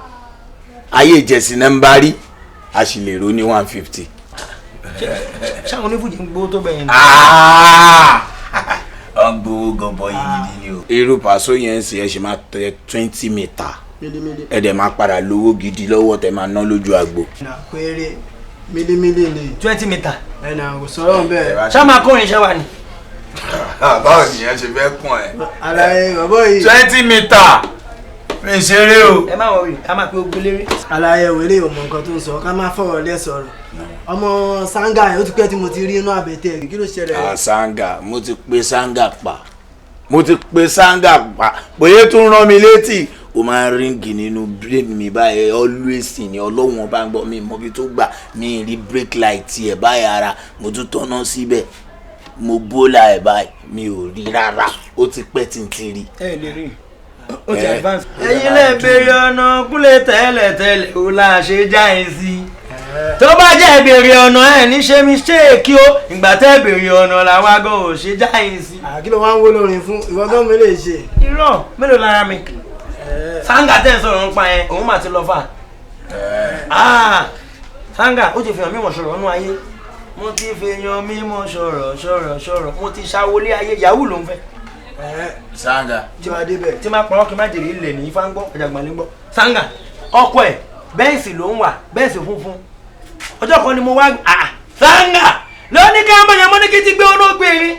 ayé ìjẹsìn náà ń bá rí, a sì lè ro ní 150. Ṣáwọn onífújì ń gbowó tó bẹ̀yẹn ni? Wọ́n gbowó gọbọ yìí gidi ni o. Irú Paso yẹn ń sìn, ẹ ṣe máa tẹ 20 meter, ẹ dẹ̀ máa padà lówó gidi lọ́wọ́ tẹ máa ná lójú àgbo. Péré mílímílí ni. 20 meter. Ẹnà kò sọ̀rọ̀ bẹ́ẹ̀. Ṣá máa kórin iṣẹ́ wa ni. Báwo nìyẹn ṣe fẹ́ kún ẹ? Àlàyé bàbá yìí. 20 meter mi ṣeré o. Ẹ má wọrí, a máa pe ogun léré. Àlàyé wèrè ò mọ nǹkan tó ń sọ, ká má fọ̀rọ̀ lẹ́ sọ̀rọ̀. Ọmọ Sanga yẹn, ó ti pẹ́ tí mo ti rí inú àbẹ̀tẹ̀, kí ló ṣẹlẹ̀? Ah, Sanga, mo ti pe Sanga pa, mo ti pe Sanga pa, bóyá tún rán mi létí. Ó máa ń ring nínú brain mi báyìí always ni. Ọlọ́wọ́n bá ń gbọ́ mi mọ́bi tó gbà mi rí brake light ẹ̀ báyìí, ara mo tún tọ́nà síbẹ̀, mo bólà ẹ̀ báyìí, mi ò rí rárá. Ó ti pẹ́ tí n ti rí. Ẹ lè rí, ó ti advance. Ẹ̀yin lè béèrè ọ̀nà kúlẹ̀ tẹ́lẹ̀ tẹ́lẹ̀ ó là ṣe já ẹ sí. Tó bá jẹ́ béèrè ọ̀nà ẹ̀ ní ṣe mistake o. Ìgbà tẹ́ béèrè ọ̀nà làwọn agan ò ṣe já ẹ sí. Kí ló wá ń wó lórin fún ìwọ gan mi lè ṣe? Irọ́ mélòó lára mi. Sanga tẹ́ ń sọ̀rọ̀ nípa yẹn, òun mà ti lọ fà. Sanga ó ti fi hàn mímọ̀ sọ̀rọ̀ nú ayé. Mo ti fi yan mímọ̀ sọ̀rọ̀ sọ̀rọ̀ sọ̀rọ̀. Mo ti ṣàwọlé ayé yahoo ló ń fẹ́. Sanga. Tí máa dé bẹ̀ tí máa pọ̀rọ̀ kí n má jèrè ilẹ̀ ní ifá ń gbọ́ ọ̀jàgbọ̀n lè ń gbọ́. Sanga ọkọ ẹ̀ bẹ́ẹ̀sì ló ń wà bẹ́ẹ̀sì funfun. Ọjọ́ kan ni mo wá Sanga lóní ká mọ̀ yẹn mo ní kí ti gbé olóògbé rí.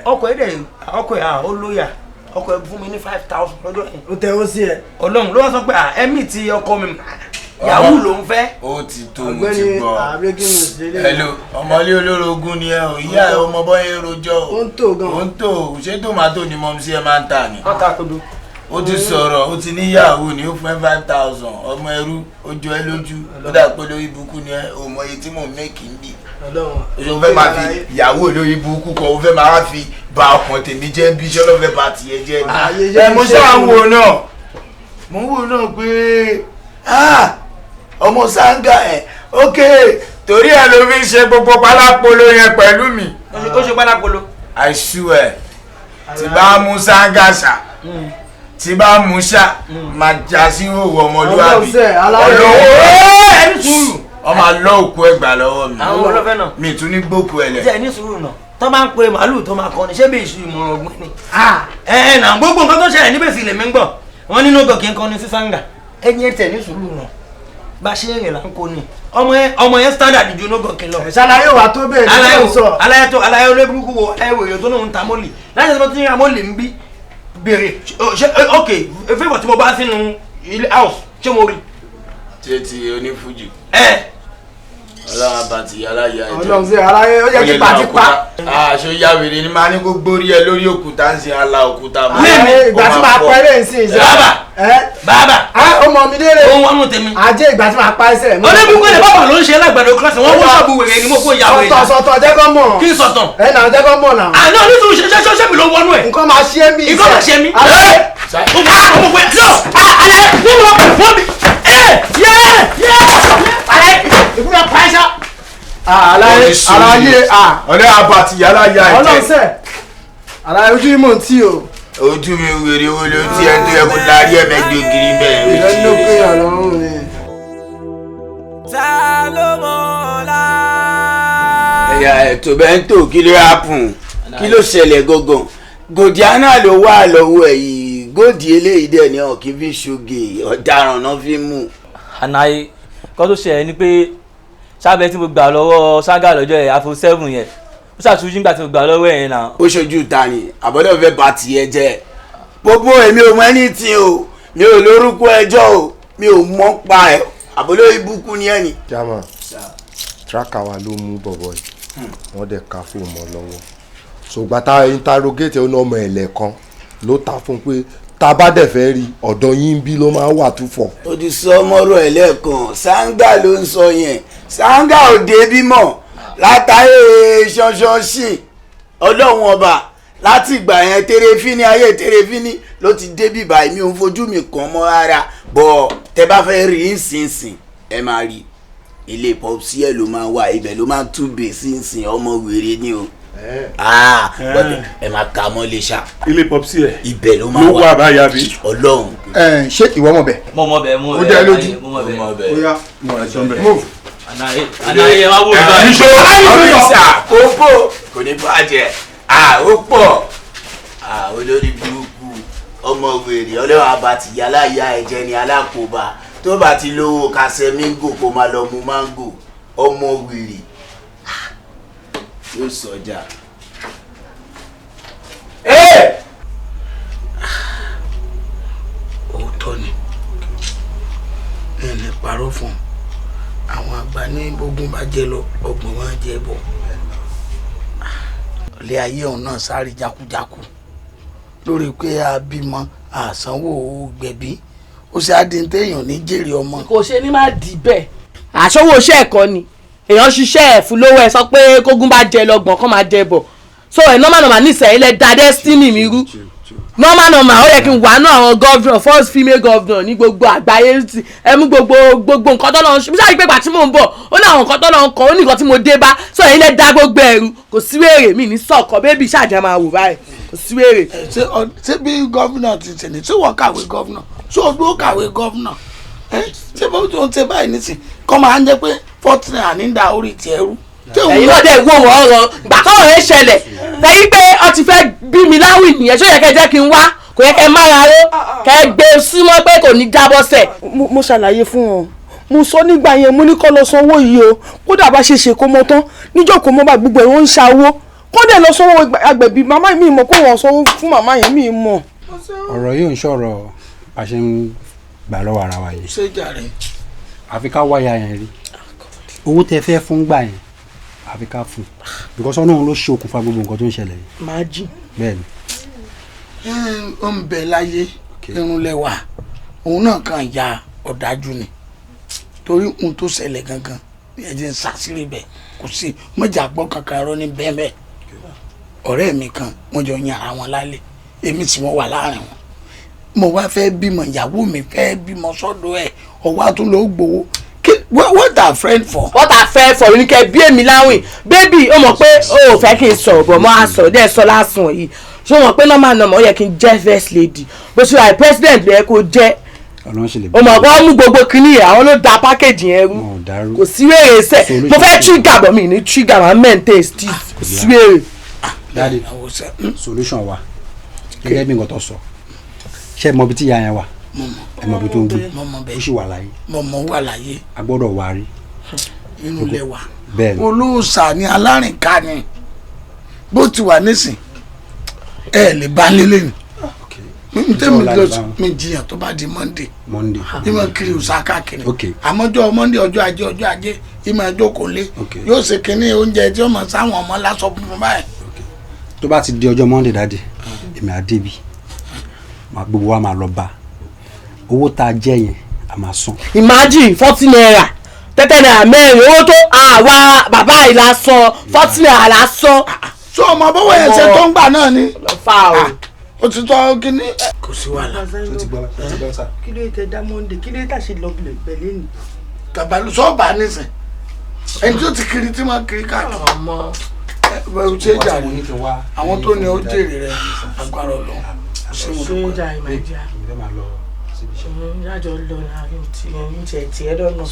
Ọkọ ẹ̀ dẹ̀ ọkọ ẹ̀ ó lóyà ọkọ ẹ̀ fún mi ní 5,000 lọ́jọ́ yẹn. Ó tẹ ó sí ẹ. Ọlọ́run ló wá sọ pé ẹ̀mí ti ọkọ mi yahoo ló ń fẹ́. Ó ti tó mo ti gbọ́. Hello ọmọlé olórogún ni ẹ o ìyá ẹ ọmọ bọ́yé rojọ́ o. Ó ń tò gan. Ó ń tò ṣé tòmátò ni mọ̀mísí ẹ máa ń tà ni. Wọ́n ta kodo. Ó ti sọ̀rọ̀ ó ti níyàwó ni ó fún ẹ 5,000 ọmọ ẹrú ó jọ ẹ lójú ó dà pé lórí burúkú ni ẹ ò mọ iye tí mò ń mẹ́kì ń bì. O fẹ́ máa fi ìyàwó lórí burúkú kan o fẹ́ máa fi ba ọkàn tèmi jẹ́ bí iṣẹ́ ọlọ́fẹ́ bá tiẹ̀ jẹ́ ni. Ẹ mo ṣáà ń wò náà mo ń wò náà pé ọmọ Sanga ẹ ok torí ẹ ló fi ń ṣe gbogbo pálápolo yẹn pẹ̀lú mi. Ó ṣe pálápolo. I swear tí bá mú Sanga ṣá tí bá mú ṣá máa já sí òwò ọmọlúwàbí ọlọ́wọ́ ẹni sùúrù. Ọmọ alọ́ òkú ẹgbà lọ́wọ́ mi. Àwọn olófẹ́ náà. Mi tún ní gbókù ẹ lẹ. Ṣé ẹni sùúrù náà tó máa ń pe màálù tó máa kọrin ṣé bí ìṣù ìmọ̀ràn ọ̀gbìn ni. Ẹ nà gbogbo nǹkan tó ṣẹlẹ̀ níbẹ̀ sí lèmi ń gbọ́ wọn nínú gòkè ń kọrin sí Sanga ẹni ẹ tẹ̀ ní sùúrù náà bá ṣe é rìn là ń kó ni ọmọ yẹn standard ju ní gòkè lọ. Ṣàlàyé wà tó bẹ́ẹ̀ ní sọ. Aláyé tó aláyé olóbùkún wo ẹ wèrè tó lóun ta mọ́lì láti ṣe tó ti ń ra mọ́lì ń bí béèrè ṣe ok favour tí mo bá sínú ilé house ṣé mo rí. Ṣé ti onífújì. Ẹ. Ọlọ́run àbàtì aláya ẹ̀jẹ̀. Ọlọ́run sí aláyé ó yẹ kí pàtí pa. Aṣọ ya wèrè ni máa ní kó gbórí ẹ lórí òkúta ń sin ala òkúta mọ́. Mímí ìgbà tí màá pa eré ìsìn ìṣe. Bàbá bàbá. Ọmọ mi délé. Òun wọnú tèmi. Ajé ìgbà tí màá pa ẹsẹ̀. Olébùkún lè bàbà ló ń ṣe alágbàdo kílásì wọ́n wọ́n ṣọ́ọ̀bù wèrè ni mo kó ìyàwó rẹ̀. Sọ̀tọ̀ sọ̀tọ̀ jẹ́ kó mọ̀. Kí n sọ̀tọ̀. Ẹ nà jẹ́ kó mọ̀ náà. Àná oníṣòwò ṣe ṣe ṣe mi ló wọnú ẹ̀. Nǹkan máa ṣe mí. Nǹkan máa ṣe mí. Àlàyé àlàyé ọ̀rẹ́ àbàtì yàrá ya ẹ̀jẹ̀. Ọlọ́sẹ̀ àlàyé ojú mi mò ń tí o. Ojú mi wèrè wo ló ti ẹ tó yẹ kó darí ẹ mẹ́jọ kiri bẹ́ẹ̀. Ìrẹ́ ló pé ọ̀rọ̀ ni. Ta ló mọ̀ ọ́lá. Ẹ̀yà ètò bẹ́ẹ̀ ń tò kí ló happen kí ló ṣẹlẹ̀ gangan Gòdìánà ló wà lọ́wọ́ ẹ̀ yìí gòdì eléyìí dẹ̀ ni ọ̀kí fi ṣoge ọ̀daràn náà fi mú. Ànáyé kọ́ tó ṣẹlẹ̀ ni pé sábẹ́ tí mo gbà lọ́wọ́ Sanga lọ́jọ́ yẹn iPhone 7 yẹn ó ṣàtúnṣe nígbà tí mo gbà lọ́wọ́ yẹn náà. Ó ṣojú ta ni àbọ̀dọ̀ fẹ́ bà tiẹ̀ jẹ́ gbogbo èmi ò mọ anything o mi ò lórúkọ ẹjọ́ o mi ò mọ̀ pa ẹ̀ àbọ̀dọ̀ ibùkún ni ẹ̀ ni. Jama tracker wa ló mú bọ̀bọ̀ yìí wọ́n dẹ̀ ká fóònù mọ́ lọ́wọ́ ṣùgbọ́n tá a interrogate ó ní ọmọ ẹ̀lẹ̀ kan ló ta fún un pé tá a bá dẹ̀ fẹ́ rí ọ̀dọ̀ yín bí ló máa wà túfọ̀. Ó ti sọ mọ́rọ̀ ẹ̀ lẹ́ẹ̀kan Sanga ló ń sọ yẹn Sanga ò dé bímọ látàyè ṣanṣanṣìn ọlọ́run ọba láti ìgbà yẹn tẹrẹfínì ayé tẹrẹfínì ló ti dé bíbá mi ò ń fojú mi kàn mọ́ rárá bọ̀ tẹ bá fẹ́ rí ìsinsìn ẹ máa rí ilé pọ́psí ẹ̀ ló máa wà ibẹ̀ ló máa túbè sínsìn ọmọ wèrè ni o ẹ máa ka mọ́ lè ṣá. Ilé pọ́psí ẹ̀ ibẹ̀ ló máa wà ló wà báyà bí. Ọlọ́run. Ṣé ìwọ mọ̀ bẹ́ẹ̀. Mo mọ̀ bẹ́ẹ̀ mo Ó dá ẹ lójú. mo mọ̀ bẹ́ẹ̀. Mo mọ̀ bẹ́ẹ̀. Ó yá move. Ànáyé ẹ wá wò báyìí. Ìṣó ìṣà kókó kò ní bàjẹ́ ó pọ̀ olórí burúkú ọmọ wèrè ọlọ́run àbàtì yálà ìyá ẹ̀jẹ̀ ni alákòóbá tó bá ti lówó kásẹ̀ míngò kó máa lọ mu mángò ọmọ wèrè yóò sọjà. Òótọ́ ni ẹni parọ́ fún àwọn àgbà ní bógún bá jẹ lọ ọgbọ̀n máa jẹ bọ̀ ilé ayé ọ̀hún náà sáré jákujáku lórí pé a bímọ àsanwó gbẹ̀bí ó ṣe àdín téèyàn ní jèrè ọmọ. Kò ṣe ní má dì bẹ́ẹ̀. Àṣọwọ́ iṣẹ́ ẹ̀kọ́ ni èèyàn ṣiṣẹ́ ẹ̀ fún lówó ẹ̀ sọ pé kógún bá jẹ lọ́gbọ̀n kó máa jẹ bọ̀ so ẹ̀ normal normal nísẹ̀yìn lẹ da destiny mi rú normal normal ó yẹ kí n wà nú àwọn governor first female governor ní gbogbo àgbáyé ẹ mú gbogbo gbogbo nǹkan tó lọ ń ṣe bí sáà pé ìgbà tí mò ń bọ̀ ó ní àwọn nǹkan tó lọ ń kọ ó ní nǹkan tí mo dé bá so ẹ̀yin lẹ da gbogbo ẹ̀rù kò sí wèrè mi ní sọ̀kọ̀ bébì ṣàjẹ́ máa wò báyìí kò sí wèrè. Ṣé bí gómìnà ti ṣe ni ṣé wọ́n kàwé gómìnà ṣé o dúró kàwé gómìnà ṣé bó tó ń ṣe báyìí nísìn kọ́ máa ń jẹ́ pé 40 naira ní da orí tiẹ̀ rú. Ẹ̀yin náà dẹ̀ wò wọ́n rán gbà tọ́rọ̀ yẹn ṣẹlẹ̀ lẹ́yìn pé ọ ti fẹ́ bí mi láwìn nìyẹn, ṣó yẹ kẹ́ jẹ́ kí n wá? Kò yẹ kẹ́ mára ró kẹ́ gbé súnmọ́ pé kò ní jábọ́ sẹ̀. Mo ṣàlàyé fún wọn, mo sọ nígbà yẹn, mo ní kó lọ sanwó yìí o. Kódà bá ṣe ṣe kó mọ tán níjọ́ kó mọ bá gbogbo ẹ̀ wọ́n ń ṣa owó, kódà lọ sanwó agbẹ̀bí màmá mi mọ̀ kó wọ́n sanwó fún màmá yẹn, mi mọ̀. Ọ̀rọ̀ yìí ò ń ṣọ̀rọ̀ bá ṣe ń gbà lọ́wọ́ ara wa yìí. Ṣé jàre. Àfi ká wáyà yẹn rí owó tẹ fẹ́ fún gbà yẹn, àfi ká fún, because Ọlọ́run ló ṣe okùnfà gbogbo nǹkan tó ń ṣẹlẹ̀ yìí. Máa jí. Bẹ́ẹ̀ ni. Ó ń bẹ láyé, irun lẹ́wà òun náà kàn ya ọ̀dájú ni, torí ohun tó ṣẹlẹ̀ gangan ẹ jẹ́ ń ṣàṣírí bẹ̀, kò sí mọ̀jà gbọ́ kankan ẹ̀rọ ní bẹ́ẹ̀ bẹ́ẹ̀. Ọ̀rẹ́ mi kan, wọ́n jọ yan ara wọn lálẹ́, èmi tí wọ́n wà láàrin wọn. Mo wá fẹ́ bímọ, ìyàwó mi fẹ́ bímọ sọ́dọ̀ ẹ̀, ọwọ́ àtúnlò ó gbowó. What are friend for? What are friend for? Ní kẹ́ bí èmi láwìn, baby, ó mọ̀ pé o ò fẹ́ kí n sọ̀rọ̀ bọ̀ mọ́ àsọ̀rọ̀ dẹ́ sọ lásán yìí. Ṣé o mọ̀ pé normal normal, ó yẹ kí n jẹ́ first lady, bó ṣe wà, president ló yẹ kó jẹ́. Ọlọ́run ṣe lè. O mọ̀ pé wọ́n mú gbogbo kinní yẹn, àwọn ló da package yẹn rú, kò sí wèrè sẹ́. Mo fẹ́ trigger bọ̀, mi ní trigger, máa maintain still, kò sí wèrè. Daddy, solution wa gẹ́gẹ́ bí nǹkan tó sọ, ṣé ẹ mọ ibi tí ìyá yẹn wà? Ẹ mọ ibi tó ń gbé? Ó sì wà láyé? Mo mọ, wà láyé. A gbọ́dọ̀ wá rí. Inú ilé wa. Bẹ́ẹ̀ ni. Olóòṣà ni, alárìnká ni. Bó ti wà nísìn, ẹ lè bá lélẹ̀ ni tẹ́mi lọ mi jiyàn, tó bá di Monday, Monday. Ìmọ̀ kiri òsà káàkiri, àmọ́jọ́ Monday, ọjọ́ ajé, ọjọ́ ajé ìmọ̀ jókòó lé, yóò ṣe kínní oúnjẹ tí ó mọ̀ sáwọn ọmọ lásọ funfun báyìí. Tó bá ti di ọjọ́ Monday, daddy, èmi á débi, gbogbo wa máa lọ bá owó tá a jẹ yẹn, a máa san. Imagine, 40 naira, tẹ́tẹ́ náírà mẹ́rin, owó tó àwa bàbá yìí lásán, 40 naira lásán. Sọ ọmọ bọ́wọ́ yẹn ṣe tó ń gbà náà ni. Fa o. Ó ti tọ́ kínní. Kò sí wàhálà. Kí ló tẹ dá Monday? Kí ló tà ṣe lọ pẹ̀lẹ́ ni? Tàbálù sọ́ọ̀bà nísìn, ẹni tó ti kiri tí wọ́n kiri káàkiri. Ọmọ. Ẹ ṣe jàre, àwọn tó ní ó jèrè rẹ, agbára Ọlọ́run. Ṣé mo ṣé dúpẹ́. Jàre, máa jà jájọ lọ láàrin tí ẹyin tiẹ̀ tiẹ̀ lọ́nà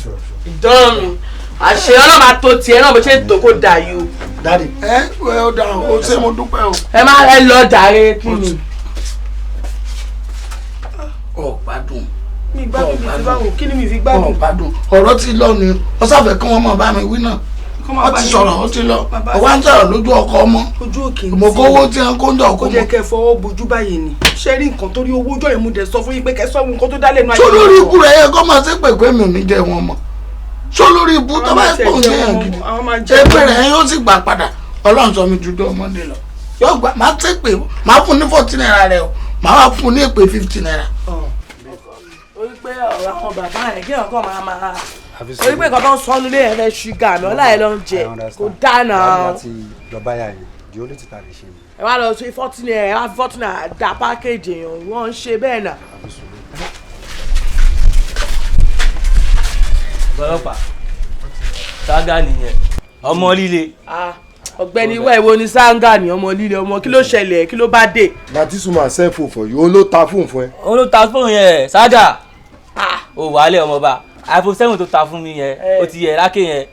ìdán mi àṣẹ ọlọ́mà tó tiẹ̀ náà bó ṣe ń tó kó dà yìí o. Daddy. Ẹ ẹ, ó dà o, ṣé mo dúpẹ́ o. Ẹ má ẹ lọ jàre, kí ni. Ọ gbádùn. Mi gbádùn bíi ti báwo? Kí ni mi fi gbádùn? Ọ gbádùn, ọ̀rọ̀ ti lọ ni, ọ sáfẹ́ kí wọ́n máa bá mi wí náà. Kọ́ máa Ọ bá ti yín. sọ̀rọ̀, ó ti lọ. Bàbá. Ọ wá ń sọ̀rọ̀ lójú ọkọ ọmọ. Ojú òkè Mo kówó tí wọn kó ń dọ̀ kó Kó jẹ́ mọ́. kẹ́ fọwọ́ bojú báyìí ni. Ṣé rí nǹkan torí owó ọjọ́ yẹn, mo dẹ̀ sọ fún yín pé kẹ́ sọ nǹkan tó dá lẹ́nu. Ṣó lórí ikú rẹ̀ yẹ kó máa ṣe pé mi ò ní jẹ wọn mọ́? Ṣó lórí ibú tó bá pò ń ṣe yàn gidi, èpè rẹ̀ yóò sì gbà padà. Ọlọ́run sọ mi ju dọ́ ọmọdé lọ, yóò gbà. Máa ṣe pé máa fún ní 40 naira rẹ o, máa wá fún ní èpè 50 naira. Orí pé ọ̀rọ̀ àwọn bàbá yẹn kí ọkọ máa máa orí pé nǹkan tó ń sọ nílé yẹn fẹ́ ṣúgà mi, ọlá yẹn ló ń jẹ, kò dáná. Láti lọ báyà yẹn, di ó lè ti ta lè ṣe ni. Ẹ wá lọ sí 40 naira, ẹ wá fi 40 naira da package èèyàn, wọ́n ń ṣe bẹ́ẹ̀ náà. Ọlọ́pàá sága nìyẹn, ọmọ líle. Ah, ọ̀gbẹ́ni ìwé ìwo ni sáńgà ni ọmọ líle? Ọmọ, kí ló ṣẹlẹ̀? Kí ló bá dé? Na this woman sell phone for you, òun ló ta phone fún ẹ. Òun ló ta fóònù yẹn, sága ó wàhálẹ̀ ọmọọba, iPhone 7 tó ta fún mi yẹn, ó ti yẹ lákè yẹn,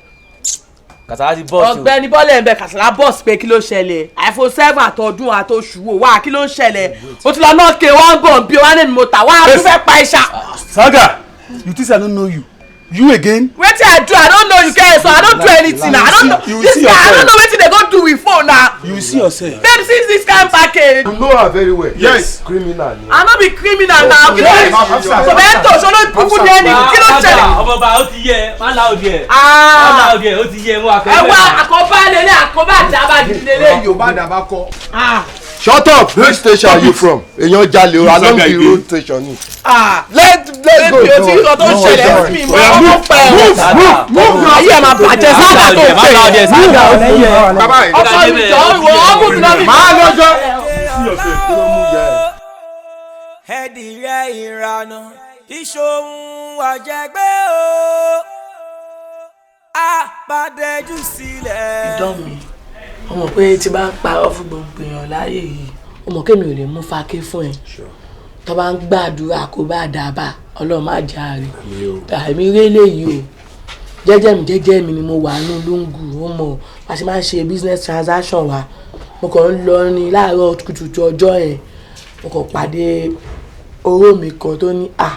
kàtàkì ti bọ́ọ̀sì o. Ọ̀gbẹ́ni bọ́lẹ̀ ń bẹ, kàṣàlá bọ́ọ̀sì pé kí ló ṣẹlẹ̀? iPhone 7 àtọdún àtọṣù wò wá, kí ló ń ṣẹlẹ̀? O ti lọ náà ké wọ́n bọ̀ bí wọ́n á ní mo tà wá, tún fẹ́ pa iṣà. Saga, you think say I don't know you? You again? Wetin I do? I don't know you get, so I don't do anything na. I don't know You will this see guy. I don't yourself. know wetin they go do with phone na. You will see yourself. Babe, see this kind package. You know her very well. Yes. Criminal ni. I no be criminal na. Kí ló Yes. Tomato ṣọlọ kúkú ní ẹni, kí ló ṣẹlẹ̀? Ọmọọba, ó ti yẹ, má la òdì ẹ. Ah. Má la òdì ẹ, ó ti yẹ mú akẹ́kọ̀ọ́. Ẹ wá, àkóbá lélẹ̀, àkóbá àdábà gidi lélẹ̀. Yorùbá dàbá kọ. Ah. Shut up! Which station are you from? Èèyàn jalè o, along the road station ni. Ah. Let's go. Baby, o ti rí nǹkan tó ń ṣẹlẹ̀ sí mi mọ́, ọmọ pẹ̀. Move, move, move. Ayé ẹ̀ máa bàjẹ́, sábà tó ń pè. Ọkọ mi jọ, ìwọ ọkùnrin mi lọ́bì. Máa lọ́jọ́. Ẹdìrẹ ìrànà ìṣòhun àjẹgbé o, àpàdéjù sílẹ̀. Ìdán mi, ọmọ pé tí bá ń parọ́ fún gbogbo èèyàn láyé yìí, ọmọ kémi ò lè mú fake fún ẹ. Tó bá ń gbàdúrà kó bá dábàá, Ọlọ́run má jà rè tàbí rélé yìí o. Jẹ́jẹ́ mi jẹ́jẹ́ mi ni mo wà ní Lungu, ó mọ̀ bá ṣe máa ń ṣe business transaction wa. Mo kàn ń lọ ní láàárọ̀ kùtùkùtù ọjọ́ yẹn, mo kàn pàdé oró mi kan tó ní à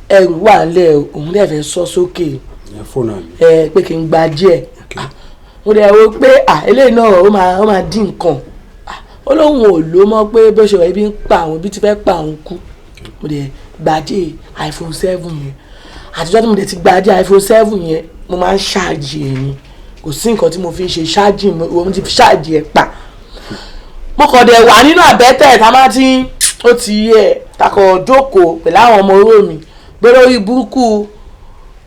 ẹrù wà nílẹ̀, òun dẹ̀ fẹ́ sọ sókè ẹ pé kí n gba díẹ̀. Mo dẹ̀ wo pé à eléyìí náà ó máa dín nǹkan. Ó lóun ò lò mọ́ pé bó ṣe wà ibi ń pa àwọn ibi tí fẹ́ pa àwọn kú. Mo dẹ̀ gbàdé iPhone 7 yẹn. Àtijọ́ tí mo dẹ̀ ti gbàdé iPhone 7 yẹn, mo máa ń ṣáàjì ẹ̀ ni. Kò sí nǹkan tí mo fi ń ṣe ṣáàjì, mo ti fi ṣáàjì ẹ̀ pa. Mo kàn dẹ̀ wà nínú àbẹ́tẹ̀ tá a máa ti ó ti yẹ takọ̀ jókòó pẹ̀lú àwọn ọmọ oró mi. Gbé lórí burúkú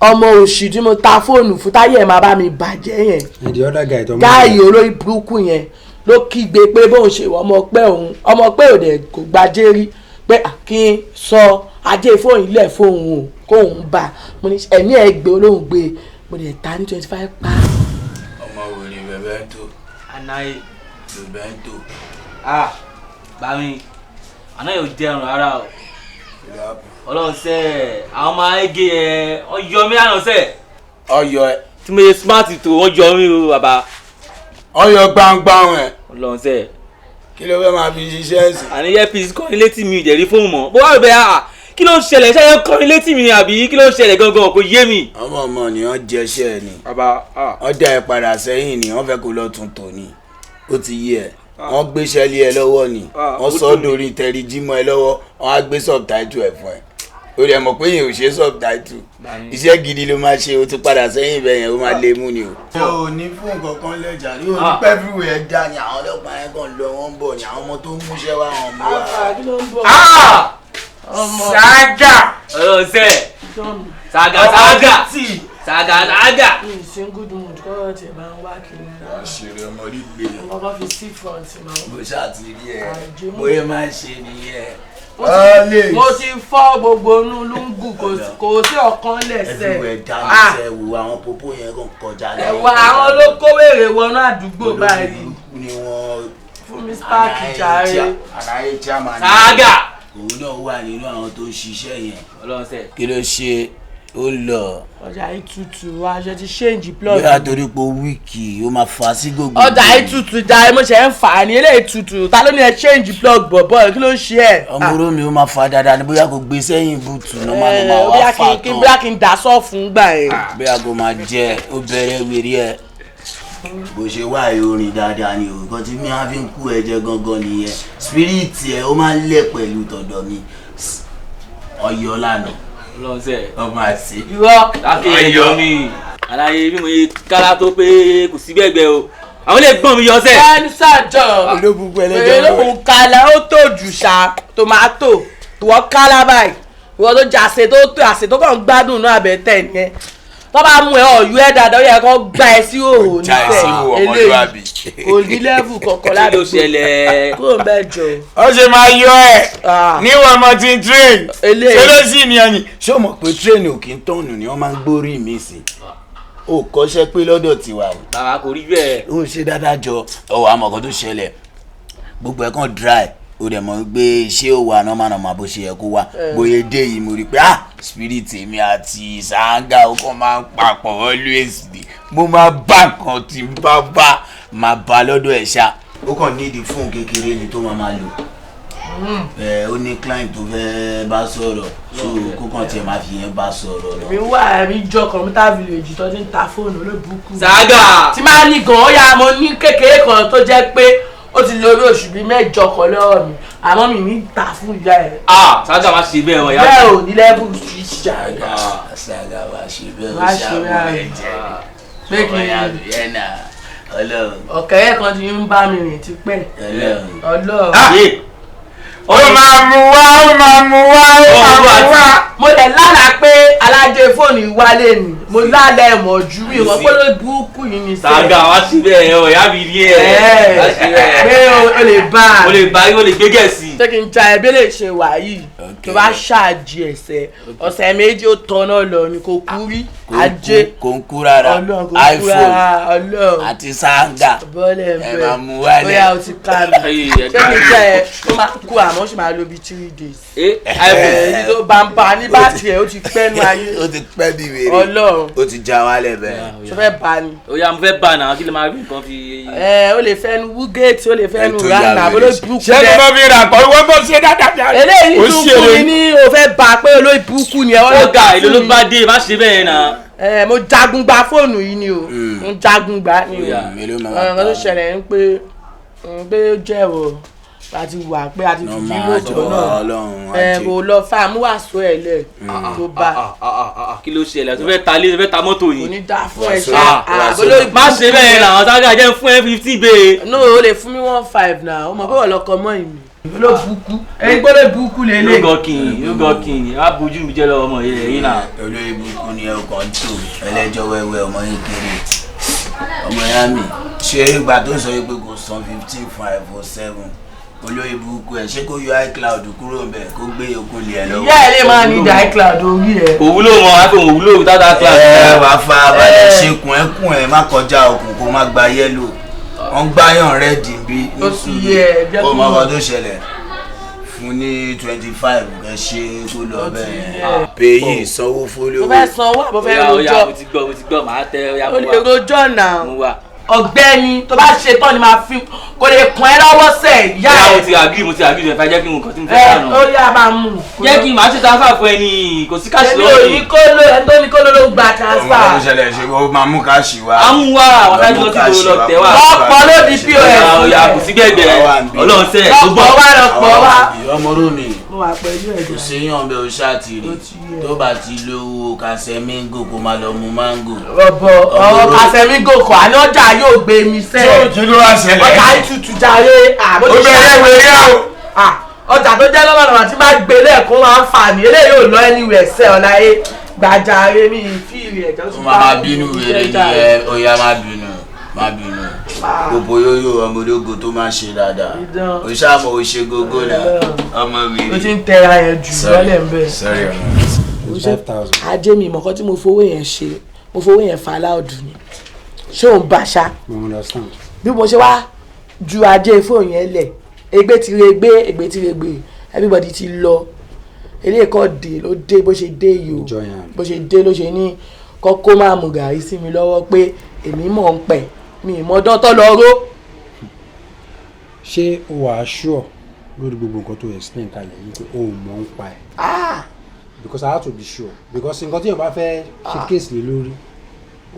ọmọ òṣì tí mo ta fóònù fún táyé ẹ̀ máa bá mi bàjẹ́ yẹn. The other guy tó mú. Gáàyè olórí burúkú yẹn ló kígbe pé bóun ṣe wọ ọmọ pẹ́ òun, ọmọ pẹ́ òde kò gbajé rí pé kí n sọ ajé fóònù ilẹ̀ fóònù o kóun bá mo ní ẹ̀mí ẹ̀ gbé olóhùn gbé mo lè ta ní 25 pa. Ọmọ wo ni bẹ̀bẹ̀ ń tó? Anaye. Bẹ̀bẹ̀ ń tó. Ah, bá mi, àná yóò jẹun rárá o. Ọlọ́run sẹ́, àwọn ọmọ ayége ẹ̀ ọyọ mi lánàá sẹ́. Ọyọ ẹ. Tí mo yẹ smart tó ọyọ mi o bàbá. Ọyọ gbangba ẹ. Ọlọ́run sẹ́. Kí ló fẹ́ máa fi ṣiṣẹ́ sí? Àní earpiece kọrin létí mi ìjẹ̀rí fóònù mọ́. Bó wà bẹ́ẹ̀ à kí ló ń ṣẹlẹ̀? Ṣé ẹ kọrin létí mi àbí kí ló ń ṣẹlẹ̀ gangan kò yé mi. Ọmọ ọmọ ni wọ́n jẹṣẹ́ ni. Wọ́n dá ẹ padà sẹ́yìn ni wọ́n fẹ́ kó lọ tún tò ní. Ó ti yé ẹ. Wọ́n gbéṣẹ́ lé ẹ lọ́wọ́ ni. Wọ́n sọ dórí tẹ̀rí jímọ̀ ẹ lọ́wọ́. Wọ́n á gbé subtitle ẹ̀ fún ẹ. Ó rẹ̀ mọ̀ pé yẹn ò ṣe subtitle. Iṣẹ́ gidi ló máa ṣe, o ti padà sẹ́yìn ibẹ̀ yẹn, ó máa lé mú ni o. Ṣé o ní fún nǹkan kan lẹ́jà ní o ní pẹ́fúwẹ̀ dá ni àwọn ọlọ́pàá yẹn kàn lọ wọ́n ń bọ̀ ni àwọn ọmọ tó ń múṣẹ́ wá wọn mú wa. Saga. Ọlọ́run sẹ́. Saga saga. Saga saga. Mi ì sí good mood kọ́ tiẹ̀ máa ń wá kiri. Àṣírí ọmọ rí gbé. Ọmọ kan fi sí front máa. Mo ṣáà ti rí ẹ. Bóyá máa ń ṣe nìyẹn. Mo ti fọ́ gbogbo inú Lungu, kò sí ọ̀kan lẹ́sẹ̀. Everywhere dá lẹ́sẹ̀ wo àwọn pópó yẹn kàn kọjá lẹ́yìn. Ẹ̀wà àwọn ló kó wèrè wọnú àdúgbò báyìí. Ni wọ́n. Fún mi spark jàre. Àlàyé chairman. Saga. Òun náà wà nínú àwọn tó ń ṣiṣẹ́ yẹn. Ọlọ́run sẹ́. Kí ló ṣe ó lọ. Ọjà yìí tutù, aṣọ ti ṣéǹjì plug. Bóyá torí pé wíìkì ó máa fa sí gbogbo. Ọjà yìí tutù jàre, mo ṣe ń fà á ní eléyìí tutù. Ta ló ní ẹ ṣéǹjì plug bọ̀bọ̀ kí ló ń ṣe ẹ̀? Ọmọ oró mi ó máa fa dáadáa ni bóyá kò gbé sẹ́yìn bùtù náà máa lọ máa wá fà tán. Bóyá kí n dà sọ́ọ̀fù gbà ẹ̀. Bóyá kò máa jẹ ó bẹ̀rẹ̀ wèrè ẹ̀. Bó ṣe wá orin dáadáa ni òkò tí mi á fi ń kú ẹ̀jẹ̀ gangan nìyẹn. Spirit ẹ̀ ó máa ń lẹ̀ pẹ̀lú tọ̀dọ̀ mi. Ọyọ lánàá lọ́sẹ̀. Ọmọ àti. Irọ́. Lákè yọ mi. Àlàyé bí mo yẹ kálá tó pé kò sí bẹ́ẹ̀ o. Àwọn lè gbọ́n mi yọ sẹ́. Ẹnu sàjọ. Olóbùkún ẹlẹ́jọ́ ló. Olóbùkún kálá ó tó jù ṣá tòmátò. Ìwọ kálá báyìí. Ìwọ tó jẹ àṣẹ tó tó àṣẹ tó kàn gbádùn náà abẹ tẹ̀ nìyẹn. Tó bá mú ẹ ọ̀yú ẹ dáadáa ó yẹ kó gbá ẹ sí òhò nífẹ̀ẹ́. Eléyìí kò ní lẹ́vù kọ̀ọ̀kan Kí ló ṣẹlẹ̀? Kúrò ń bẹ́ẹ̀ jọ. Ó ṣe máa yọ ẹ níwọ̀n ọmọ tí ń train. Ṣé ló sì ní ẹyin? Ṣé o mọ̀ pé train ò kí ń tọ̀nù ni wọ́n máa ń gbórí mi sí? O kọ́ṣẹ́ pé lọ́dọ̀ tiwa o. Bàbá kò rí bẹ́ẹ̀. Ó ń ṣe dáadáa jọ. Ọwọ́ àmọ̀ kan tó ṣẹlẹ̀. Gbogbo ẹ̀ kàn dry. O dẹ̀ mọ̀ pé ṣé ó wà normal normal bó ṣe yẹ kó wà. Bóyá dé yìí mo rí pé ah spirit èmi àti Sanga ó kàn máa ń papọ̀ always ni. Mo máa bá nǹkan tí bá bá máa bá lọ́dọ̀ ẹ̀ ṣá. Ó kàn ní ìdí fóònù kékeré ni tó máa máa lò. Ẹ ó ní client tó fẹ́ bá sọ̀rọ̀ so kó kàn tiẹ̀ máa fi yẹn bá sọ̀rọ̀ lọ. Mi wà mí jọ computer village tó ti ń ta fóònù olóbùkún. Saga. Tí máa ní gan ó yá mo ní kékeré kan tó jẹ́ pé ó ti lo orí oṣù bíi 8 kan lọ́wọ́ mi àmọ́ mi ní ta fún ìyá ẹ̀. Ah Saga má ṣe bẹ́ẹ̀ wọ̀ yá. Bẹ́ẹ̀ ò ní level street. Saga Saga má ṣe bẹ́ẹ̀ ó Má ṣe ṣàwọn bẹ́ẹ̀. ẹ̀jẹ̀ Pé kí ọmọ ya Vienna Ọlọ́run. Ọ̀kẹ́rẹ́ kan ti ń bá mi rìn tipẹ́. Ọlọ́run. Ọlọ́run. Ó máa mú wá, ó máa mú wá, ó máa mú wá. Mo lè lálàá pé alájẹ fóònù wálé ni mo lálàá ẹ̀ mọ̀jú mi ìwọ pé ló burúkú yìí ni sẹ́ẹ̀. Saga wá sí bẹ́ẹ̀ ọ̀ yá mi rí ẹ̀. Wá sí bẹ́ẹ̀. Pé o lè bá a. O lè bá o lè gbé gẹ̀ẹ́sì. Ṣé kí n ja ẹbí lè ṣe wà yìí tó bá ṣáàjì ẹsẹ̀ ọ̀sẹ̀ 2 ó tọ́nà lọ ni kò kú rí ajé. Kò ń kú rárá. Ọlọ́run kò kú rárá iPhone àti Sanga bọ́lẹ̀ ẹ máa mú wálé. Bóyá o ti ká mi. Ṣé kí n jẹ́ ẹ ó máa kú àmọ́ ó sì máa lo bíi 3 days. iPhone. Èyí tó bá ń pa ní bá tiẹ̀, ó ti pẹ́ nu ayé. Ó ti pẹ́ bí wèrè. Ọlọ́run. Ó ti já wálẹ̀ bẹ́ẹ̀. Ṣo fẹ́ bá ni? Ó yá, mo fẹ́ bá náà, kí ló máa rí nǹkan fi. Ẹ ó lè fẹ́ nu wúgẹ́ẹ̀tì, ó lè fẹ́ nu Ẹ tó ya ránà, wèrè. olórí burúkú. Ṣé ló máa fi rà kọ́ ìwọ bó ṣe dáadáa. Eléyìí Ó tún ṣe fún mi eré. ní o fẹ́ bá pé olórí burúkú ni ẹ. Wọ́n ló Ó ga, èlò ló bá dé, má ṣe bẹ́ẹ̀ náà. Ẹ mo jagun gba fóònù yìí ni o, mo jagun gba ni o. Èló máa Ọ̀rọ̀ kan tó ṣẹlẹ̀ ń pé ó jẹ́ o a ti wà pé a ti fi Normal, lóòjọ́ àjọ náà Ọlọ́run, ẹ ajé. kò lọ fà mú wàásù ẹ lẹ̀ tó bá. Kí ló ṣẹlẹ̀? Tó fẹ́ ta ilé, tó fẹ́ ta mọ́tò yìí. Kò ní dá fún ẹ ṣá. Ah, Ah, olórí má ṣe bẹ́ẹ̀ náà, Sáńgà jẹ́ fún ẹ 50 bẹ́ẹ̀. No, o lè fún mi 15 náà, o mọ̀ pé wọ́n lọkọ mọ́ ìmì. Olóbùkú ẹni gbọ́dọ̀ bùkú lélẹ̀. Ló gọ kìn, wá bójú mi jẹ́ lọ́wọ́ ọmọ yìí náà. Olórí burúkú ni ẹ kàn tó ẹlẹ́jọ́ wẹ́wẹ́ ọmọ yìí kéré. Ọmọ ìyá mi, ṣé ìgbà tó sọ pé kò san 15 5 or 7, olórí burúkú ẹ, ṣé kó yọ iCloud kúrò ńbẹ̀ kó gbé yòókù lé ẹ lọ́wọ́. Ìyá ẹ lè máa ní ìdá iCloud orí ẹ. Kò wúlò mọ́, iPhone ò wúlò without iCloud. Ẹ wàá fa balẹ̀ ṣekùn ẹkùn ẹ má kọjá okùn kó má gba yellow, wọ́n gbáyàn rẹ́ẹ̀dì bí. Ó ti yẹ ẹ jẹ́ Ó kó mọ mọ̀. ọkọ tó ṣẹlẹ̀, fún ní 25 kẹ ṣe kó lọ bẹ́ẹ̀ pèyí sanwó fólówó. Mo fẹ́ sanwó àbọ̀ fẹ́ Ó yá, ó yá, rojọ́. mo ti gbọ́, mo ti gbọ́, màá tẹ, ó yá, O mo lè wá. rojọ́ náà. Mo wá. Ọ̀gbẹ́ni tó bá ṣe tán ni máa fi kò lè kàn ẹ́ lọ́wọ́ sẹ̀ ìyá Ó yá, ẹ̀. mo ti agree, mo ti agree, ẹ fẹ́ jẹ́ kí n nǹkan tí mo fẹ́ Ẹ dànù. ó yá máa mú. Jẹ́ kí n máa ṣe transfer fún ẹ ní, kò sí cash Èmi lọ́wọ́ ò mi. ní kó ló ẹni tó ní kó ló ló gba Ọmọ transfer. tó ṣẹlẹ̀, ṣe ó máa mú káàṣì wá. À ń wá àwọn tájú lọ sí ìgboro lọ tẹ̀ wá. Lọ́pọ̀ ló di POS. Ó yá, kò sí gbẹ̀gbẹ̀, Ọlọ́run sẹ́, tó bọ̀. Lọ́pọ̀ wá, lọ́pọ̀ wá. Ọmọ rú mi. Mo wà pẹ̀lú Kò ẹ̀jẹ̀. séyàn bẹ́ẹ̀, o ṣáà ti rí tó bá ti lówó kàṣẹ́míngò kó máa lọ mu mángò. Rọ̀bọ̀ ọ̀rọ̀ Kàṣẹ́mígò kọ̀ àní ọjà yóò gbé mi sẹ́. Kí ló wá ṣẹlẹ̀? Ọjà ìtutù jàre. Ó Ó bẹ̀rẹ̀ wèrè o. Ọjà tó jẹ́ lọ́wọ́ lọ́wọ́ tí máa gbé lẹ́ẹ̀kan máa ń fà ní eléyìí ò lọ anywhere sẹ́ ọ̀la ẹ gbàjáre mi fíìlì ẹ̀jẹ̀ Ó máa máa bínú wèrè ni ẹ, ó yá, má bínú, má bínú. Gbogbo yóyó ọmọ ológo tó máa ń ṣe dáadáa. Idán. O ṣáà mọ̀, o ṣe gógó náà ọmọ wèrè. O ti ń tẹra yẹn jù Sorry. lọ́lẹ̀ ń bẹ̀. Sorry ọmọ. 5,000. Ajé mi ìmọ̀kọ́ tí mo fowó yẹn ṣe, mo fowó yẹn fa láòdù ni, ṣé òun bá ṣá? Mo understand. Bí mo ṣe wá ju ajé fóònù yẹn lẹ̀, ègbé ti re gbé, ègbé ti re gbé, everybody ti lọ, eléyìí kọ́ dé ló dé, bó ṣe dé yìí o, bó ṣe dé ló ṣe ní kọ́kọ́ máa mú gàrí sí mi lọ́wọ́ pé èmi mọ̀ ń pẹ̀ mi ì mọ dọ́tọ́ lọ ró. Ṣé o wà sure lórí gbogbo nǹkan tó explain kalẹ̀ yìí pé o ò mọ̀ ń pa ẹ̀? Because I have to be sure, because nǹkan tí yóò bá fẹ́ ṣe case lé lórí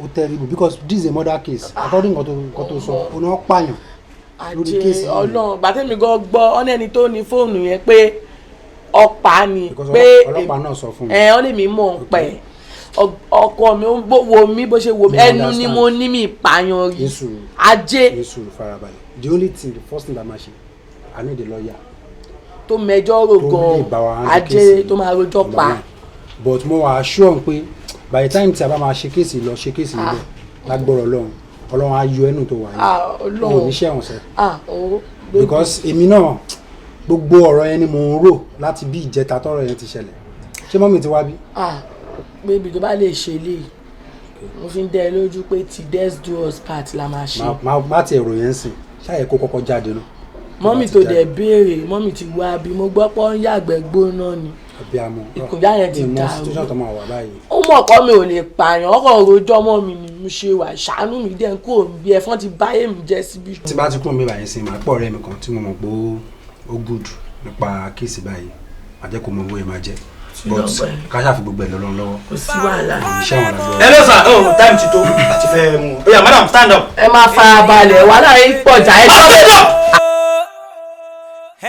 ó terrible, because this is a murder case according nǹkan tó sọ, ó ní wọ́n pààyàn lórí Ajé case yìí. Ọlọ́run, gbàtẹ́mi gan gbọ́ ọ́nà ẹni tó ní fóònù yẹn pé ọ̀pá ni Because pé ọlọ́pàá náà sọ fún mi. Ẹ ọ́ lè mí mọ̀ ń pẹ̀ ọkọ mi ó ń wo mi bó ṣe wo mi You ẹnu ni understand. mo ní mi ìpààyàn rí. Yéṣu. Ajé. Yéṣu, farabalẹ̀. The only thing, the first thing that ma ṣe, I need a lawyer tó mẹjọ́ rò tó lè gan bá wa handle ajé case yìí. tó máa rojọ́ Number pa. one. But mo wà sure pé by the time tí a bá máa ṣe case lọ, ṣe case níbẹ̀, lágbọ́rọ̀ Ọlọ́run, Ọlọ́run á yọ ẹnu tó wà Ah, yìí Ọlọ́run. o ní ṣẹ̀wọ̀n sẹ́. Ah, owó. Because èmi náà, gbogbo ọ̀rọ̀ yẹn ni mò ń rò láti bí ìjẹta tọ́rọ̀ yẹn ti ṣẹlẹ̀. Ṣé mummy ti wá bí? Ah, baby, tó bá lè ṣe eléyìí, mo fi ń dẹ́ ẹ lójú pé ti death do us part la máa ṣe. Má ti èrò yẹn sìn ṣáà kó kọ́kọ́ jáde náà. Mummy tó dẹ̀ béèrè, mummy ti wá bí, mo gbọ́ pé ó ń yàgbẹ́ gbóná ni. Abiyamọ. Ìkùnyà yẹn ti Ìmọ̀ dàrú. situation tó máa wà báyìí. Ó mọ̀ kọ́ mi ò lè pààyàn, ọkọ̀ rojọ́ mọ́ mi ni mo ṣe wà, ṣàánú mi dẹ́ kó bí ẹ̀fọn ti báyé mi jẹ́ síbí. Tí bá ti kúrò mi báyìí sìn, màá pọ̀ ọ̀rẹ́ mi kan tí mo mọ̀ pé ó good nípa case báyìí, màá jẹ́ kó mọ owó yẹn máa jẹ́, but ká ṣáà fi gbogbo ẹ̀ lọ́lọ́run lọ́wọ́. Kò sí wàhálà. Iṣẹ́ àwọn làgbọ́. Hello sir, oh, time ti tó àti fẹ́ mú. Oya madam, stand up. Ẹ máa fara balẹ̀, wàhálà yín pọ̀ jà ẹ. Stand up.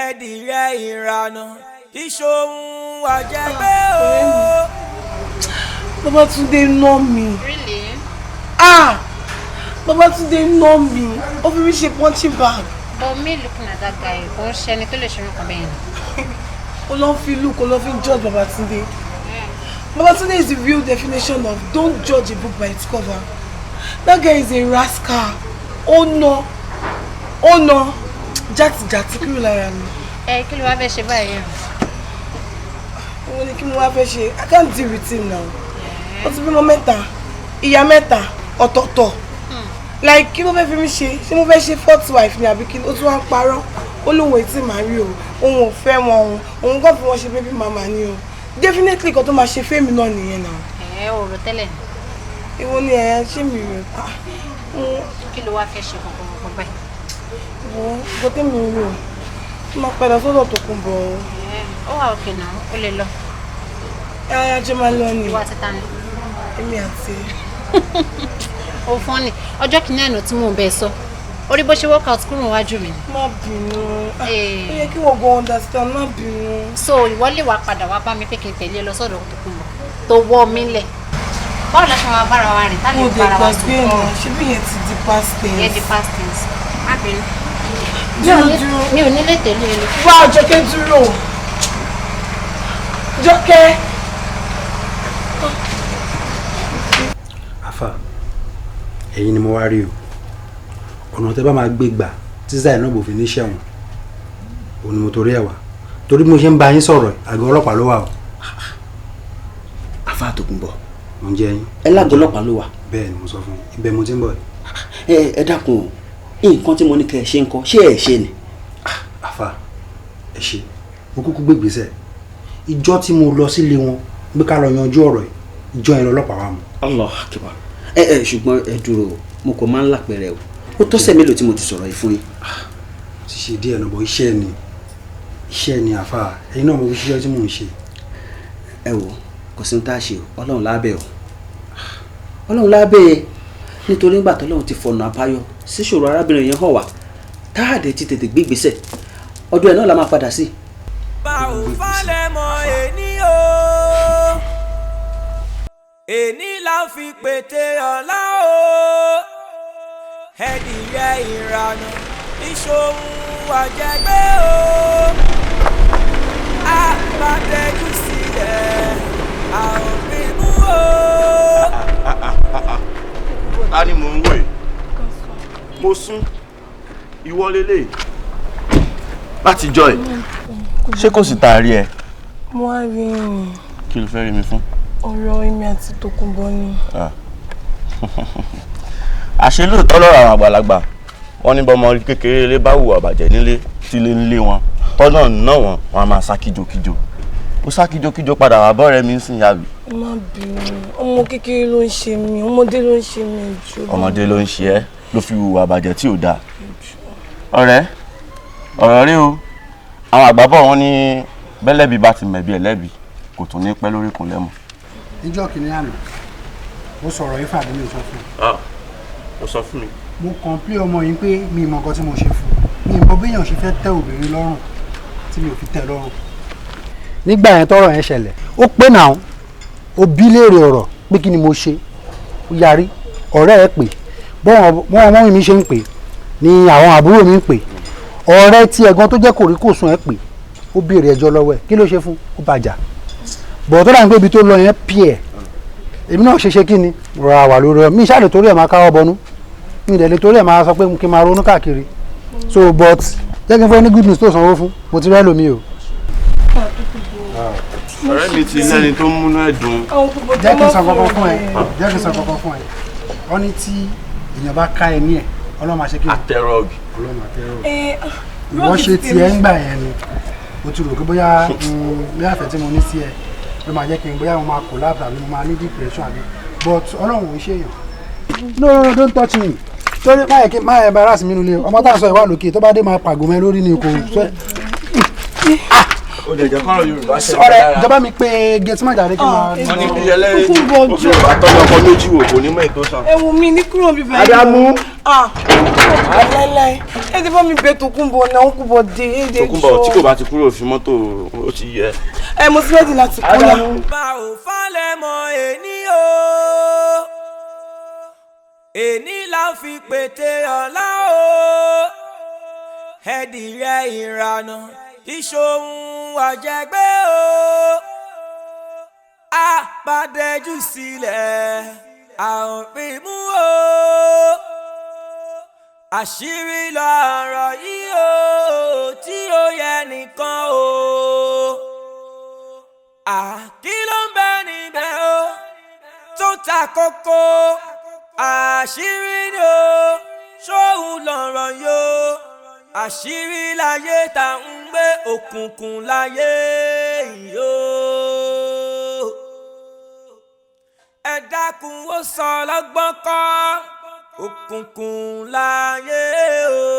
Ẹ̀dìrẹ́ ìrànà ìṣòhun àjẹgbé o. Babátúndé ná mi. Really? Ah! Babátúndé ná mi. Ó fi mí ṣe punching bag. But me looking at that guy, kò ń ṣe ẹni tó lè ṣe nǹkan bẹ́ẹ̀ ni. Ó lọ fi look, ó lọ fi judge Babátúndé. Babátúndé is the real definition of don't judge a book by its cover. That guy is a rascal. Ó ná. Ó ná. Játijàti kúrò lára mi. Ẹ kí ló wá fẹ́ ṣe báyìí? Òun ni kí mo wá fẹ́ ṣe. I can't deal with him now. Ó ti bímọ mẹ́ta. Ìyá mẹ́ta ọ̀tọ̀ọ̀tọ̀. Like, kí ló fẹ́ fi mí ṣe? Ṣé mo fẹ́ ṣe fourth wife ni àbí kí? Ó tún wá ń parọ́. Ó lóun ò tí màá rí o. Òun ò fẹ́ wọn o. Òun kàn fi wọn ṣe baby mama ni o. Definitely kan tó máa ṣe fẹ́mi náà nìyẹn náà. Ẹ ò rò tẹ́lẹ̀ ni. Ìwọ ni ẹ ṣé mi rò. Kí ló wá fẹ́ ṣe kankan kankan báyìí? Wo nǹkan tẹ́mi rò, ó máa padà sọ́dọ̀ Tòkunbọ̀ o. Ó wà òkè náà, ó lè lọ. Ẹ ajé máa lọ ni. Ìwọ àti ta ni? Èmi àti. Ó fọ́n ni ọjọ́ kìíní àná tí mò ń bẹ sọ orí bó ṣe workout kúrò wájú mi. Má bínú, ó yẹ kí wọ́n gan understand, má bínú. So ìwọ lè wá padà wá bá mi pé kí n tẹ̀lé ẹ lọ sọ́dọ̀ Tòkunbọ̀ tó wọ́ mi lẹ̀. Báwo la ṣe máa bára wa rìn tá lè Mo dé bára wa gbàgbé ẹ̀ náà, ṣé bí yẹn ti di past tense. Yẹn di past tense. Má bínú. Dúró, dúró. Mi ò ní lè tẹ̀lé ẹ lọ. Wá Jọkẹ́ dúró. Jọkẹ́. Àfà, ẹ̀yin ni mo wá rí o. Ọ̀nà tẹ́ bá máa gbé gbà tí Zainab fi ní ṣẹ̀wọ̀n òun ni mo torí ẹ̀ wá, torí bí mo ṣe ń bá yín sọ̀rọ̀ àgọ́ ọlọ́pàá ló wà o. Àfà Tòkunbọ̀. Mo ń jẹ́ yín. Ẹ lágọ̀ọ́ ọlọ́pàá ló wà. Bẹ́ẹ̀ ni mo sọ fún yín, ibẹ̀ mo ti ń bọ̀ yìí. Ẹ dákun o, nǹkan tí mo ní kẹ́ ẹ ṣe ń kọ́ ṣé ẹ ṣe ni. Àfà, ẹ ṣe, mo kúkú gbé ìgbésẹ̀. Ìjọ́ tí mo lọ sílé wọn gbé ká lọ yanjú ọ̀rọ̀ yìí, ìjọ́ yẹn lọ́lọ́pàá wa mú. Allah akbar. Ẹ ẹ ṣùgbọ́n ẹ dúró o, mo kò máa ń lápẹẹrẹ o, ó tọ́sẹ̀ mélòó tí mo ti sọ̀rọ̀ yìí fún yín. Ti ṣe díẹ̀ náà bọ̀, iṣẹ́ ni iṣẹ́ ni àfà, ẹ̀yin náà mo fi ṣiṣẹ́ tí mò ń ṣe. Ẹ wò, kò sí ní tá a ṣe o, Ọlọ́run lábẹ́ o, Ọlọ́run lábẹ́ nítorí nígbà tọ́lọ́run ti fọ̀nà àbáyọ síṣòro arábìnrin yẹn hàn wá táàdé ti tètè gbé ìgbésẹ̀ ọdún ẹ̀ náà la máa padà sí. Bá ò falẹ̀ mọ́ èní o, èní la fi pété ọ̀la o, ẹnìyẹ ìrànà ìṣòwò àjẹgbé o, a bá tẹ́jú sílẹ̀ a ò fi mú o. Ta ni mò ń wò yìí? Mo sún ìwọ lélẹ̀ láti jọ ẹ̀, ṣé kò sì taari ẹ? Mo wá rí yín. Kí ló fẹ́ rí mi fún? Ọ̀rọ̀ èmi àti Tòkunbọ̀ ni. Àṣé lóòótọ́ lọ́rọ̀ àwọn àgbàlagbà wọ́n ní bọ́mọ kékeré ilé bá hùwà bàjẹ́ nílé tílé nílé wọn tọ́nà náà wọn wọn a máa sá kíjokíjo. Ó sá kíjokíjo padà wá bọ́ọ̀rẹ́ mi ń sìn yàrá. Má bínú, ọmọ kékeré ló ń ṣe mí, ọmọdé ló ń ṣe mí jù. Ọmọdé ló ń ṣe ẹ́ ló fi hùwà bàjẹ́ tí ò dáa. Ọ̀rẹ́, ọ̀rọ̀ rí o, àwọn àgbà bọ̀ wọ́n ní bẹ́lẹ́bí bá ti mẹ̀bí ẹlẹ́bí kò tún ní pẹ́ lórí ìkúnlẹ̀ mọ́. Níjọ́ kìíní àná mo sọ̀rọ̀ ifá àbí mi ò sọ fún un. Ó sọ fún mi. Mo kàn pé ọmọ yìí pé mi ì mọ nǹkan tí mo ṣe fún un, mi ì mọ béèyàn ṣe fẹ́ tẹ́ obìnrin lọ́rùn tí mi ò fi tẹ́ lọ́rùn. Nígbà yẹn tọ́rọ̀ yẹn ṣẹlẹ̀, ó pé náà ó bí léèrè ọ̀rọ̀ pé kí ni mo ṣe, ó yarí, ọ̀rẹ́ ẹ̀ pè, bọ́n ọmọ mi ṣe ń pè ni àwọn àbúrò mi ń pè, ọ̀rẹ́ tí ẹ̀gbọ́n tó jẹ́ kòríkòsùn ẹ̀ pè, ó béèrè ẹjọ́ lọ́wọ́ ẹ̀, kí ló ṣe fún, ó bàjá bọ̀ tó dà ń pé ibi tó lọ yẹn pì ẹ̀, èmi náà ṣe ṣe kí ni rọra wà lórí ẹ, mi ṣáà lè torí ẹ̀ máa káwọ́ bọnú, mi dẹ̀ lè torí ẹ̀ máa sọ pé kí n máa ronú káàkiri. So but jẹ́ kí n fẹ́ ní good news tó sanwó fún, mo ti rẹ́ lómi o. Ọ̀rẹ́ mi ti lẹ́ni tó ń múnú ẹ̀ dùn. Jẹ́ kí n sọ kankan fún ẹ, jẹ́ kí n sọ kankan fún ẹ, wọ́n ní tí èèyàn bá ká ẹ ní ẹ̀, Ọlọ́run máa ṣe kí ni. Àtẹrọ̀gì. Ọlọ́run àtẹrọ̀gì. Ìwọ ṣe tiẹ̀ ń gbà yẹn ni o ti rò pé bóyá bóyá àfẹ́ tí mo ní sí ẹ ló máa jẹ́ kí n bóyá mo máa collapse àbí mo máa ní depression àbí, but Ọlọ́run ò ń ṣèyàn. No no no, don't touch me, torí má yẹ kí má yẹ embarrass mi nílé ọmọ tá à ń sọ ìwà lókè tó bá dé máa pàgọ́ mẹ́ lórí ni kò sọ. Ó lè jẹ́ kọ́rọ̀ Yorùbá ṣe Ọ̀rẹ́ ìjọba mi pé gate man jàre kí n máa. Wọ́n ní bí ẹlẹ́rìí ó fi Yorùbá tọ́jú ọkọ méjì wò kò ní mọ̀ ètò sàn. Ẹ wo mi ní kúrò bíbá yìí. Adamu. Ah, láíláí ẹ ti bá mi bẹ Tòkunbọ̀ náà, Tòkunbọ̀ dé ẹ dé jọ. Tòkunbọ̀ tí kò bá ti kúrò fi mọ́tò ó ti yẹ. Ẹ mo ti rẹ́dì láti kúnlẹ̀. Bá ò falẹ̀ mọ́ èní o, èní la fi pété ọ̀la o, ẹ̀dìyẹ ìrànà ìṣòwò àjẹgbé o, a bá dẹjú sílẹ̀ a ò fi mú o, àṣírí lọ̀rọ̀ yìí o tí ó yẹ nìkan o, àkí ló ń bẹ níbẹ̀ o tó ta kókó, àṣírí ni o ṣóun lọ̀rọ̀ yóò, àṣírí láyé tá ń gbé, òkùnkùn láyé yóò. Dákun, ó sọ lọ́gbọ́n kọ́, òkùnkùn láyé o.